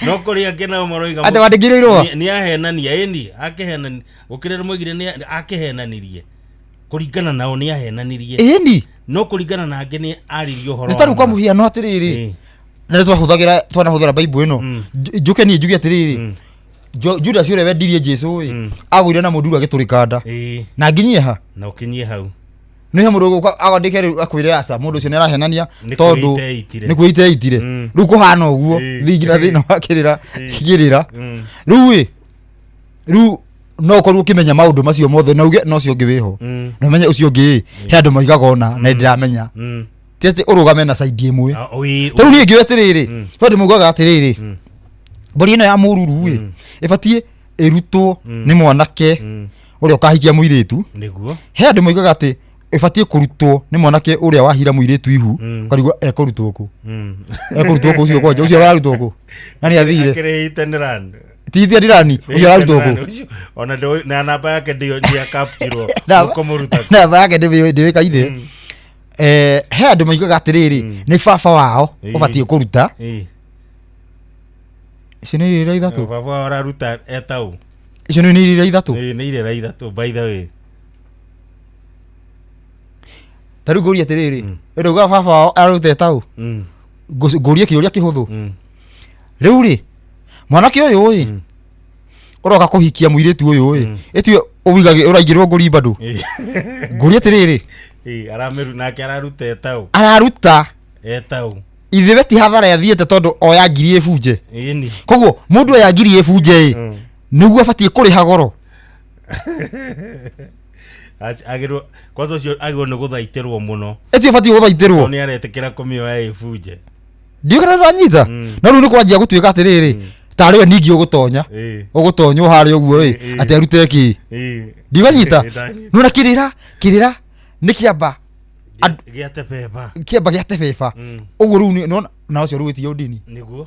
[SPEAKER 2] No kũrĩ angĩ nao maroiga
[SPEAKER 6] atĩ wandĩkĩirwo irũa?
[SPEAKER 2] Nĩ ahenania, ĩni, akĩhenania. Gũkĩrĩra moigire nĩ akĩhenanirie. Kũringana nao nĩ ahenanirie.
[SPEAKER 6] Ĩni.
[SPEAKER 2] No kũringana na angĩ nĩ aririe ũhoro.
[SPEAKER 6] Nĩ ta rĩu kwa mũhiano atĩrĩrĩ, na nĩ twahũthagĩra twanahũthĩra Bible ĩno, njũke niĩ njuge atĩrĩrĩ, Judas ũrĩa wendirie Jesu ĩ, agũire na mũnduru agĩtũrĩka nda. Na nginyie ha?
[SPEAKER 2] Na ũkinyie hau.
[SPEAKER 6] Nĩ he mũndũ ũgũka agwandĩke rĩu akwĩre aca mũndũ ũcio nĩ arahenania tondũ nĩ kwĩiteitire. Rĩu kũhana ũguo thingi na thĩna wa kĩrĩra kĩrĩra. Rĩu ĩ, rĩu no ũkorwo ũkĩmenya maũndũ macio mothe na uge no ũcio ũngĩ wĩho, na ũmenye ũcio ũngĩ ĩ, he andũ moigaga ona na ndĩramenya ti atĩ ũrũgame na side ĩmwe. Ta rĩu niĩ ngĩũĩ atĩrĩrĩ, he andũ maugaga atĩrĩrĩ, mbũri ĩno ya mũruru ĩ, ĩbatiĩ ĩrutwo nĩ mwanake ũrĩa ũkahikia mũirĩtu.
[SPEAKER 2] Nĩguo.
[SPEAKER 6] He andũ moigaga atĩ ĩbatiĩ kũrutwo nĩ mwanake ũrĩa wahira mũirĩtu ihu, ũkarigwo ekũrutwo kũ, ekũrutwo kũ ũcio kwanja, ũcio ararutwo kũ na nĩ athire.
[SPEAKER 2] Akĩrĩhĩte nĩ rand.
[SPEAKER 6] Tithia ndirani ũcio ararutwo kũ?
[SPEAKER 2] Ona na namba yake ndĩakaptirwo ũkũmũruta.
[SPEAKER 6] Namba yake ndĩũĩkaine. He andũ moigaga atĩrĩrĩ, nĩ baba wao ũbatiĩ kũruta. Icio nĩ irĩra ithatũ.
[SPEAKER 2] Baba wao araruta etau.
[SPEAKER 6] Icio nĩ irĩra ithatũ.
[SPEAKER 2] Nĩ irĩra ithatũ, by the way.
[SPEAKER 6] Ta rĩu ngũrie atĩrĩrĩ, ĩndauga baba wao araruta etau, ngũrie kĩũria kĩhũthũ. Rĩu rĩ, mwanake ũyũ ĩ, ũroka kũhikia mũirĩtu ũyũ ĩ, ĩtue ũraigĩrwo ngũri bado. Ngũrie atĩrĩrĩ,
[SPEAKER 2] nake araruta etau.
[SPEAKER 6] Araruta
[SPEAKER 2] etau.
[SPEAKER 6] Ithe ti hathara yathiĩte tondũ oya ngiri ĩbunje. Koguo mũndũ oya ngiri ĩbunje ĩ, nĩguo abatiĩ kũrĩha goro.
[SPEAKER 2] Agĩrwo kwanza ũcio agĩrwo nĩ gũthaitĩrwo mũno.
[SPEAKER 6] Ĩtio abatiĩ gũthaitĩrwo.
[SPEAKER 2] Nĩ aretĩkĩra kũmĩoya ĩbunje.
[SPEAKER 6] Ndiũĩ kana ndĩranyita. No rĩu nĩ kwanjia gũtuĩka atĩrĩrĩ, tarĩ we ningĩ ũgũtonya. Ũgũtonywo harĩa ũguo ĩ, atĩ arute kĩ. Ndiũkanyita. Nona kĩrĩra, kĩrĩra nĩ kĩamba
[SPEAKER 2] gĩa tebeba.
[SPEAKER 6] Kĩamba gĩa tebeba. Ũguo rĩu nĩ na ũcio rĩu ĩtio ndini.
[SPEAKER 2] Nĩguo.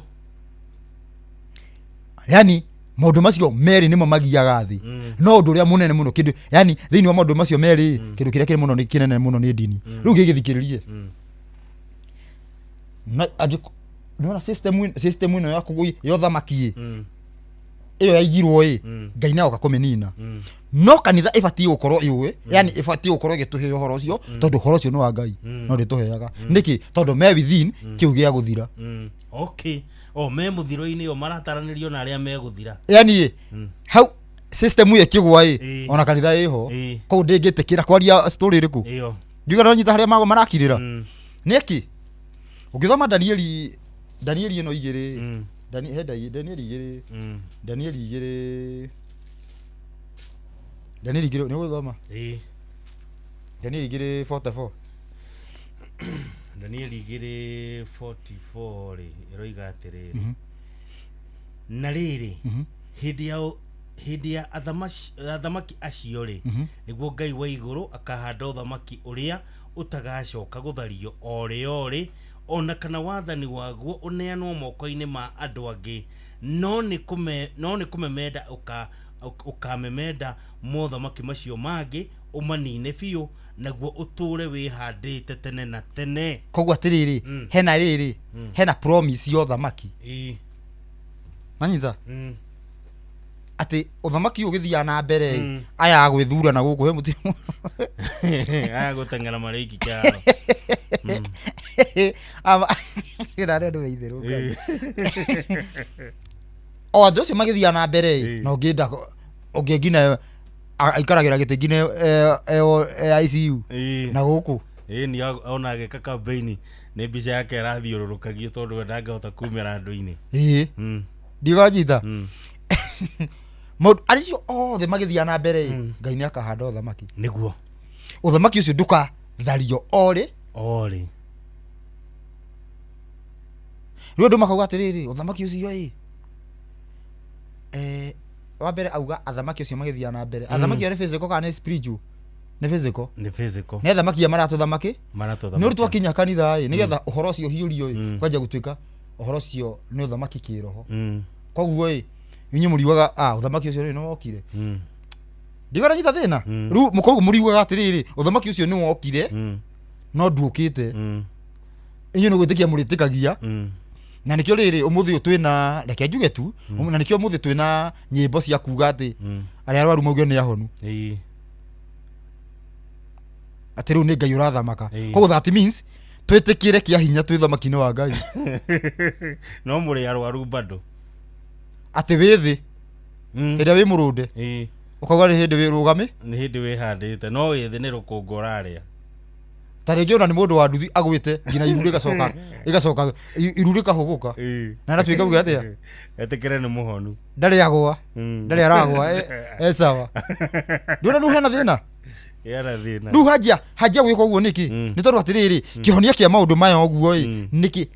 [SPEAKER 6] Yani maũndũ macio merĩ nĩmo magiaga thĩ. No ũndũ ũrĩa mũnene mũno kĩndũ, yani thĩinĩ wa maũndũ macio merĩ, kĩndũ kĩrĩa kĩrĩ mũno nĩ kĩnene mũno nĩ ndini. Rĩu gĩgĩthikĩrĩrie. Na nĩwona system ĩno ya kũgũi ya ũthamaki ĩ, ĩyo yaigirwo ĩ, Ngai nĩ agoka kũmĩnina. No kanitha ĩbatiĩ gũkorwo yũĩ, yani ĩbatiĩ gũkorwo ĩgĩtũhe ũhoro ũcio, tondũ ũhoro ũcio nĩ wa Ngai, no ndĩtũheaga. Nĩkĩ? Tondũ me within kĩu gĩa gũthira.
[SPEAKER 2] Okay. O me mũthiro-inĩ o marataranĩrio na arĩa megũthira.
[SPEAKER 6] Yani hau system ĩyo ĩkĩgwa ĩ, ona kanitha ĩho. Koguo ndĩngĩtĩkĩra kwaria story ĩrĩkũ. Ndiuga ndonyita harĩa mago marakirĩra. Nĩkĩ? Ũngĩthoma Danieli, Danieli ĩno igĩrĩ, he Danieli igĩrĩ, Danieli igĩrĩ, Danieli igĩrĩ, nĩ ũgũthoma? Danieli igĩrĩ 44.
[SPEAKER 2] Danieli igĩrĩ 44 rĩ, ĩroiga atĩrĩrĩ, na rĩrĩ, hĩndĩ ya
[SPEAKER 4] Hĩndĩ ya athamaki acio rĩ, nĩguo Ngai wa igũrũ akahanda ũthamaki ũrĩa ũtagacoka gũthario o rĩ o rĩ, ona kana wathani waguo ũneanwo moko-inĩ ma andũ angĩ, no nĩ kũmemenda ũkamemenda mothamaki macio mangĩ ũmanine biũ, naguo ũtũũre wĩhandĩte tene na tene.
[SPEAKER 6] Koguo atĩrĩrĩ, hena rĩrĩ, hena promise ya ũthamaki. Nanyita? Atĩ ũthamaki ũgĩthiaga na mbere, aya agwĩthura na gũkũ he mũtino.
[SPEAKER 2] Aya gũteng'era marĩ iki kĩharo.
[SPEAKER 6] Ama ĩra arĩa andũ meitherũ Ngai. O andũ acio magĩthiaga na mbere, na ũngĩenda ũngĩ nginya aikaragĩra gĩtĩ nginya e ICU na gũkũ.
[SPEAKER 2] Ni ona agĩka campaign nĩ mbica yake ĩrathiũrũrũkagio tondũ we ndangĩhota kumĩra andũ-inĩ.
[SPEAKER 6] Ndiganyita. Maũndũ acio othe magĩthiaga na mbere, Ngai nĩ akahanda ũthamaki.
[SPEAKER 4] Nĩguo.
[SPEAKER 6] Ũthamaki ũcio ndũkathario o rĩ.
[SPEAKER 4] O rĩ.
[SPEAKER 6] Rĩu andũ makauga atĩrĩrĩ, ũthamaki ũcio ĩ, wa mbere auga athamaki acio magĩthiaga na mbere. Athamaki nĩ physical kana nĩ spiritual? Nĩ physical.
[SPEAKER 2] Nĩ physical.
[SPEAKER 6] Nĩ athamaki aya maratũthamaki?
[SPEAKER 2] Maratũthamaki.
[SPEAKER 6] Nĩ ũndũ twakinya kanitha ĩ, nĩgetha ũhoro ũcio ũhiũrio ĩ, kwanjia gũtuĩka ũhoro ũcio nĩ ũthamaki kĩroho. Koguo ĩ, inyuĩ mũriugaga, ũthamaki ũcio rĩ nĩ wokire. Ndiga nyita thĩna? Rĩu koguo mũriugaga atĩrĩrĩ, ũthamaki ũcio nĩ wokire, no nduũkĩte. Inyuĩ nĩ gwĩtĩkia mũrĩtĩkagia. Na nĩkĩo rĩrĩ ũmũthĩ ũyũ twĩna, reke njuge tu, na nĩkĩo ũmũthĩ twĩna nyĩmbo cia kuga atĩ arĩa arwaru mauge nĩ ahonu. Atĩ rĩu nĩ Ngai ũrathamaka. Koguo that means twĩtĩkĩre kĩa hinya twĩ thamaki-inĩ wa Ngai.
[SPEAKER 2] No mũrĩ arwaru bado.
[SPEAKER 6] Atĩ wĩ thĩ, hĩndĩ ĩrĩa wĩ mũrũnde, ũkauga nĩ hĩndĩ wĩ rũgame.
[SPEAKER 2] Nĩ hĩndĩ wĩhandĩte, no wĩ thĩ nĩ rũkũngũ ũrarĩa.
[SPEAKER 6] Ta rĩngĩ ona nĩ mũndũ wa nduthi agwĩte nginya iru rĩgacoka, rĩgacoka, iru rĩkahũgũka. Na aratuĩka uge atĩa?
[SPEAKER 2] Etĩkĩre nĩ mũhonu.
[SPEAKER 6] Ndarĩ agwa. Ndarĩ aragwa, e sawa. Ndũrona rĩu hena thĩna?
[SPEAKER 2] Hena thĩna.
[SPEAKER 6] Rĩu hanjia gwĩka ũguo nĩkĩ? Nĩ tondũ atĩrĩrĩ, kĩhonia kĩa maũndũ maya ũguo ĩ, nĩkĩ?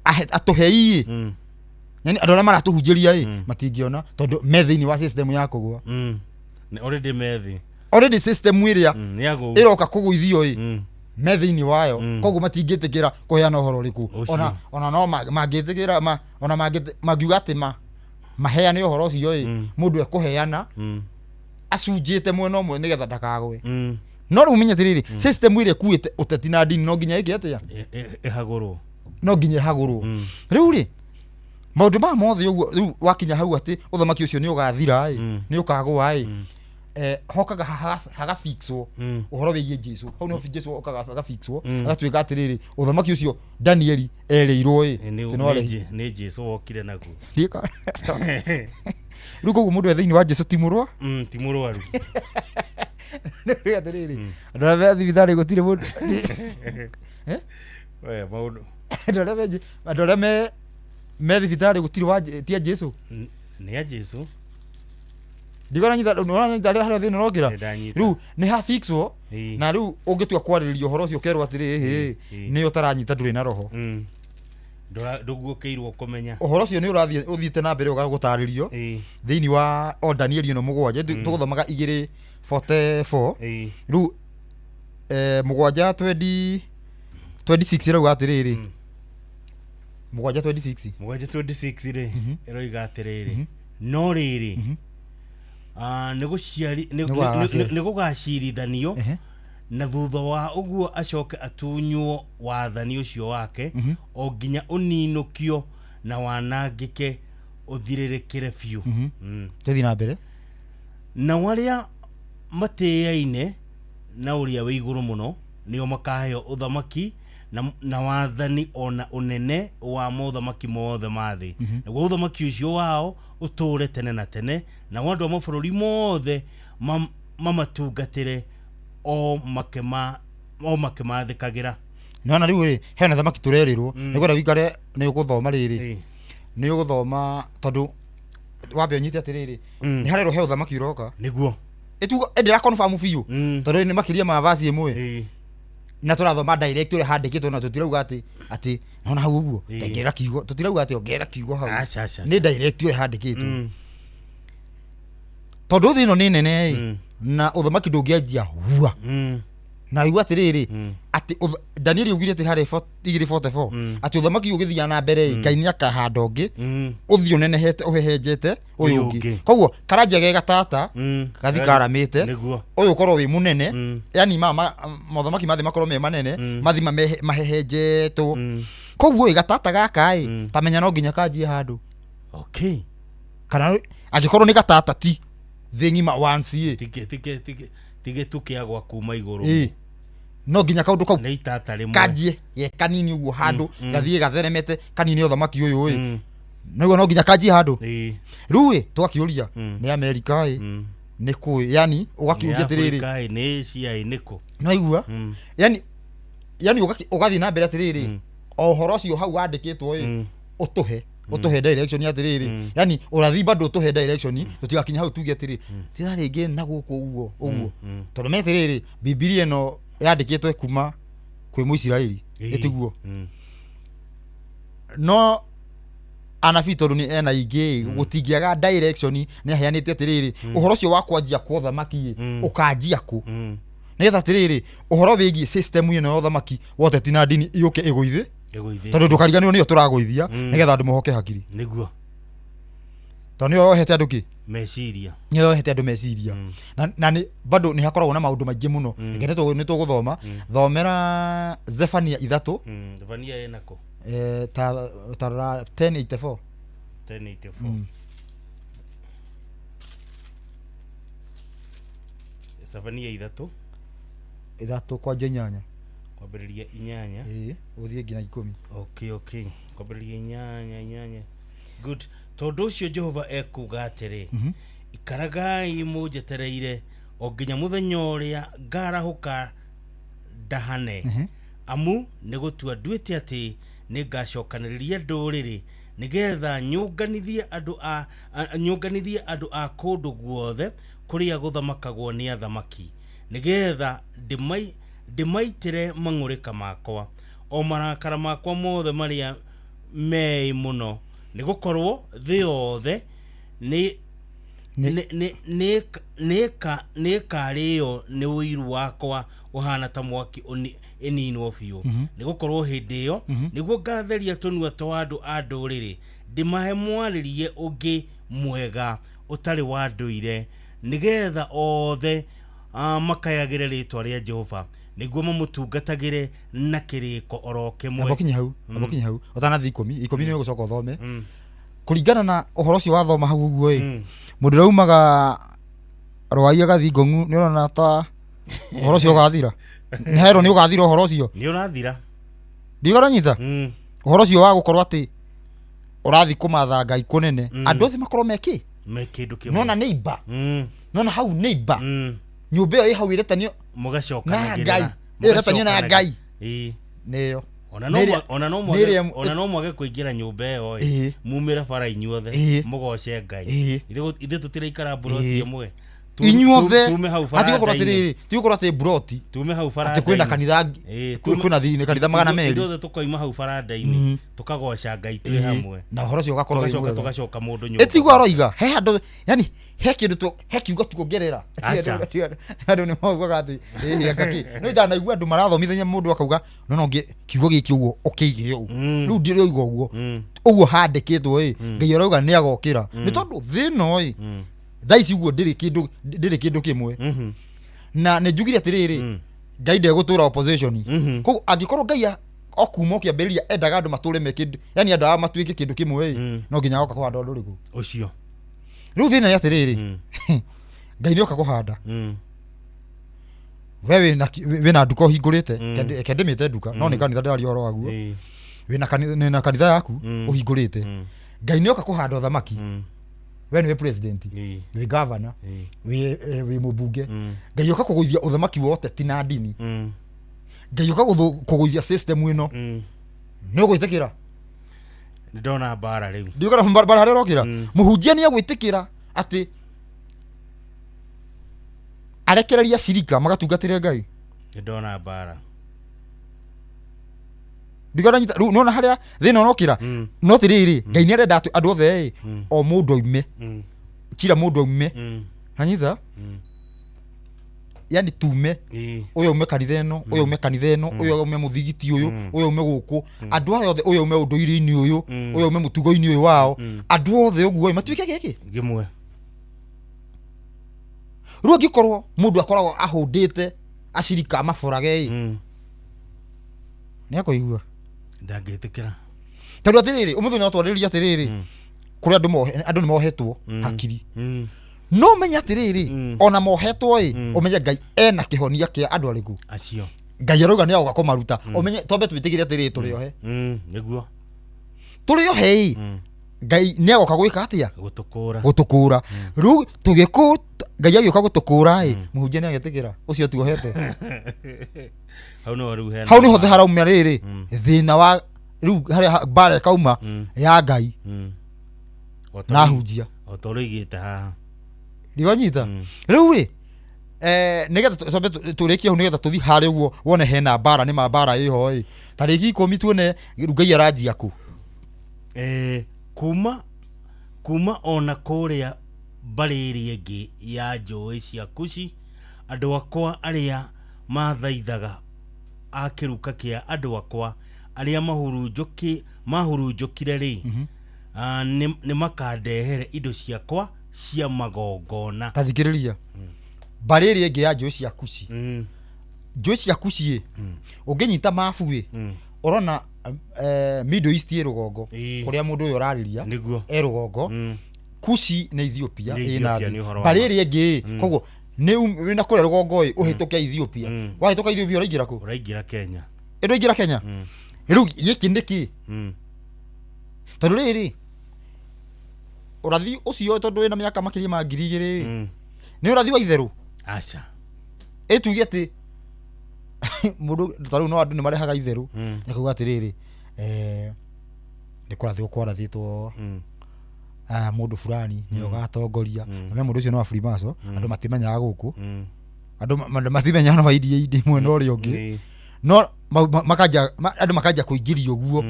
[SPEAKER 6] Atũhei ĩ. Yaani andũ arĩa maratũhunjĩria ĩ, matingĩona tondũ me thĩinĩ wa system ya kũgũa.
[SPEAKER 2] Nĩ already me thĩ.
[SPEAKER 6] Already system ĩrĩa
[SPEAKER 2] Nĩ agũu.
[SPEAKER 6] ĩroka kũgũithio ĩ, me thĩinĩ wayo. Koguo matingĩtĩkĩra kũheana ũhoro ũrĩkũ.
[SPEAKER 2] Ũcio.
[SPEAKER 6] Ona no mangĩtĩkĩra, ona mangiuga atĩ maheane ũhoro ũcio ĩ, mũndũ ekũheana acunjĩte mwena ũmwe nĩgetha ndakagwe. No rĩu menye atĩrĩrĩ, system ĩrĩa ĩkuĩte ũteti na ndini no nginya ĩke atĩa?
[SPEAKER 2] Ĩhagũrwo.
[SPEAKER 6] No nginya ĩhagũrwo. Rĩu rĩ, maũndũ maya mothe ũguo, rĩu wakinya hau atĩ ũthamaki ũcio nĩ ũgathira ĩ, nĩ ũkagũa ĩ, hokaga hagafixwo ũhoro wĩgiĩ Jesu. Hau nĩho Jesu okaga agafixwo, agatuĩka atĩrĩrĩ, ũthamaki ũcio Danieli erĩirwo ĩ, atĩ no arĩhi.
[SPEAKER 2] Nĩ Jesu wokire naguo.
[SPEAKER 6] Ndiĩka. Rĩu koguo mũndũ e thĩinĩ wa Jesu ti mũrũa?
[SPEAKER 2] Ti mũrũaru.
[SPEAKER 6] Rĩu atĩrĩrĩ, andũ arĩa me thibitarĩ gũtirĩ mũndũ.
[SPEAKER 2] We, maũndũ.
[SPEAKER 6] Andũ arĩa me andũ arĩa me thibitarĩ gũtirĩ wa ti a Jesu.
[SPEAKER 2] Nĩ a Jesu.
[SPEAKER 6] Ndigona nyita, nĩ ũranyita harĩa thĩna ũrokĩra?
[SPEAKER 2] Nĩ ndanyita.
[SPEAKER 6] Rĩu nĩ ha fixwo, na rĩu ũngĩtua kwarĩrĩria ũhoro ũcio ũkerwo atĩrĩ, ĩhĩ, nĩ ũtaranyita ndũrĩ na roho.
[SPEAKER 2] Ndũguũkĩirwo kũmenya.
[SPEAKER 6] Ũhoro ũcio nĩ ũrathiĩ ũthiĩte na mbere ũgagũtarĩrio thĩinĩ wa o Danieli ĩno mũgwanja, tũgũthomaga igĩrĩ 44. Rĩu, mũgwanja 26 ĩrauga atĩrĩrĩ. Mũgwanja 26.
[SPEAKER 2] Mũgwanja 26 rĩ, ĩroiga atĩrĩrĩ. No rĩrĩ,
[SPEAKER 6] Nĩ
[SPEAKER 2] nĩ gũgacirithanio, na thutha wa ũguo acoke atunywo wathani ũcio wake, o nginya ũninũkio na wanangĩke ũthirĩrĩkĩre biũ.
[SPEAKER 6] Tũthiĩ na mbere.
[SPEAKER 4] Na arĩa matĩaine na ũrĩa wĩ igũrũ mũno nĩo makaheo ũthamaki na wathani ona ũnene wa mothamaki mothe ma thĩ. Naguo ũthamaki ũcio wao ũtũũre tene na tene, na andũ a mabũrũri mothe mamatungatĩre o makĩmathĩkagĩra.
[SPEAKER 6] Nĩwona rĩu rĩ, hena thamaki tũrerĩrwo, nĩngwenda wĩikare nĩ ũgũthoma rĩrĩ. Nĩ ũgũthoma tondũ wambe ũnyite atĩrĩrĩ, nĩ harerwo he ũthamaki ũroka.
[SPEAKER 4] Nĩguo.
[SPEAKER 6] Ĩtugo, ĩndĩra confirm biũ. Tondũ nĩ makĩria ma verse ĩmwe. Na tũrathoma direct ũrĩa handĩkĩtwo na tũtirauga atĩ nona hau ũguo, ongerera kiugo, tũtirauga atĩ ongerera kiugo hau.
[SPEAKER 4] Aca, aca,
[SPEAKER 6] Nĩ direct ũrĩa handĩkĩtwo. Tondũ thĩ ĩno nĩ nene ĩ, na ũthamaki ndũngĩanjia hua. Na igua atĩrĩrĩ, atĩ Danieli augire atĩ harĩ 2:44 atĩ ũthamaki ũgĩthiaga na mbere ĩ, Ngai nĩ akahanda ũngĩ ũthiĩ ũnenehete ũhehenjete ũyũ
[SPEAKER 2] Ũyũ
[SPEAKER 6] ũngĩ.
[SPEAKER 2] ũngĩ.
[SPEAKER 6] Koguo karanjia ge gatata gathi karamĩte,
[SPEAKER 2] Nĩguo.
[SPEAKER 6] ũyũ ũkorwo wĩ mũnene, yani mothamaki mathi makorwo me manene, mathi mahehenjetwo. Koguo ĩ, gatata gaka ĩ, ta menya no nginya kanjie handũ.
[SPEAKER 2] Okay.
[SPEAKER 6] Kana angĩkorwo nĩ gatata ti thĩ ng'ima once ĩ.
[SPEAKER 2] Tige tukĩagwa kuma igũrũ.
[SPEAKER 6] Ĩ, no nginya kaũndũ kau
[SPEAKER 2] Nĩ itata rĩmwe.
[SPEAKER 6] kanjie ge kanini ũguo handũ, gathiĩ gatheremete kanini ũthamaki ũyũ ĩ, nĩguo no nginya kanjie handũ. Rĩu ĩ, twakĩũria nĩ Amerika ĩ, nĩ kũ, yani ũgakĩũria atĩrĩrĩ,
[SPEAKER 2] Afrika ĩ, nĩ Asia ĩ, nĩ kũ?
[SPEAKER 6] Naigua, yani ũgathiĩ na mbere atĩrĩrĩ, o ũhoro ũcio hau wandĩkĩtwo ĩ, ũtũhe direction atĩrĩrĩ, yani ũrathi bado ũtũhe direction, tũtigakinya hau tuge atĩrĩ tira rĩngĩ na gũkũ ũguo ũguo, tondũ me atĩrĩrĩ, Bibilia ĩno yandĩkĩtwo kuma kwĩ Mũisiraeli, ĩtiguo? No anabii tondũ nĩ ena ingĩ, gũtingĩaga direction, nĩ aheanĩte atĩrĩrĩ, ũhoro ũcio wa kwanjia kwa ũthamaki ĩ, ũkanjia kũ, nĩgetha atĩrĩrĩ, ũhoro wĩgiĩ system ĩno ya ũthamaki wa ũteti na ndini yũke ĩgũithĩ,
[SPEAKER 2] Ĩgũithĩ.
[SPEAKER 6] Tondũ ndũkariganĩrwo nĩyo tũragũithia, nĩgetha andũ mohoke hakiri,
[SPEAKER 2] Nĩguo.
[SPEAKER 6] Tondũ nĩyo yohete andũ kĩ?
[SPEAKER 2] Meciria.
[SPEAKER 6] Nĩyo yohete andũ meciria, na nĩ bado nĩ hakoragwo na maũndũ maingĩ mũno. Reke nĩ tũgũthoma, thomera Zefania 3.
[SPEAKER 2] Zefania ĩnakũ?
[SPEAKER 6] Ta rora 1084.
[SPEAKER 2] 1084. Zefania 3.
[SPEAKER 6] 3 kwanja 8.
[SPEAKER 2] Kwambĩrĩria 8.
[SPEAKER 6] Ĩĩ, ũthiĩ nginya 10.
[SPEAKER 2] Okay, kwambĩrĩria 8 8. Good. Tondũ ũcio Jehova ekuga atĩrĩ, ikaragai mũnjetereire o nginya mũthenya ũrĩa ngarahũka ndahane, amu nĩ gũtua nduĩte atĩ nĩ ngacokanĩrĩria ndũrĩrĩ, nĩgetha nyũnganithie andũ a kũndũ guothe kũrĩa gũthamakagwo nĩ athamaki, nĩgetha ndĩmaitĩre mang'ũrĩka makwa, o marakara makwa mothe marĩa meĩ mũno, nĩ gũkorwo thĩ yothe nĩ ĩkarĩo nĩ ũiru wakwa ũhana ta mwaki, ĩninwo biũ. Nĩ gũkorwo hĩndĩ ĩyo nĩguo ngatheria tũnua twa andũ a ndũrĩrĩ, ndĩmahe mwarĩrie ũngĩ mwega ũtarĩ wa ndũire, nĩgetha othe makayagĩre rĩtwa rĩa Jehova, nĩguo mamũtungatagĩre na kĩrĩko oro kĩmwe.
[SPEAKER 6] Amba ũkinye hau, amba ũkinye hau ũtanathiĩ 10. 10 nĩ ũgũcoka ũthome. Kũringana na ũhoro ũcio wathoma hau ũguo ĩ, mũndũ ũrĩa umaga Rwai agathiĩ Ngong'u, nĩ ũrona ta ũhoro ũcio ũgathira? Nĩ herwo nĩ ũgathira ũhoro ũcio?
[SPEAKER 2] Nĩ ũrathira.
[SPEAKER 6] Ndiũranyita ũhoro ũcio wa gũkorwo atĩ ũrathiĩ kũmatha Ngai kũnene, andũ othe makorwo mekĩ
[SPEAKER 2] Me kĩndũ kĩmwe.
[SPEAKER 6] Nona neighbor, nona hau neighbor, nyũmba ĩyo ĩ hau ĩretanio
[SPEAKER 2] Mũgacokanagĩrĩra.
[SPEAKER 6] na Ngai. Ĩyo ĩretanio na Ngai. Nĩyo.
[SPEAKER 2] Ona no
[SPEAKER 6] Nĩ ĩrĩa-
[SPEAKER 2] ona no
[SPEAKER 6] nĩ
[SPEAKER 2] mwage
[SPEAKER 6] ĩrĩa-
[SPEAKER 2] ona no mwage kũingĩra nyũmba ĩyo ĩ, mumĩre bara inyuothe, mũgoce Ngai. Ithuĩ tũtiraikara mburoti ĩmwe.
[SPEAKER 6] Inyuothe.
[SPEAKER 2] Tume hau
[SPEAKER 6] Hatigũkorwo
[SPEAKER 2] baranda-inĩ.
[SPEAKER 6] atĩrĩrĩ, tigũkorwo atĩ mburoti
[SPEAKER 2] Tume hau
[SPEAKER 6] atĩ
[SPEAKER 2] baranda-inĩ.
[SPEAKER 6] kwĩna kanitha, kwĩna thĩinĩ kanitha 200.
[SPEAKER 2] Ithuothe tũkoima hau baranda-inĩ, tũkagoca Ngai twĩ hamwe.
[SPEAKER 6] Na ũhoro ũcio ũgakorwo wĩ
[SPEAKER 2] Tũgacoka
[SPEAKER 6] mwega.
[SPEAKER 2] tũgacoka mũndũ nyũmba.
[SPEAKER 6] Ĩtiguo aroiga he handũ, yani he kĩndũ tu, he kiugo tuongerera.
[SPEAKER 2] Aca.
[SPEAKER 6] Andũ nĩ maugaga atĩ ĩĩ anga kĩ no ndanaigua andũ marathomithania, mũndũ akauga no no ngĩ kiugo gĩkĩ ũguo ũkĩige ũũ. Rĩu ndĩroiga ũguo ũguo handĩkĩtwo ĩ, Ngai arauga nĩ agokĩra, nĩ tondũ thĩ ĩno ĩ, thaa ici ũguo ndĩrĩ kĩndũ kĩmwe. Na nĩ njugire atĩrĩrĩ, Ngai ndegũtũra opposition. Koguo angĩkorwo Ngai o kuma o kĩambĩrĩria endaga andũ matũre me kĩndũ, yani andũ aya matuĩke kĩndũ kĩmwe ĩ, no nginya agoka kũhanda ũndũ ũrĩkũ?
[SPEAKER 2] Ũcio.
[SPEAKER 6] Rĩu thĩna nĩ atĩrĩrĩ, Ngai nĩ oka kũhanda, we wĩna nduka ũhingũrĩte. Reke ndĩmĩte nduka, no nĩ kanitha ndĩraria ũhoro waguo. Wĩna kanitha yaku ũhingũrĩte, Ngai nĩ oka kũhanda ũthamaki, we nĩwe president, wĩ governor, wĩ mũmbunge. Ngai oka kũgũithia ũthamaki wa ũteti na ndini, Ngai oka kũgũithia system ĩno, nĩ ũgwĩtĩkĩra?
[SPEAKER 2] Nĩ ndona mbara rĩu.
[SPEAKER 6] Ndiũkana bara harĩa ũrokĩra. Mũhunjia nĩ egwĩtĩkĩra atĩ arekereria cirika magatungatĩre Ngai?
[SPEAKER 2] Nĩ ndona mbara.
[SPEAKER 6] Ndigana nyita rĩu nona harĩa thĩna ũrokĩra. No tirĩrĩ, Ngai nĩ arenda atĩ andũ othe ĩ, o mũndũ aume, kira mũndũ aume. Anyita yani tume ũyũ aume kanitha ĩno, ũyũ aume kanitha ĩno, ũyũ aume mũthigiti ũyũ, ũyũ aume gũkũ, andũ aya othe, ũyũ aume ũndũire-inĩ ũyũ, ũyũ aume mũtugo-inĩ ũyũ wao, andũ othe ũguo ĩ, matuĩke gĩkĩ
[SPEAKER 2] Gĩmwe.
[SPEAKER 6] Rĩu angĩkorwo mũndũ akoragwo ahũndĩte acirika amaborage ĩ, nĩ akũigua?
[SPEAKER 2] Ndangĩtĩkĩra.
[SPEAKER 6] Tondũ atĩrĩrĩ, ũmũthĩ no twarĩrĩria atĩrĩrĩ, kũrĩa andũ mohe, andũ nĩ mohetwo hakiri, no menye atĩrĩrĩ, ona mohetwo ĩ, ũmenye Ngai ena kĩhonia kĩa andũ arĩkũ.
[SPEAKER 2] Acio.
[SPEAKER 6] Ngai arauga nĩ agoka kũmaruta. Ũmenye twambe twĩtĩkĩre atĩrĩrĩ, tũrĩ ohe.
[SPEAKER 2] Nĩguo.
[SPEAKER 6] Tũrĩ ohe ĩ, Ngai nĩ agoka gwĩka atĩa?
[SPEAKER 2] Gũtũkũra.
[SPEAKER 6] Gũtũkũra. Rĩu tũgĩkũ Ngai agĩũka gũtũkũra ĩ, mũhunjia nĩ agetĩkĩra ũcio tuohete?
[SPEAKER 2] Hau nĩho rĩu hena.
[SPEAKER 6] Hau nĩho harauma rĩrĩ thĩna wa rĩu harĩa mbara ĩkauma ya Ngai na hunjia.
[SPEAKER 2] O ta ũrĩa oigĩte haha.
[SPEAKER 6] Ndiwanyita rĩu rĩ, nĩgetha twambe tũrĩkie hau, nĩgetha tũthiĩ harĩa ũguo wone hena mbara, nĩ ma mbara ĩho ĩ, tarĩki 10 tuone rĩu Ngai aranjia kũ.
[SPEAKER 2] Kuma ona kũrĩa mbarĩ ĩrĩa ĩngĩ ya njũĩ cia Kushi, andũ akwa arĩa mathaithaga a kĩruka kĩa andũ akwa arĩa mahurunjũkire rĩ, nĩ makandehere indo ciakwa cia magongona.
[SPEAKER 6] Ta thikĩrĩria, mbarĩ ĩrĩa ĩngĩ ya njũĩ cia Kushi, njũĩ cia Kushi ĩ, ũngĩnyita mabu ĩ, ũrona Middle East ĩ rũgongo, kũrĩa mũndũ ũyũ ũrarĩria e rũgongo. Kushi nĩ Ethiopia.
[SPEAKER 2] Nĩ
[SPEAKER 6] ĩ na
[SPEAKER 2] Ethiopia,
[SPEAKER 6] thĩ.
[SPEAKER 2] Nĩ ũhoro wa
[SPEAKER 6] Mbarĩ
[SPEAKER 2] ma.
[SPEAKER 6] ĩrĩa ĩngĩ ĩ, koguo nĩ wĩna kũrĩa rũgongo ĩ, ũhĩtũke Ethiopia, wahĩtũka Ethiopia ũraingĩra kũ?
[SPEAKER 2] Ũraingĩra Kenya.
[SPEAKER 6] Ĩndũingĩra Kenya. Rĩu gĩkĩ nĩ kĩ? Tondũ rĩrĩ ũrathi ũcio, tondũ wĩna mĩaka makĩria ma 2000 ĩ, nĩ ũrathi wa itherũ?
[SPEAKER 2] Aca.
[SPEAKER 6] Ĩtuge atĩ mũndũ ta rĩu, no andũ nĩ marehaga itherũ, nĩ kuga atĩrĩrĩ, nĩ kũrathwo kwarathĩtwo, mũndũ fulani nĩ ũgatongoria, na mũndũ ũcio no wa Freemason. Andũ matimenyaga gũkũ, andũ matimenyaga no wa indi mwena ũrĩa ũngĩ, no makanja andũ makanja kũingĩrio ũguo,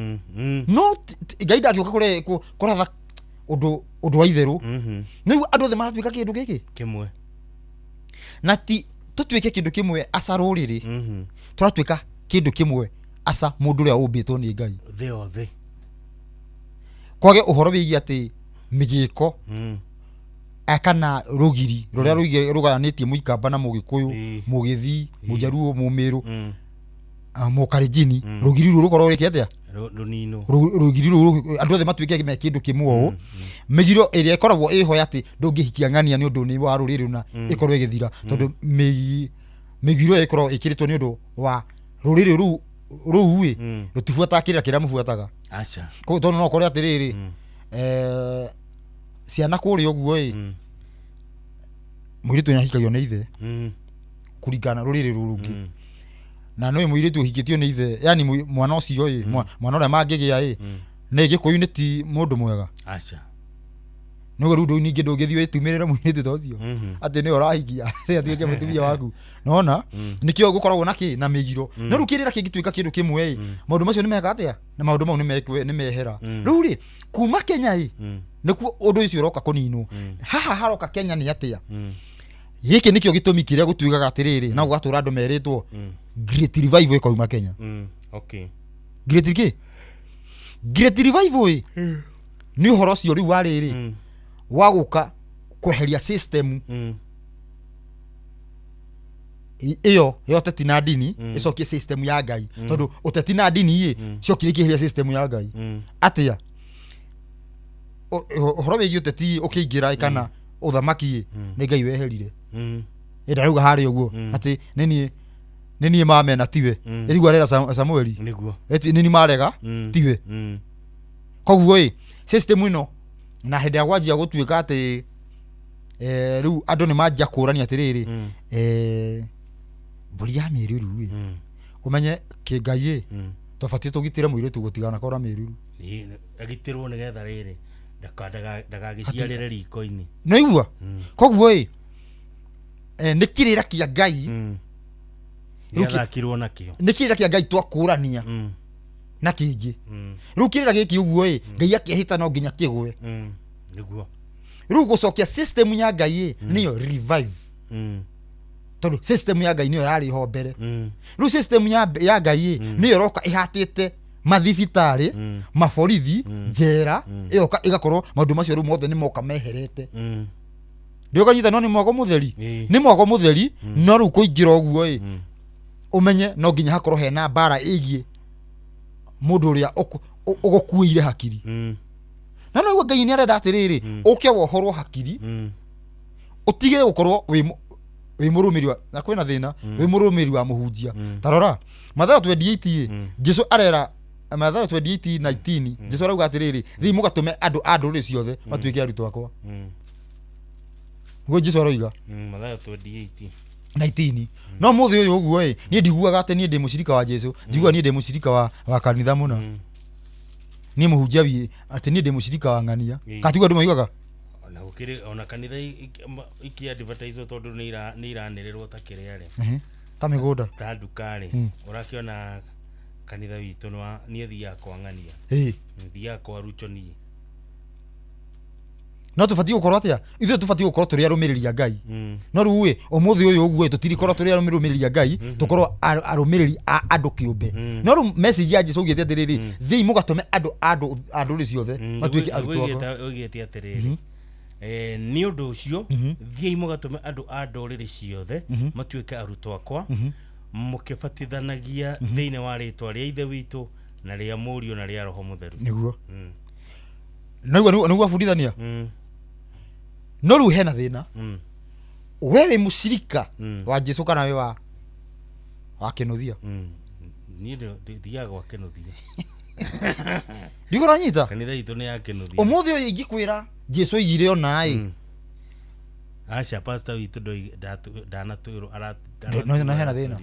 [SPEAKER 6] no Ngai ndangĩũka kũratha ũndũ wa itherũ. Nĩguo andũ othe maratuĩka kĩndũ gĩkĩ
[SPEAKER 2] Kĩmwe.
[SPEAKER 6] Na ti tũtuĩke kĩndũ kĩmwe aca rũrĩrĩ, tũratuĩka kĩndũ kĩmwe aca mũndũ ũrĩa ũmbĩtwo nĩ Ngai.
[SPEAKER 2] Thĩ yothe.
[SPEAKER 6] Kwage ũhoro wĩgiĩ atĩ mĩgĩko kana rũgiri rũrĩa rũgayanĩtie mũikamba na mũgĩkũyũ, mũgĩthii, mũjaruo, mũmĩrũ, mũkarenjini, rũgiri rũu rũkorwo rwĩke atĩa?
[SPEAKER 2] Rũninwo.
[SPEAKER 6] Rũgiri rũu andũ othe matuĩke me kĩndũ kĩmwe ũũ. Mĩgiro ĩrĩa ĩkoragwo ĩho ya atĩ ndũngĩhikia ng'ania nĩ ũndũ nĩ wa rũrĩrĩ rũna, ĩkorwo ĩgĩthira, tondũ mĩgiro ĩyo ĩkoragwo ĩkĩrĩtwo nĩ ũndũ wa rũrĩrĩ rũu ĩ, rũtibuataga kĩrĩra kĩrĩa mũbuataga.
[SPEAKER 2] Aca.
[SPEAKER 6] Koguo tondũ no ũkore atĩrĩrĩ, ciana kũrĩa ũguo ĩ, mũirĩtu nĩahikagio nĩ ithe kũringana na rũrĩrĩ rũu rũngĩ, na nĩ mũirĩtu ũhikĩtio nĩ ithe, yani mwana ũcio ĩ, mwana ũrĩa mangĩgĩa ĩ, nĩ gĩkũyũ, nĩ ti mũndũ mwega.
[SPEAKER 2] Aca.
[SPEAKER 6] Nĩguo rĩu ningĩ ndũngĩthiĩ wĩtumĩrĩre mũirĩtu ta ũcio atĩ nĩwe ũrahikia atĩ atuĩke mũtumia waku. Nona nĩkĩo gũkoragwo na kĩ na mĩgiro. No rĩu kĩrĩra kĩngĩtuĩka kĩndũ kĩmwe ĩ, maũndũ macio nĩ meka atĩa? Na maũndũ mau nĩ mehera. Rĩu rĩ, kuma Kenya ĩ, nĩkuo ũndũ ũcio ũroka kũninwo. Haha haroka Kenya nĩ atĩa? Gĩkĩ nĩkĩo gĩtũmi kĩrĩa gũtuĩkaga atĩrĩrĩ, na gũgatũra andũ merĩtwo great revival ĩkauma Kenya. Great kĩ? Great revival ĩ, nĩ ũhoro ũcio rĩu wa rĩrĩ wa gũka kweheria system ĩyo ya ũteti na ndini, ĩcokie system ya Ngai, tondũ ũteti na ndini ĩ ciokire ikĩeheria system ya Ngai. Atĩa? Ũhoro wĩgiĩ ũteti ũkĩingĩra kana ũthamaki ĩ, nĩ Ngai weherire. Ĩ ndarauga harĩa ũguo atĩ nĩ niĩ mamena tiwe, ĩrigua arera Samueli.
[SPEAKER 2] Nĩguo.
[SPEAKER 6] Ĩti nĩ niĩ marega tiwe. Koguo ĩ, system ĩno na hĩndĩ ya gwanjia gũtuĩka atĩ rĩu andũ nĩ manjia kũrania atĩrĩrĩ, mbũri ya mĩruru ĩ, ũmenye kĩngai ĩ, twabatiĩ tũgitĩre mũirĩtu gũtiganakorwo na mĩruru.
[SPEAKER 2] Agitĩrwo nĩgetha rĩrĩ ndagagĩciarĩre riko-inĩ.
[SPEAKER 6] Nĩigua? Koguo ĩ, nĩ kĩrĩra kĩa Ngai. Rĩu
[SPEAKER 2] Gĩathakirwo nakĩo.
[SPEAKER 6] Nĩ kĩrĩra kĩa Ngai twakũrania na kĩngĩ. Rĩu kĩrĩra gĩkĩ ũguo ĩ, Ngai akĩhĩta no nginya kĩgwe.
[SPEAKER 2] Nĩguo.
[SPEAKER 6] Rĩu gũcokia system ya Ngai ĩ nĩyo revive. Tondũ system ya Ngai nĩyo yarĩ ho mbere. Rĩu system ya Ngai ĩ nĩyo ĩroka ĩhatĩte mathibitarĩ, maborithi, njera, ĩgoka ĩgakorwo maũndũ macio rĩu mothe nĩ moka meherete. Ndĩũkanyita no nĩ mwago mũtheri. Nĩ mwago mũtheri no rĩu kũingĩra ũguo ĩ ũmenye no nginya hakorwo hena mbara ĩgiĩ mũndũ ũrĩa ũgũkuĩire hakiri. Na no Ngai nĩ arenda atĩrĩrĩ ũke wohorwo hakiri ũtige gũkorwo wĩ mũrũmĩrĩri wa na kwĩna thĩna wĩ mũrũmĩrĩri wa mũhunjia. Ta rora Mathayo 28 ĩ Jesu arera Mathayo 28:19 Jesu arauga atĩrĩrĩ thiĩ mũgatũme andũ a ndũrĩrĩ ciothe matuĩke arutwo akwa. Nĩguo Jesu aroiga.
[SPEAKER 2] Mathayo 28
[SPEAKER 6] 19. No mũthĩ ũyũ ũguo ĩ niĩ ndiguaga atĩ niĩ ndĩ mũcirika wa Jesu, njiguaga niĩ ndĩ mũcirika wa kanitha mũna. Niĩ mũhunjia wi atĩ niĩ ndĩ mũcirika wa ng'ania. Katiguo andũ moigaga?
[SPEAKER 2] Ona gũkĩrĩ ona kanitha iki advertise tondũ nĩ iranĩrĩrwo ta kĩrĩa rĩ.
[SPEAKER 6] Ta mĩgũnda.
[SPEAKER 2] Ta nduka rĩ. Ũrakĩona kanitha witũ niĩ thiaga kwa ng'ania. Thiaga kwa Rucho niĩ.
[SPEAKER 6] No tũbatiĩ gũkorwo atĩa? Ithuĩ tũbatiĩ gũkorwo tũrĩ arũmĩrĩri a Ngai. No rĩu ĩ ũmũthĩ ũyũ ũguo ĩ tũtirikorwo tũrĩ arũmĩrĩri a Ngai, tũkorwo arũmĩrĩri a andũ kĩũmbe. No rĩu message ya Jesu augĩte atĩrĩrĩ, thiĩi mũgatũme andũ a ndũrĩrĩ ciothe matuĩke arutwo akwa.
[SPEAKER 2] Oigĩte atĩrĩrĩ, nĩ ũndũ ũcio thiĩi mũgatũme andũ a ndũrĩrĩ ciothe matuĩke arutwo akwa, mũkĩbatithanagia thĩinĩ wa rĩtwa rĩa Ithe witũ na rĩa Mũriũ na rĩa Roho Mũtheru.
[SPEAKER 6] Nĩguo. Nĩguo abundithania. No rĩu hena thĩna. We wĩ mũcirika wa Jesu kana wĩ wa kĩnũthia?
[SPEAKER 2] Niĩ thiaga gwa kĩnũthia.
[SPEAKER 6] Ndikũranyita?
[SPEAKER 2] Kanitha itũ nĩ ya kĩnũthia.
[SPEAKER 6] Ũmũthĩ ũyũ ingĩkwĩra Jesu oigire ona ĩ.
[SPEAKER 2] Aca pastor witũ ndanatwĩrwo
[SPEAKER 6] No hena thĩna.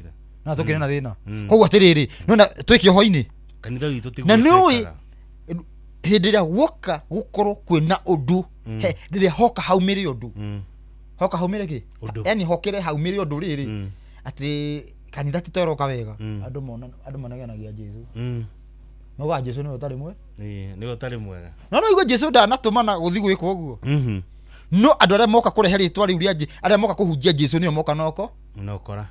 [SPEAKER 6] No tũkĩrĩ na thĩna. Koguo atĩrĩrĩ, nĩwona twĩ kĩoho-inĩ.
[SPEAKER 2] Kanitha witũ tiguo
[SPEAKER 6] Na nĩũĩ
[SPEAKER 2] twĩkaga.
[SPEAKER 6] hĩndĩ ĩrĩa guoka gũkorwo kwĩna ũndũ, rĩrĩa hoka haumĩre ũndũ. Hoka haumĩre kĩ? Yaani hokere haumĩre ũndũ rĩrĩ, atĩ kanitha ti toroka wega. Andũ manegenagia Jesu. Maugaga Jesu nĩwe ũtarĩ mwega.
[SPEAKER 2] Nĩwe ũtarĩ mwega.
[SPEAKER 6] No no igua Jesu ndanatũmana gũthiĩ gwĩka ũguo. No andũ arĩa moka kũrehe rĩtwa rĩu rĩa arĩa moka kũhunjia Jesu nĩo moka noko.
[SPEAKER 2] Nokora.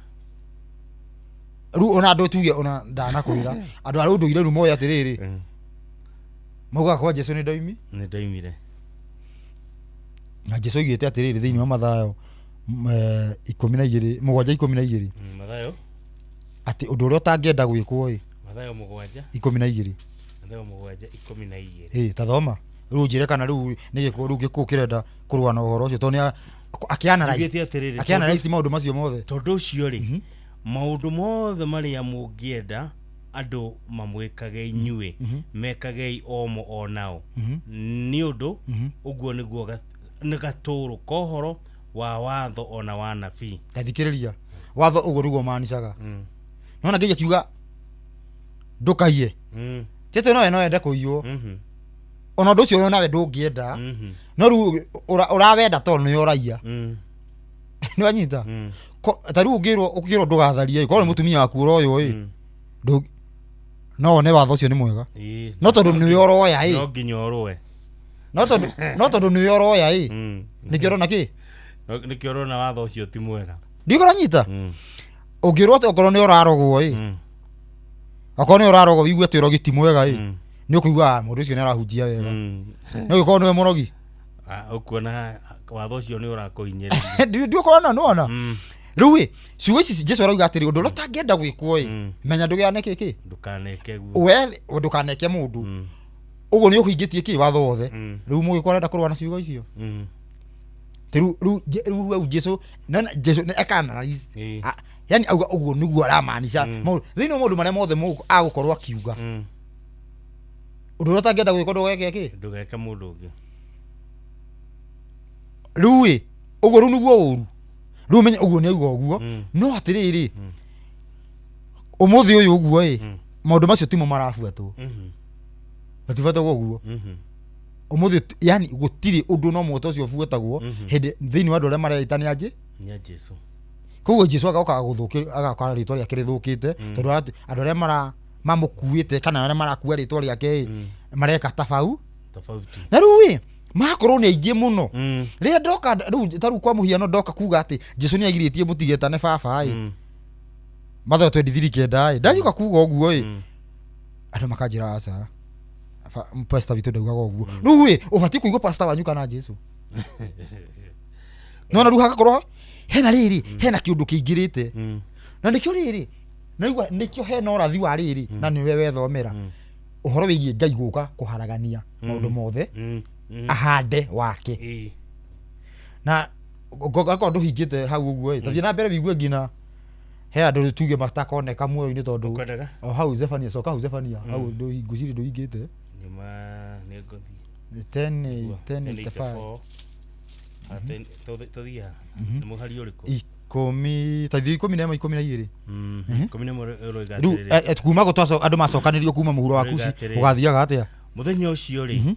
[SPEAKER 6] Rĩu ona andũ tuge ona ndanakwĩra andũ arĩa ũndũire rĩu moĩ atĩrĩrĩ. Maugaga kwa Jesu nĩ ndoimi?
[SPEAKER 2] Nĩ ndoimire.
[SPEAKER 6] Na Jesu oigĩte atĩrĩrĩ thĩinĩ wa Mathayo 12 7:12.
[SPEAKER 2] Mathayo.
[SPEAKER 6] Atĩ ũndũ ũrĩa ũtangĩenda gwĩkwo ĩ.
[SPEAKER 2] Mathayo 7.
[SPEAKER 6] 12.
[SPEAKER 2] Mathayo 7:12.
[SPEAKER 6] Ta thoma. Rĩu njĩre kana rĩu nĩ gĩkũ rĩu gĩkũ kĩrenda kũrũa na ũhoro ũcio tondũ nĩ
[SPEAKER 2] Oigĩte atĩrĩrĩ,
[SPEAKER 6] akĩanalyze maũndũ macio mothe.
[SPEAKER 2] Tondũ ũcio rĩ, maũndũ mothe marĩa mũngĩenda andũ mamwĩkage inyuĩ, mekagei omo o nao. Nĩ ũndũ ũguo nĩguo nĩ gatũrũ ka ũhoro wa watho ona wa nabii.
[SPEAKER 6] Ta thikĩrĩria, watho ũguo nĩguo maanicaga. Nĩwona Ngai akiuga ndũkaiye. Ti atĩ nowe no ende kũiywo. Ona ũndũ ũcio nawe ndũngĩenda. No rĩu ũrawenda tondũ nĩwe ũraiya. Nĩwanyita? Ta rĩu ũngĩrwo ndũgatharie, korwo nĩ mũtumia waku ũroywo ĩ, no wone watho ũcio nĩ mwega. No tondũ nĩwe ũroya ĩ.
[SPEAKER 2] No nginya ũrũe.
[SPEAKER 6] No tondũ nĩwe ũroya ĩ. Nĩkĩo ũrona kĩ?
[SPEAKER 2] Nĩkĩo ũrona watho ũcio ti mwega.
[SPEAKER 6] Ndikũranyita? Ũngĩrwo atĩ okorwo nĩ ũrarogwo ĩ. Okorwo nĩ ũrarogwo wigue atĩ ũrogi ti mwega ĩ. Nĩ ũkũigua mũndũ ũcio nĩ arahunjia wega. No ũgĩkorwo nĩwe mũrogi.
[SPEAKER 2] Ũkuona watho ũcio nĩ ũrakũhinyĩrĩria.
[SPEAKER 6] Ndiũkũrona nĩwona. Rĩu ĩ, ciugo ici Jesu arauga atĩrĩ, ũndũ ũrĩa ũtangĩenda gwĩkwo ĩ, menya ndũgane kĩ?
[SPEAKER 2] Ndũkaneke guo.
[SPEAKER 6] We ndũkaneke mũndũ. Ũguo nĩ ũhingĩtie kĩ watho wothe. Rĩu mũgĩkorwo arenda kũrũa na ciugo icio. Rĩu hau Jesu, nĩwona Jesu nĩ eka analyze. Yaani auga ũguo nĩguo aramaanisha. Thĩinĩ wa maũndũ marĩa mothe agũkorwo akiuga. Ũndũ ũrĩa ũtangĩenda gwĩkwo ndũgeke kĩ?
[SPEAKER 2] Ndũgeke mũndũ ũngĩ.
[SPEAKER 6] Rĩu ĩ, ũguo rĩu nĩguo ũru. Rĩu ũmenye ũguo nĩ auga ũguo. No atĩrĩrĩ, ũmũthĩ ũyũ ũguo ĩ, maũndũ macio timo marabuatwo. Matibuatagwo ũguo. Ũmũthĩ yani gũtirĩ ũndũ no mũhota ũcio ũbuatagwo hĩndĩ thĩinĩ wa andũ arĩa mareita nĩ anjĩ?
[SPEAKER 2] Nĩ a Jesu.
[SPEAKER 6] Koguo Jesu agoka agũthũkĩra, agoka rĩtwa rĩake rĩthũkĩte, tondũ andũ arĩa mamũkuĩte kana arĩa marakua rĩtwa rĩake ĩ, mareka tofauti.
[SPEAKER 2] Tofauti.
[SPEAKER 6] Na rĩu ĩ, Makorwo nĩ aingĩ mũno. Rĩrĩa ndoka rĩu, ta rĩu kwa mũhiano, ndoka kuga atĩ Jesu nĩ agirĩtie mũtigetane baba ĩ, Mathayo 23:9 ĩ, ndagiuka kuga ũguo ĩ, andũ makanjĩra aca, pastor witũ ndaugaga ũguo. Rĩu ĩ, ũbatiĩ kũigua pastor wanyu kana Jesu? Nona rĩu hagakorwo hena rĩrĩ, hena kĩũndũ kĩingĩrĩte, na nĩkĩo rĩrĩ naigua, nĩkĩo hena ũrathi wa rĩrĩ, na nĩwe wethomera ũhoro wĩgiĩ Ngai gũka kũharagania maũndũ mothe, ahande wake. Na gakorwo ndũhingĩte hau ũguo ĩ, tathiĩ na mbere wigue nginya he andũ tuge matakoneka muoyo-inĩ, tondũ
[SPEAKER 2] Ũkwendaga?
[SPEAKER 6] O hau Zefania, coka hau Zefania, hau ngwĩciria ndũhingĩte.
[SPEAKER 2] Nyuma nĩ ngũthiĩ.
[SPEAKER 6] 10 10:85.
[SPEAKER 2] Tũthiĩ haha nĩ mũhari ũrĩkũ?
[SPEAKER 6] 10, ta ithuĩ 11, 12.
[SPEAKER 2] 11 ũroiga
[SPEAKER 6] Rĩu
[SPEAKER 2] atĩrĩrĩ,
[SPEAKER 6] kuma gũtwaco andũ macokanĩrio kuma mũhuro wa
[SPEAKER 2] Ũroiga
[SPEAKER 6] Kushi,
[SPEAKER 2] atĩrĩrĩ.
[SPEAKER 6] ũgathiaga atĩa?
[SPEAKER 2] Mũthenya ũcio rĩ,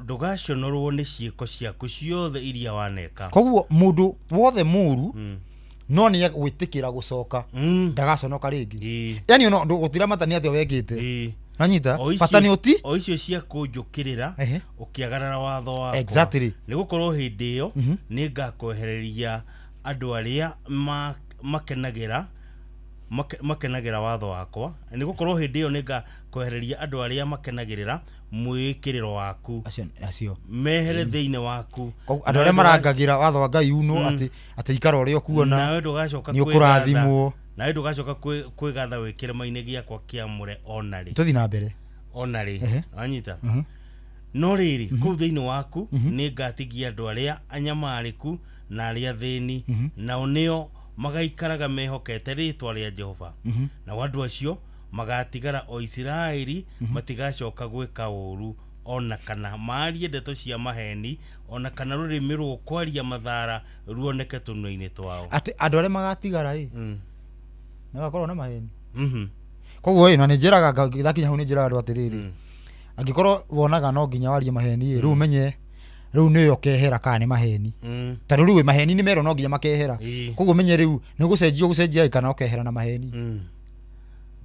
[SPEAKER 2] ndũgaconorwo nĩ ciĩko ciaku ciothe iria waneka.
[SPEAKER 6] Koguo mũndũ wothe mũru no nĩ gwĩtĩkĩra gũcoka, ndagaconoka rĩngĩ. Yani ono gũtiramata nĩ atĩa wekĩte. Nanyita
[SPEAKER 2] O icio-
[SPEAKER 6] bata nĩ ũti
[SPEAKER 2] o icio cia kũnjũkĩrĩra ũkĩagarara watho wakwa. Nĩ gũkorwo hĩndĩ ĩyo nĩ ngakwehereria andũ arĩa makenagĩra watho wakwa, nĩ gũkorwo hĩndĩ ĩyo nĩ ngakwehereria andũ arĩa makenagĩrĩra mwĩĩkĩrĩro waku,
[SPEAKER 6] acio acio
[SPEAKER 2] mehere thĩinĩ waku.
[SPEAKER 6] Koguo andũ arĩa marangagĩra watho wa Ngai uno, atĩ ikara ũrĩa ũkuona,
[SPEAKER 2] Nawe ndũgacoka
[SPEAKER 6] nĩ ũkũrathimwo.
[SPEAKER 2] Nawe ndũgacoka kwĩgatha wĩ kĩrĩma-inĩ gĩakwa kĩamũre ona rĩ.
[SPEAKER 6] Tũthi na mbere.
[SPEAKER 2] Ona rĩ, wanyita? No rĩrĩ, kũu thĩinĩ waku nĩ ngatigia andũ arĩa anyamarĩku na arĩa athĩni, nao nĩo magaikaraga mehokete rĩtwa rĩa Jehova, nao andũ acio magatigara o Isiraeli matigacoka gwĩka ũũru, ona kana maarie ndeto cia maheni, ona kana rũrĩmĩ rũkwaria mathara ruoneke tũnua-inĩ twao.
[SPEAKER 6] Atĩ andũ arĩa magatigara ĩ, nĩ magakorwo na maheni. Koguo ĩ, na nĩ njĩraga ndakinya hau, nĩ njĩraga andũ atĩrĩrĩ, angĩkorwo wonaga no nginya warie maheni ĩ, rĩu ũmenye rĩu nĩyo ũkehera kana nĩ maheni, tondũ rĩu ĩ, maheni nĩ merwo no nginya makehera. Koguo ũmenye rĩu nĩ gũcenjia ũgũcenjia ĩ, kana ũkehera na maheni.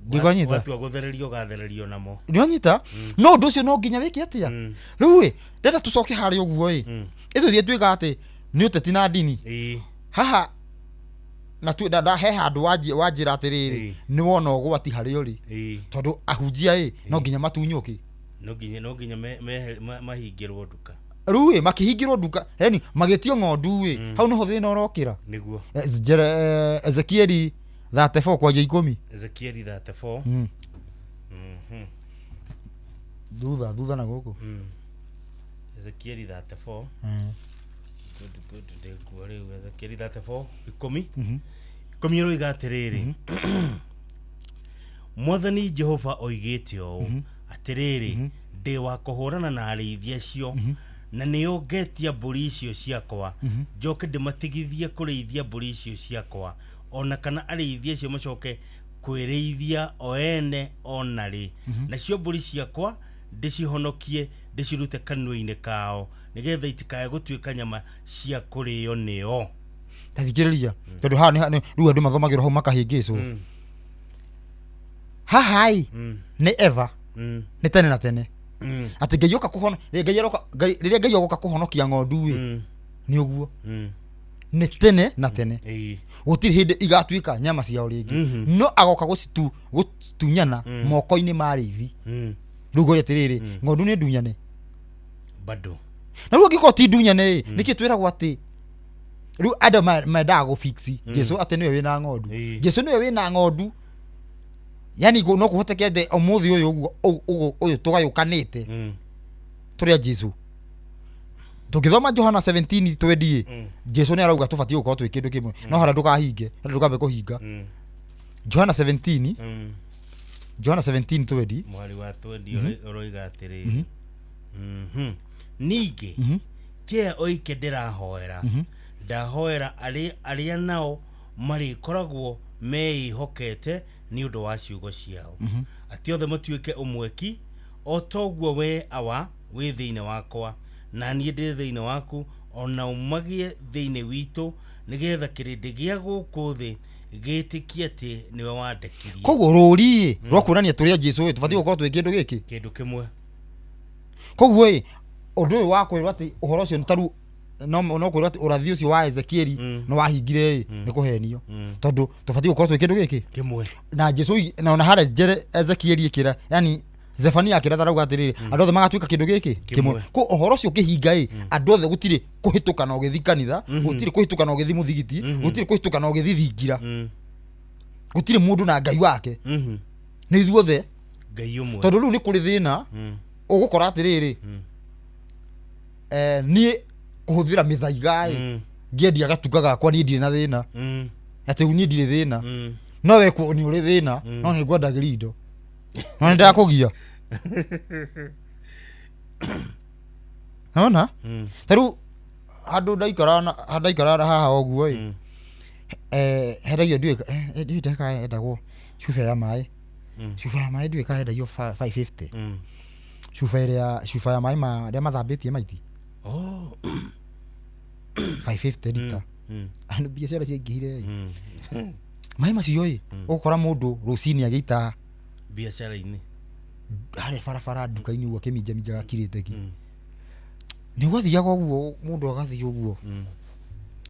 [SPEAKER 6] Ndikanyita.
[SPEAKER 2] Watua gũthererio ũgathererio namo.
[SPEAKER 6] Nĩwanyita? No ũndũ ũcio no nginya wĩke atĩa? Rĩu ĩ, ndenda tũcoke harĩa ũguo ĩ, ĩtũthiĩ tuĩka atĩ nĩ ũteti na ndini haha na he handũ wanjĩra atĩrĩrĩ, nĩ wona ũgwati harĩa ũrĩ, tondũ ahunjia ĩ, no nginya matunywo kĩ?
[SPEAKER 2] No nginya mahingĩrwo nduka.
[SPEAKER 6] Rĩu ĩ, makĩhingĩrwo nduka, yani magĩtio ng'ondu ĩ, hau nĩho thĩna ũrokĩra.
[SPEAKER 2] Nĩguo.
[SPEAKER 6] Ezekieli 34 kwanjia 10.
[SPEAKER 2] Ezekieli 34.
[SPEAKER 6] Thutha thutha na gũkũ.
[SPEAKER 2] Ezekieli 34. Good, good, ndĩkuo rĩu. Ezekieli 34 10 10 ĩroiga atĩrĩrĩ, Mwathani Jehova oigĩte ũũ, atĩrĩrĩ, ndĩ wa kũhũrana na arĩithi acio, na nĩo ngetia mbũri icio ciakwa, njoke ndĩmatigithie kũrĩithia mbũri icio ciakwa, ona kana arĩithi acio macoke kwĩrĩithia o ene ona rĩ. Nacio mbũri ciakwa ndĩcihonokie, ndĩcirute kanua-inĩ kao, nĩgetha itikae gũtuĩka nyama cia kũrĩo nĩo.
[SPEAKER 6] Ta thikĩrĩria, tondũ haha rĩu andũ mathomagĩrwo hau makahĩngĩcwo. Haha ĩ, nĩ eva, nĩ tene na tene, atĩ Ngai oka kũhono rĩrĩa Ngai aroka, rĩrĩa Ngai ogoka kũhonokia ng'ondu ĩ, nĩ ũguo, nĩ tene na tene. Gũtirĩ hĩndĩ igatuĩka nyama ciao rĩngĩ, no agoka gũcitunyana moko-inĩ ma arĩithi. Rĩu ngũria atĩrĩrĩ, ng'ondu nĩ ndunyane?
[SPEAKER 2] Bado.
[SPEAKER 6] Na rĩu angĩkorwo ti ndunyane ĩ, nĩkĩ twĩragwo atĩ rĩu andũ mendaga gũfix Jesu atĩ nĩwe wĩna ng'ondu? Jesu nĩwe wĩna ng'ondu, yani no kũhoteke atĩ ũmũthĩ ũyũ ũguo ũyũ tũgayũkanĩte tũrĩ a Jesu. Tũngĩthoma Johana 17 20 ĩ, Jesu nĩ arauga tũbatiĩ gũkorwo twĩ kĩndũ kĩmwe, no harĩa ndũkahinge, harĩa ndũkambe kũhinga. Johana 17, Johana 17 20.
[SPEAKER 2] Mwari wa 20 ũroiga atĩrĩrĩ, "Ningĩ kĩa oike ndĩrahoera, ndahoera arĩa nao marĩkoragwo meĩhokete nĩ ũndũ wa ciugo ciao, atĩ othe matuĩke ũmwe ki, o toguo we Awa wĩ thĩinĩ wakwa na niĩ ndĩ thĩinĩ waku, o nao magĩe thĩinĩ witũ, nĩgetha kĩrĩndĩ gĩa gũkũ thĩ gĩtĩkie atĩ nĩwe wandekirie."
[SPEAKER 6] Koguo rũri ĩ, rwa kuonania tũrĩ a Jesu ĩ, tũbatiĩ gũkorwo twĩ kĩndũ gĩkĩ.
[SPEAKER 2] Kĩndũ kĩmwe.
[SPEAKER 6] Koguo ĩ, Ũndũ ũyũ wa kwĩrwo atĩ ũhoro ũcio taru no no kwĩrwo atĩ ũrathi ũcio wa Ezekieli nĩ wahingire ĩ, nĩ kũhenio, tondũ tũbatiĩ gũkorwo twĩ kĩndũ gĩkĩ
[SPEAKER 4] Kĩmwe.
[SPEAKER 6] Na Jesu na ona harĩa Jere Ezekieli ĩkĩra, yani Zefania akĩratha, arauga atĩrĩrĩ, andũ othe magatuĩka kĩndũ gĩkĩ kĩmwe. Ko ũhoro ũcio ũkĩhinga ĩ, andũ othe gũtirĩ kũhĩtũka na ũgĩthi kanitha, gũtirĩ kũhĩtũka na ũgĩthi mũthigiti, gũtirĩ kũhĩtũka na ũgĩthi thingira, gũtirĩ mũndũ na Ngai wake, nĩ ithuothe
[SPEAKER 4] Ngai ũmwe.
[SPEAKER 6] Tondũ rĩu nĩ kũrĩ thĩna ũgũkora atĩrĩrĩ, niĩ kũhũthĩra mĩthaiga ĩ, ngĩendia gatuka gakwa, niĩ ndirĩ na thĩna, atĩ niĩ ndirĩ thĩna, no we nĩ ũrĩ thĩna, no nĩ ngwendagĩria indo, no nĩ ndakũgia nona. Ta rĩu handũ ndaikara handũ ndaikara haha ũguo ĩ, hendagio, ndiũĩ ndiũĩ ndeka endagwo cuba ya maĩ, cuba ya maĩ ndiũĩ kana endagio 550, cuba ĩrĩa, cuba ya maĩ marĩa mathambĩtie maiti.
[SPEAKER 4] Oh.
[SPEAKER 6] 550 lita. Andũ biacara ciaingĩhire ĩ, maĩ macio ĩ, ũgũkora mũndũ rũcinĩ agĩita
[SPEAKER 4] biacara-inĩ
[SPEAKER 6] harĩa barabara nduka-inĩ ũguo akĩminjaminjaga kirĩte ki. Nĩ gwathiaga ũguo, mũndũ agathiĩ ũguo.